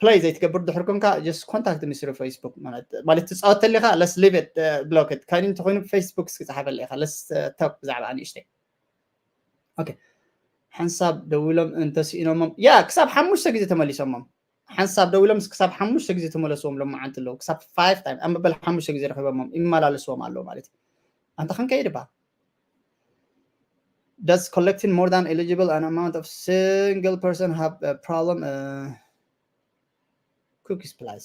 play ዘይትገብር ድሕር ኮንካ just contact me through Facebook ማለት ትፃወት ተሊካ let's leave it block it ካይን እንተኮይኑ Facebook እስኪ ፀሓፈለ ኢካ let's talk ብዛዕባ ንእሽተይ okay ሓንሳብ ደዊሎም እንተስኢኖሞም ያ ክሳብ ሓሙሽተ ግዜ ተመሊሶሞም ሓንሳብ ደዊሎም ክሳብ ሓሙሽተ ግዜ ተመለስዎም ሎም መዓልቲ ኣለዉ ክሳብ five time ኣብ መበል ሓሙሽተ ግዜ ረኪቦሞም ይመላለስዎም ኣለዉ ማለት እዩ ኣንተ ክንከይድ ባ Does collecting more than eligible an amount of single person have a problem? Uh, cookies plus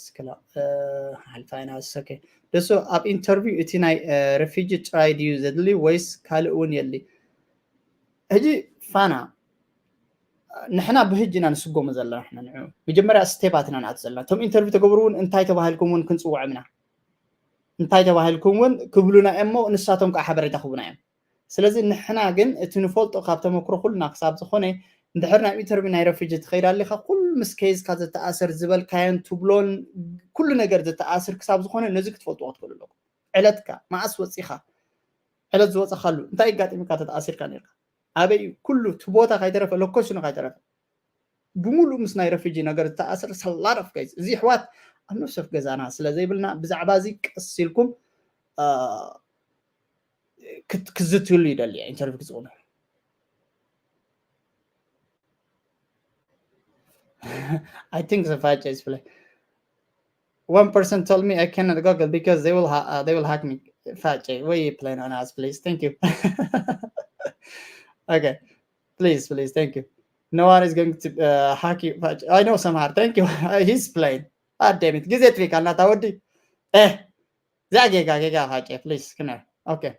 ሓልፋ ኢና okay ደሱ ኣብ ኢንተርቪው እቲ ናይ refugee ጥራይ ድዩ ዘድሊ ወይስ ካልእ እውን የድሊ ሕጂ ፋና ንሕና ብህጅ ኢና ንስጎሙ ዘለና ንሕና ንዑ መጀመርያ ስቴፓት ኢና ንኣት ዘለና እቶም ኢንተርቪው ተገብሩ እውን እንታይ ተባሂልኩም እውን ክንፅውዖም ኢና እንታይ ተባሂልኩም እውን ክብሉና እዮም እሞ ንሳቶም ከዓ ሓበሬታ ክቡና እዮም ስለዚ ንሕና ግን እቲ ንፈልጦ ካብ ተመክሮ ኩልና ክሳብ ዝኾነ እንድሕር ናብ ኢንተርቪው ናይ ረፊጂ ትኸይድ ኣለካ ኩሉ ምስ ከይዝካ ዝተኣሰር ዝበልካዮን ትብሎን ኩሉ ነገር ዝተኣስር ክሳብ ዝኾነ ነዚ ክትፈልጥዎ ክትኽእሉ ኣለኩም ዕለትካ መዓስ ወፂኻ ዕለት ዝወፀኻሉ እንታይ ይጋጥምካ ተተኣሲርካ ነርካ ኣበይ ኩሉ እቲ ቦታ ካይተረፈ ሎኮሽኑ ካይተረፈ ብምሉእ ምስ ናይ ረፊጂ ነገር ዝተኣስር ሰላድ ኦፍ ጋይዝ እዚ ኣሕዋት ኣብ ነፍሲ ወከፍ ገዛና ስለ ዘይብልና ብዛዕባ እዚ ቀስ ኢልኩም ክዝትሉ ይደሊ ኢንተርቪው ክፅውኑ I think the fight is play. One person told me I cannot Google because they will ha- uh, they will hack me. Fache, where you playing on us, please? Thank you. okay, please, please, thank you. No one is going to uh, hack you. Fache. I know somehow. Thank you. He's playing. Ah, damn it. Gizet we cannot. Eh. Zagega, gega, Fache, please. Come here. Okay.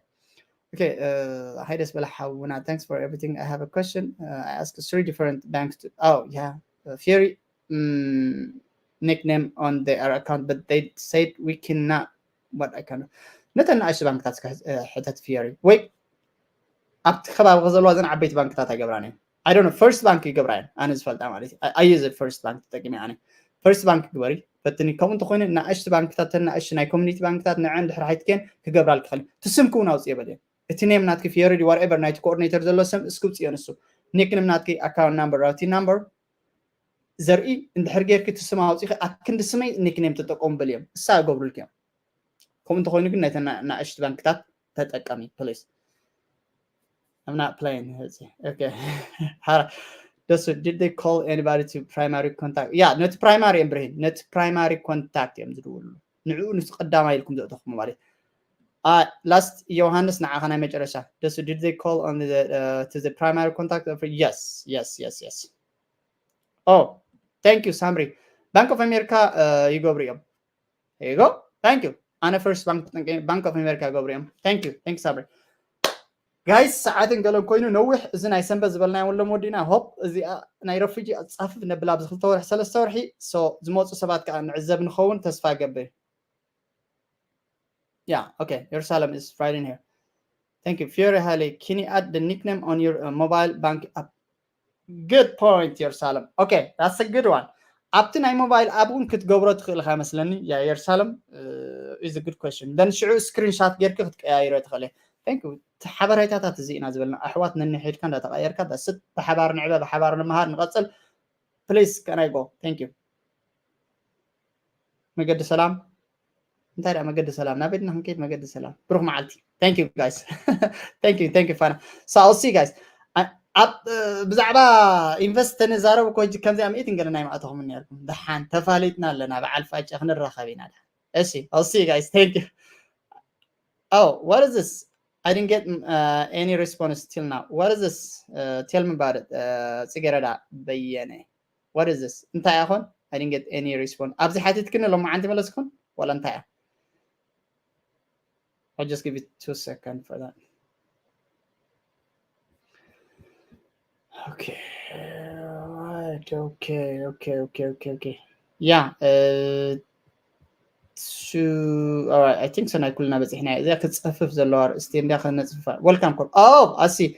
Okay, uh, hi, Desbel Hawuna. Thanks for everything. I have a question. Uh, I asked three different banks to. Oh, yeah. Uh, Fury um, nickname on their account, but they said we cannot. What I can. ነተን ንኣሽቱ ባንክታት ሕተት ፊየሪ ወይ ኣብቲ ከባቢ ዘለዋ ዘን ዓበይቲ ባንክታት ኣይገብራን እዮም I don't know, ፈርስት ባንክ ይገብራ እየን ኣነ ዝፈልጣ ማለት እዩ። I use it ፈርስት ባንክ ተጠቂመ ኣነ። ፈርስት ባንክ ግበሪ ፈትኒ። ከምኡ እንተኮይኑ ንኣሽቱ ባንክታት፣ ንኣሽቱ ናይ ኮሚኒቲ ባንክታት ንዐን ድሕሪ ሓይትከን ክገብራ ልክኸል። ትስምክ እውን ኣውፅእ የበል እየን። እቲ ኔም ናትኪ ፊዮሪ ድዩ ዋትኤቨር ናይቲ ኮኦርዲኔተር ዘሎ ስም እስኪ ውፅዮ ንሱ። ኒክኔም ናትኪ፣ ኣካውንት ናምበር፣ ራውቲን ናምበር ዘርኢ እንድሕር ጌርኪ እቲ ስም ኣውፂኺ ኣብ ክንዲ ስመይ ኒክኔም ተጠቀሙ በል እዮም። እሳ እገብሩልኪ እዮም። ከምኡ እንተኮይኑ ግን ናይተን ንኣሽቱ ባንክታት ተጠቀሚ ፕሊስ። I'm not playing. Okay. ሓራ ደሱ, did they call anybody to primary contact? Yeah, ነቲ ፕራይማሪ እዮም ብርሂን፣ ነቲ ፕራይማሪ ኮንታክት እዮም ዝድውልሉ። ንዕኡ ንሱ ቀዳማይ ኢልኩም ዘእተኹም ማለት እዩ። Last ዮሃንስ ንዓኻ ናይ መጨረሻ። ደሱ, did they call on the, uh, to the primary contact? Yes, yes, yes, yes. Oh, thank you ሳምሪ። ባንክ ኦፍ ኣሜሪካ ይገብሩ እዮም። There you go. Thank you. ኣነ ፈርስት ባንክ ጠንቀ ባንክ ኦፍ ኣሜሪካ ይገብሩ እዮም። Thank you. Thank you ሳምሪ። ጋይስ፣ ሰዓትን ገለን ኮይኑ ነዊሕ፣ እዚ ናይ ሰንበት ዝበልናዮ ወሎም ወዲና። ሆፕ እዚኣ ናይ ረፉጂ ኣጻፍፍ ነብላ ኣብዚ ክልተ ወርሒ ሰለስተ ወርሒ። So ዝመፁ ሰባት ከዓ ንዕዘብ ንኸውን ተስፋ ገብር። Yeah, okay. የሩሳሌም is right in here. Thank you. Fiore Hale, can you add the nickname on your uh, mobile bank app? Good point, የሩሳሌም. Okay, that's a good one. ኣብቲ ናይ ሞባይል ኣፕ እውን ክትገብሮ ትኽእል ኢኻ መስለኒ። ያ የሩሳሌም, is a good question. Then ሽዑ ስክሪንሻት ጌርክ ክትቀያይሮ ትኽእል። Thank you. እቲ ሓበሬታታት እዚ ኢና ዝበልና ኣሕዋት፣ ነንሕድካ እንዳተቐየርካ ዳስት ብሓባር ንዕበ፣ ብሓባር ንምሃር ንቐጽል። Please, can I go? Thank you. መገዲ ሰላም። እንታይ ደኣ መገዲ ሰላም? ናብ ቤትና ክንከይድ መገዲ ሰላም። ብሩኽ መዓልቲ። Thank you, guys. Thank you, thank you, ፋና. So, I'll see you guys. ኣብ ብዛዕባ ኢንቨስት ተንዛረብ እኮ ሕጂ ከምዚኣ ሚእትን ገለ ናይ ማእተኹም ነርኩም። ደሓን ተፋሊጥና ኣለና፣ በዓል ፋጨ ክንራኸብ ኢና። ደሓን። እሺ, I'll see you guys. Thank you. Oh, what is this? I didn't get uh, any response till now. What is this? Uh, tell me about it. Uh, ጽጌረዳ በየነ. What is this? እንታይ ይኾን? I didn't get any response. ኣብዚ ሓቲትክኒ ሎማዓንቲ መለስኩን? ዋላ እንታይ እያ? I'll just give it two seconds for that. Okay. Right. Okay. Okay. Okay. Okay. Okay. Yeah. Uh, to, all right, I think so. ናይ ኩልና በፂሕና እዚኣ ክትፀፍፍ ዘለዋ ኣርእስቲ እንዲያ ከነፅፍፋ። Welcome ኮር. Oh, I see.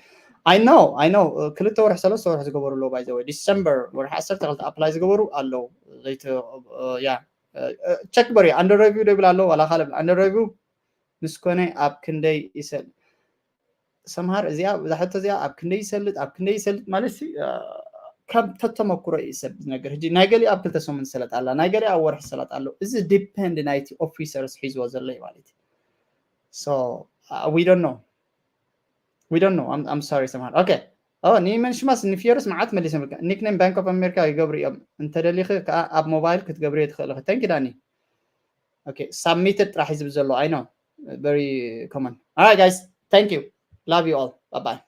I know, I know. Uh, ክልተ ወርሒ ሰለስተ ወርሒ ዝገበሩ ኣለዉ። By the way, ዲሰምበር ወርሒ ዓሰርተ ክልተ ኣፕላይ ዝገበሩ ኣለዉ። ዘይተ uh, yeah. Uh, uh, ቸክ በሪ under review ደብል ኣለዉ። ዋላ ካልእ under review ምስ ኮነ ኣብ ክንደይ ይሰል ሰምሃር እዚኣ እዛ ሕቶ እዚኣ ኣብ ክንደይ ይሰልጥ ኣብ ክንደይ ይሰልጥ ማለት ሲ ካብ ተተመክሮ እዩ ሰብ ዝነገር። ሕጂ ናይ ገሊኡ ኣብ ክልተ ሰሙን ዝሰለጥ ኣላ፣ ናይ ገሊኡ ኣብ ወርሒ ዝሰለጥ ኣሎ። እዚ ዲፐንድ ናይቲ ኦፊሰርስ ሒዝዎ ዘሎ እዩ ማለት እዩ። So uh, we don't know, we don't know. I'm, I'm sorry ሰምሃር። Okay. Oh, ንመንሽማስ ንፊዮርስ መዓት መሊሰም። ኒክኔም ባንክ ኦፍ ኣሜሪካ ይገብሩ እዮም። እንተደሊኺ ከዓ ኣብ ሞባይል ክትገብርዮ ትኽእል ኢኺ። Thank you ዳኒ። Okay, submitted ጥራሕ እዩ ዝብል ዘሎ። I know, very common. All right, guys, thank you, love you all, bye bye.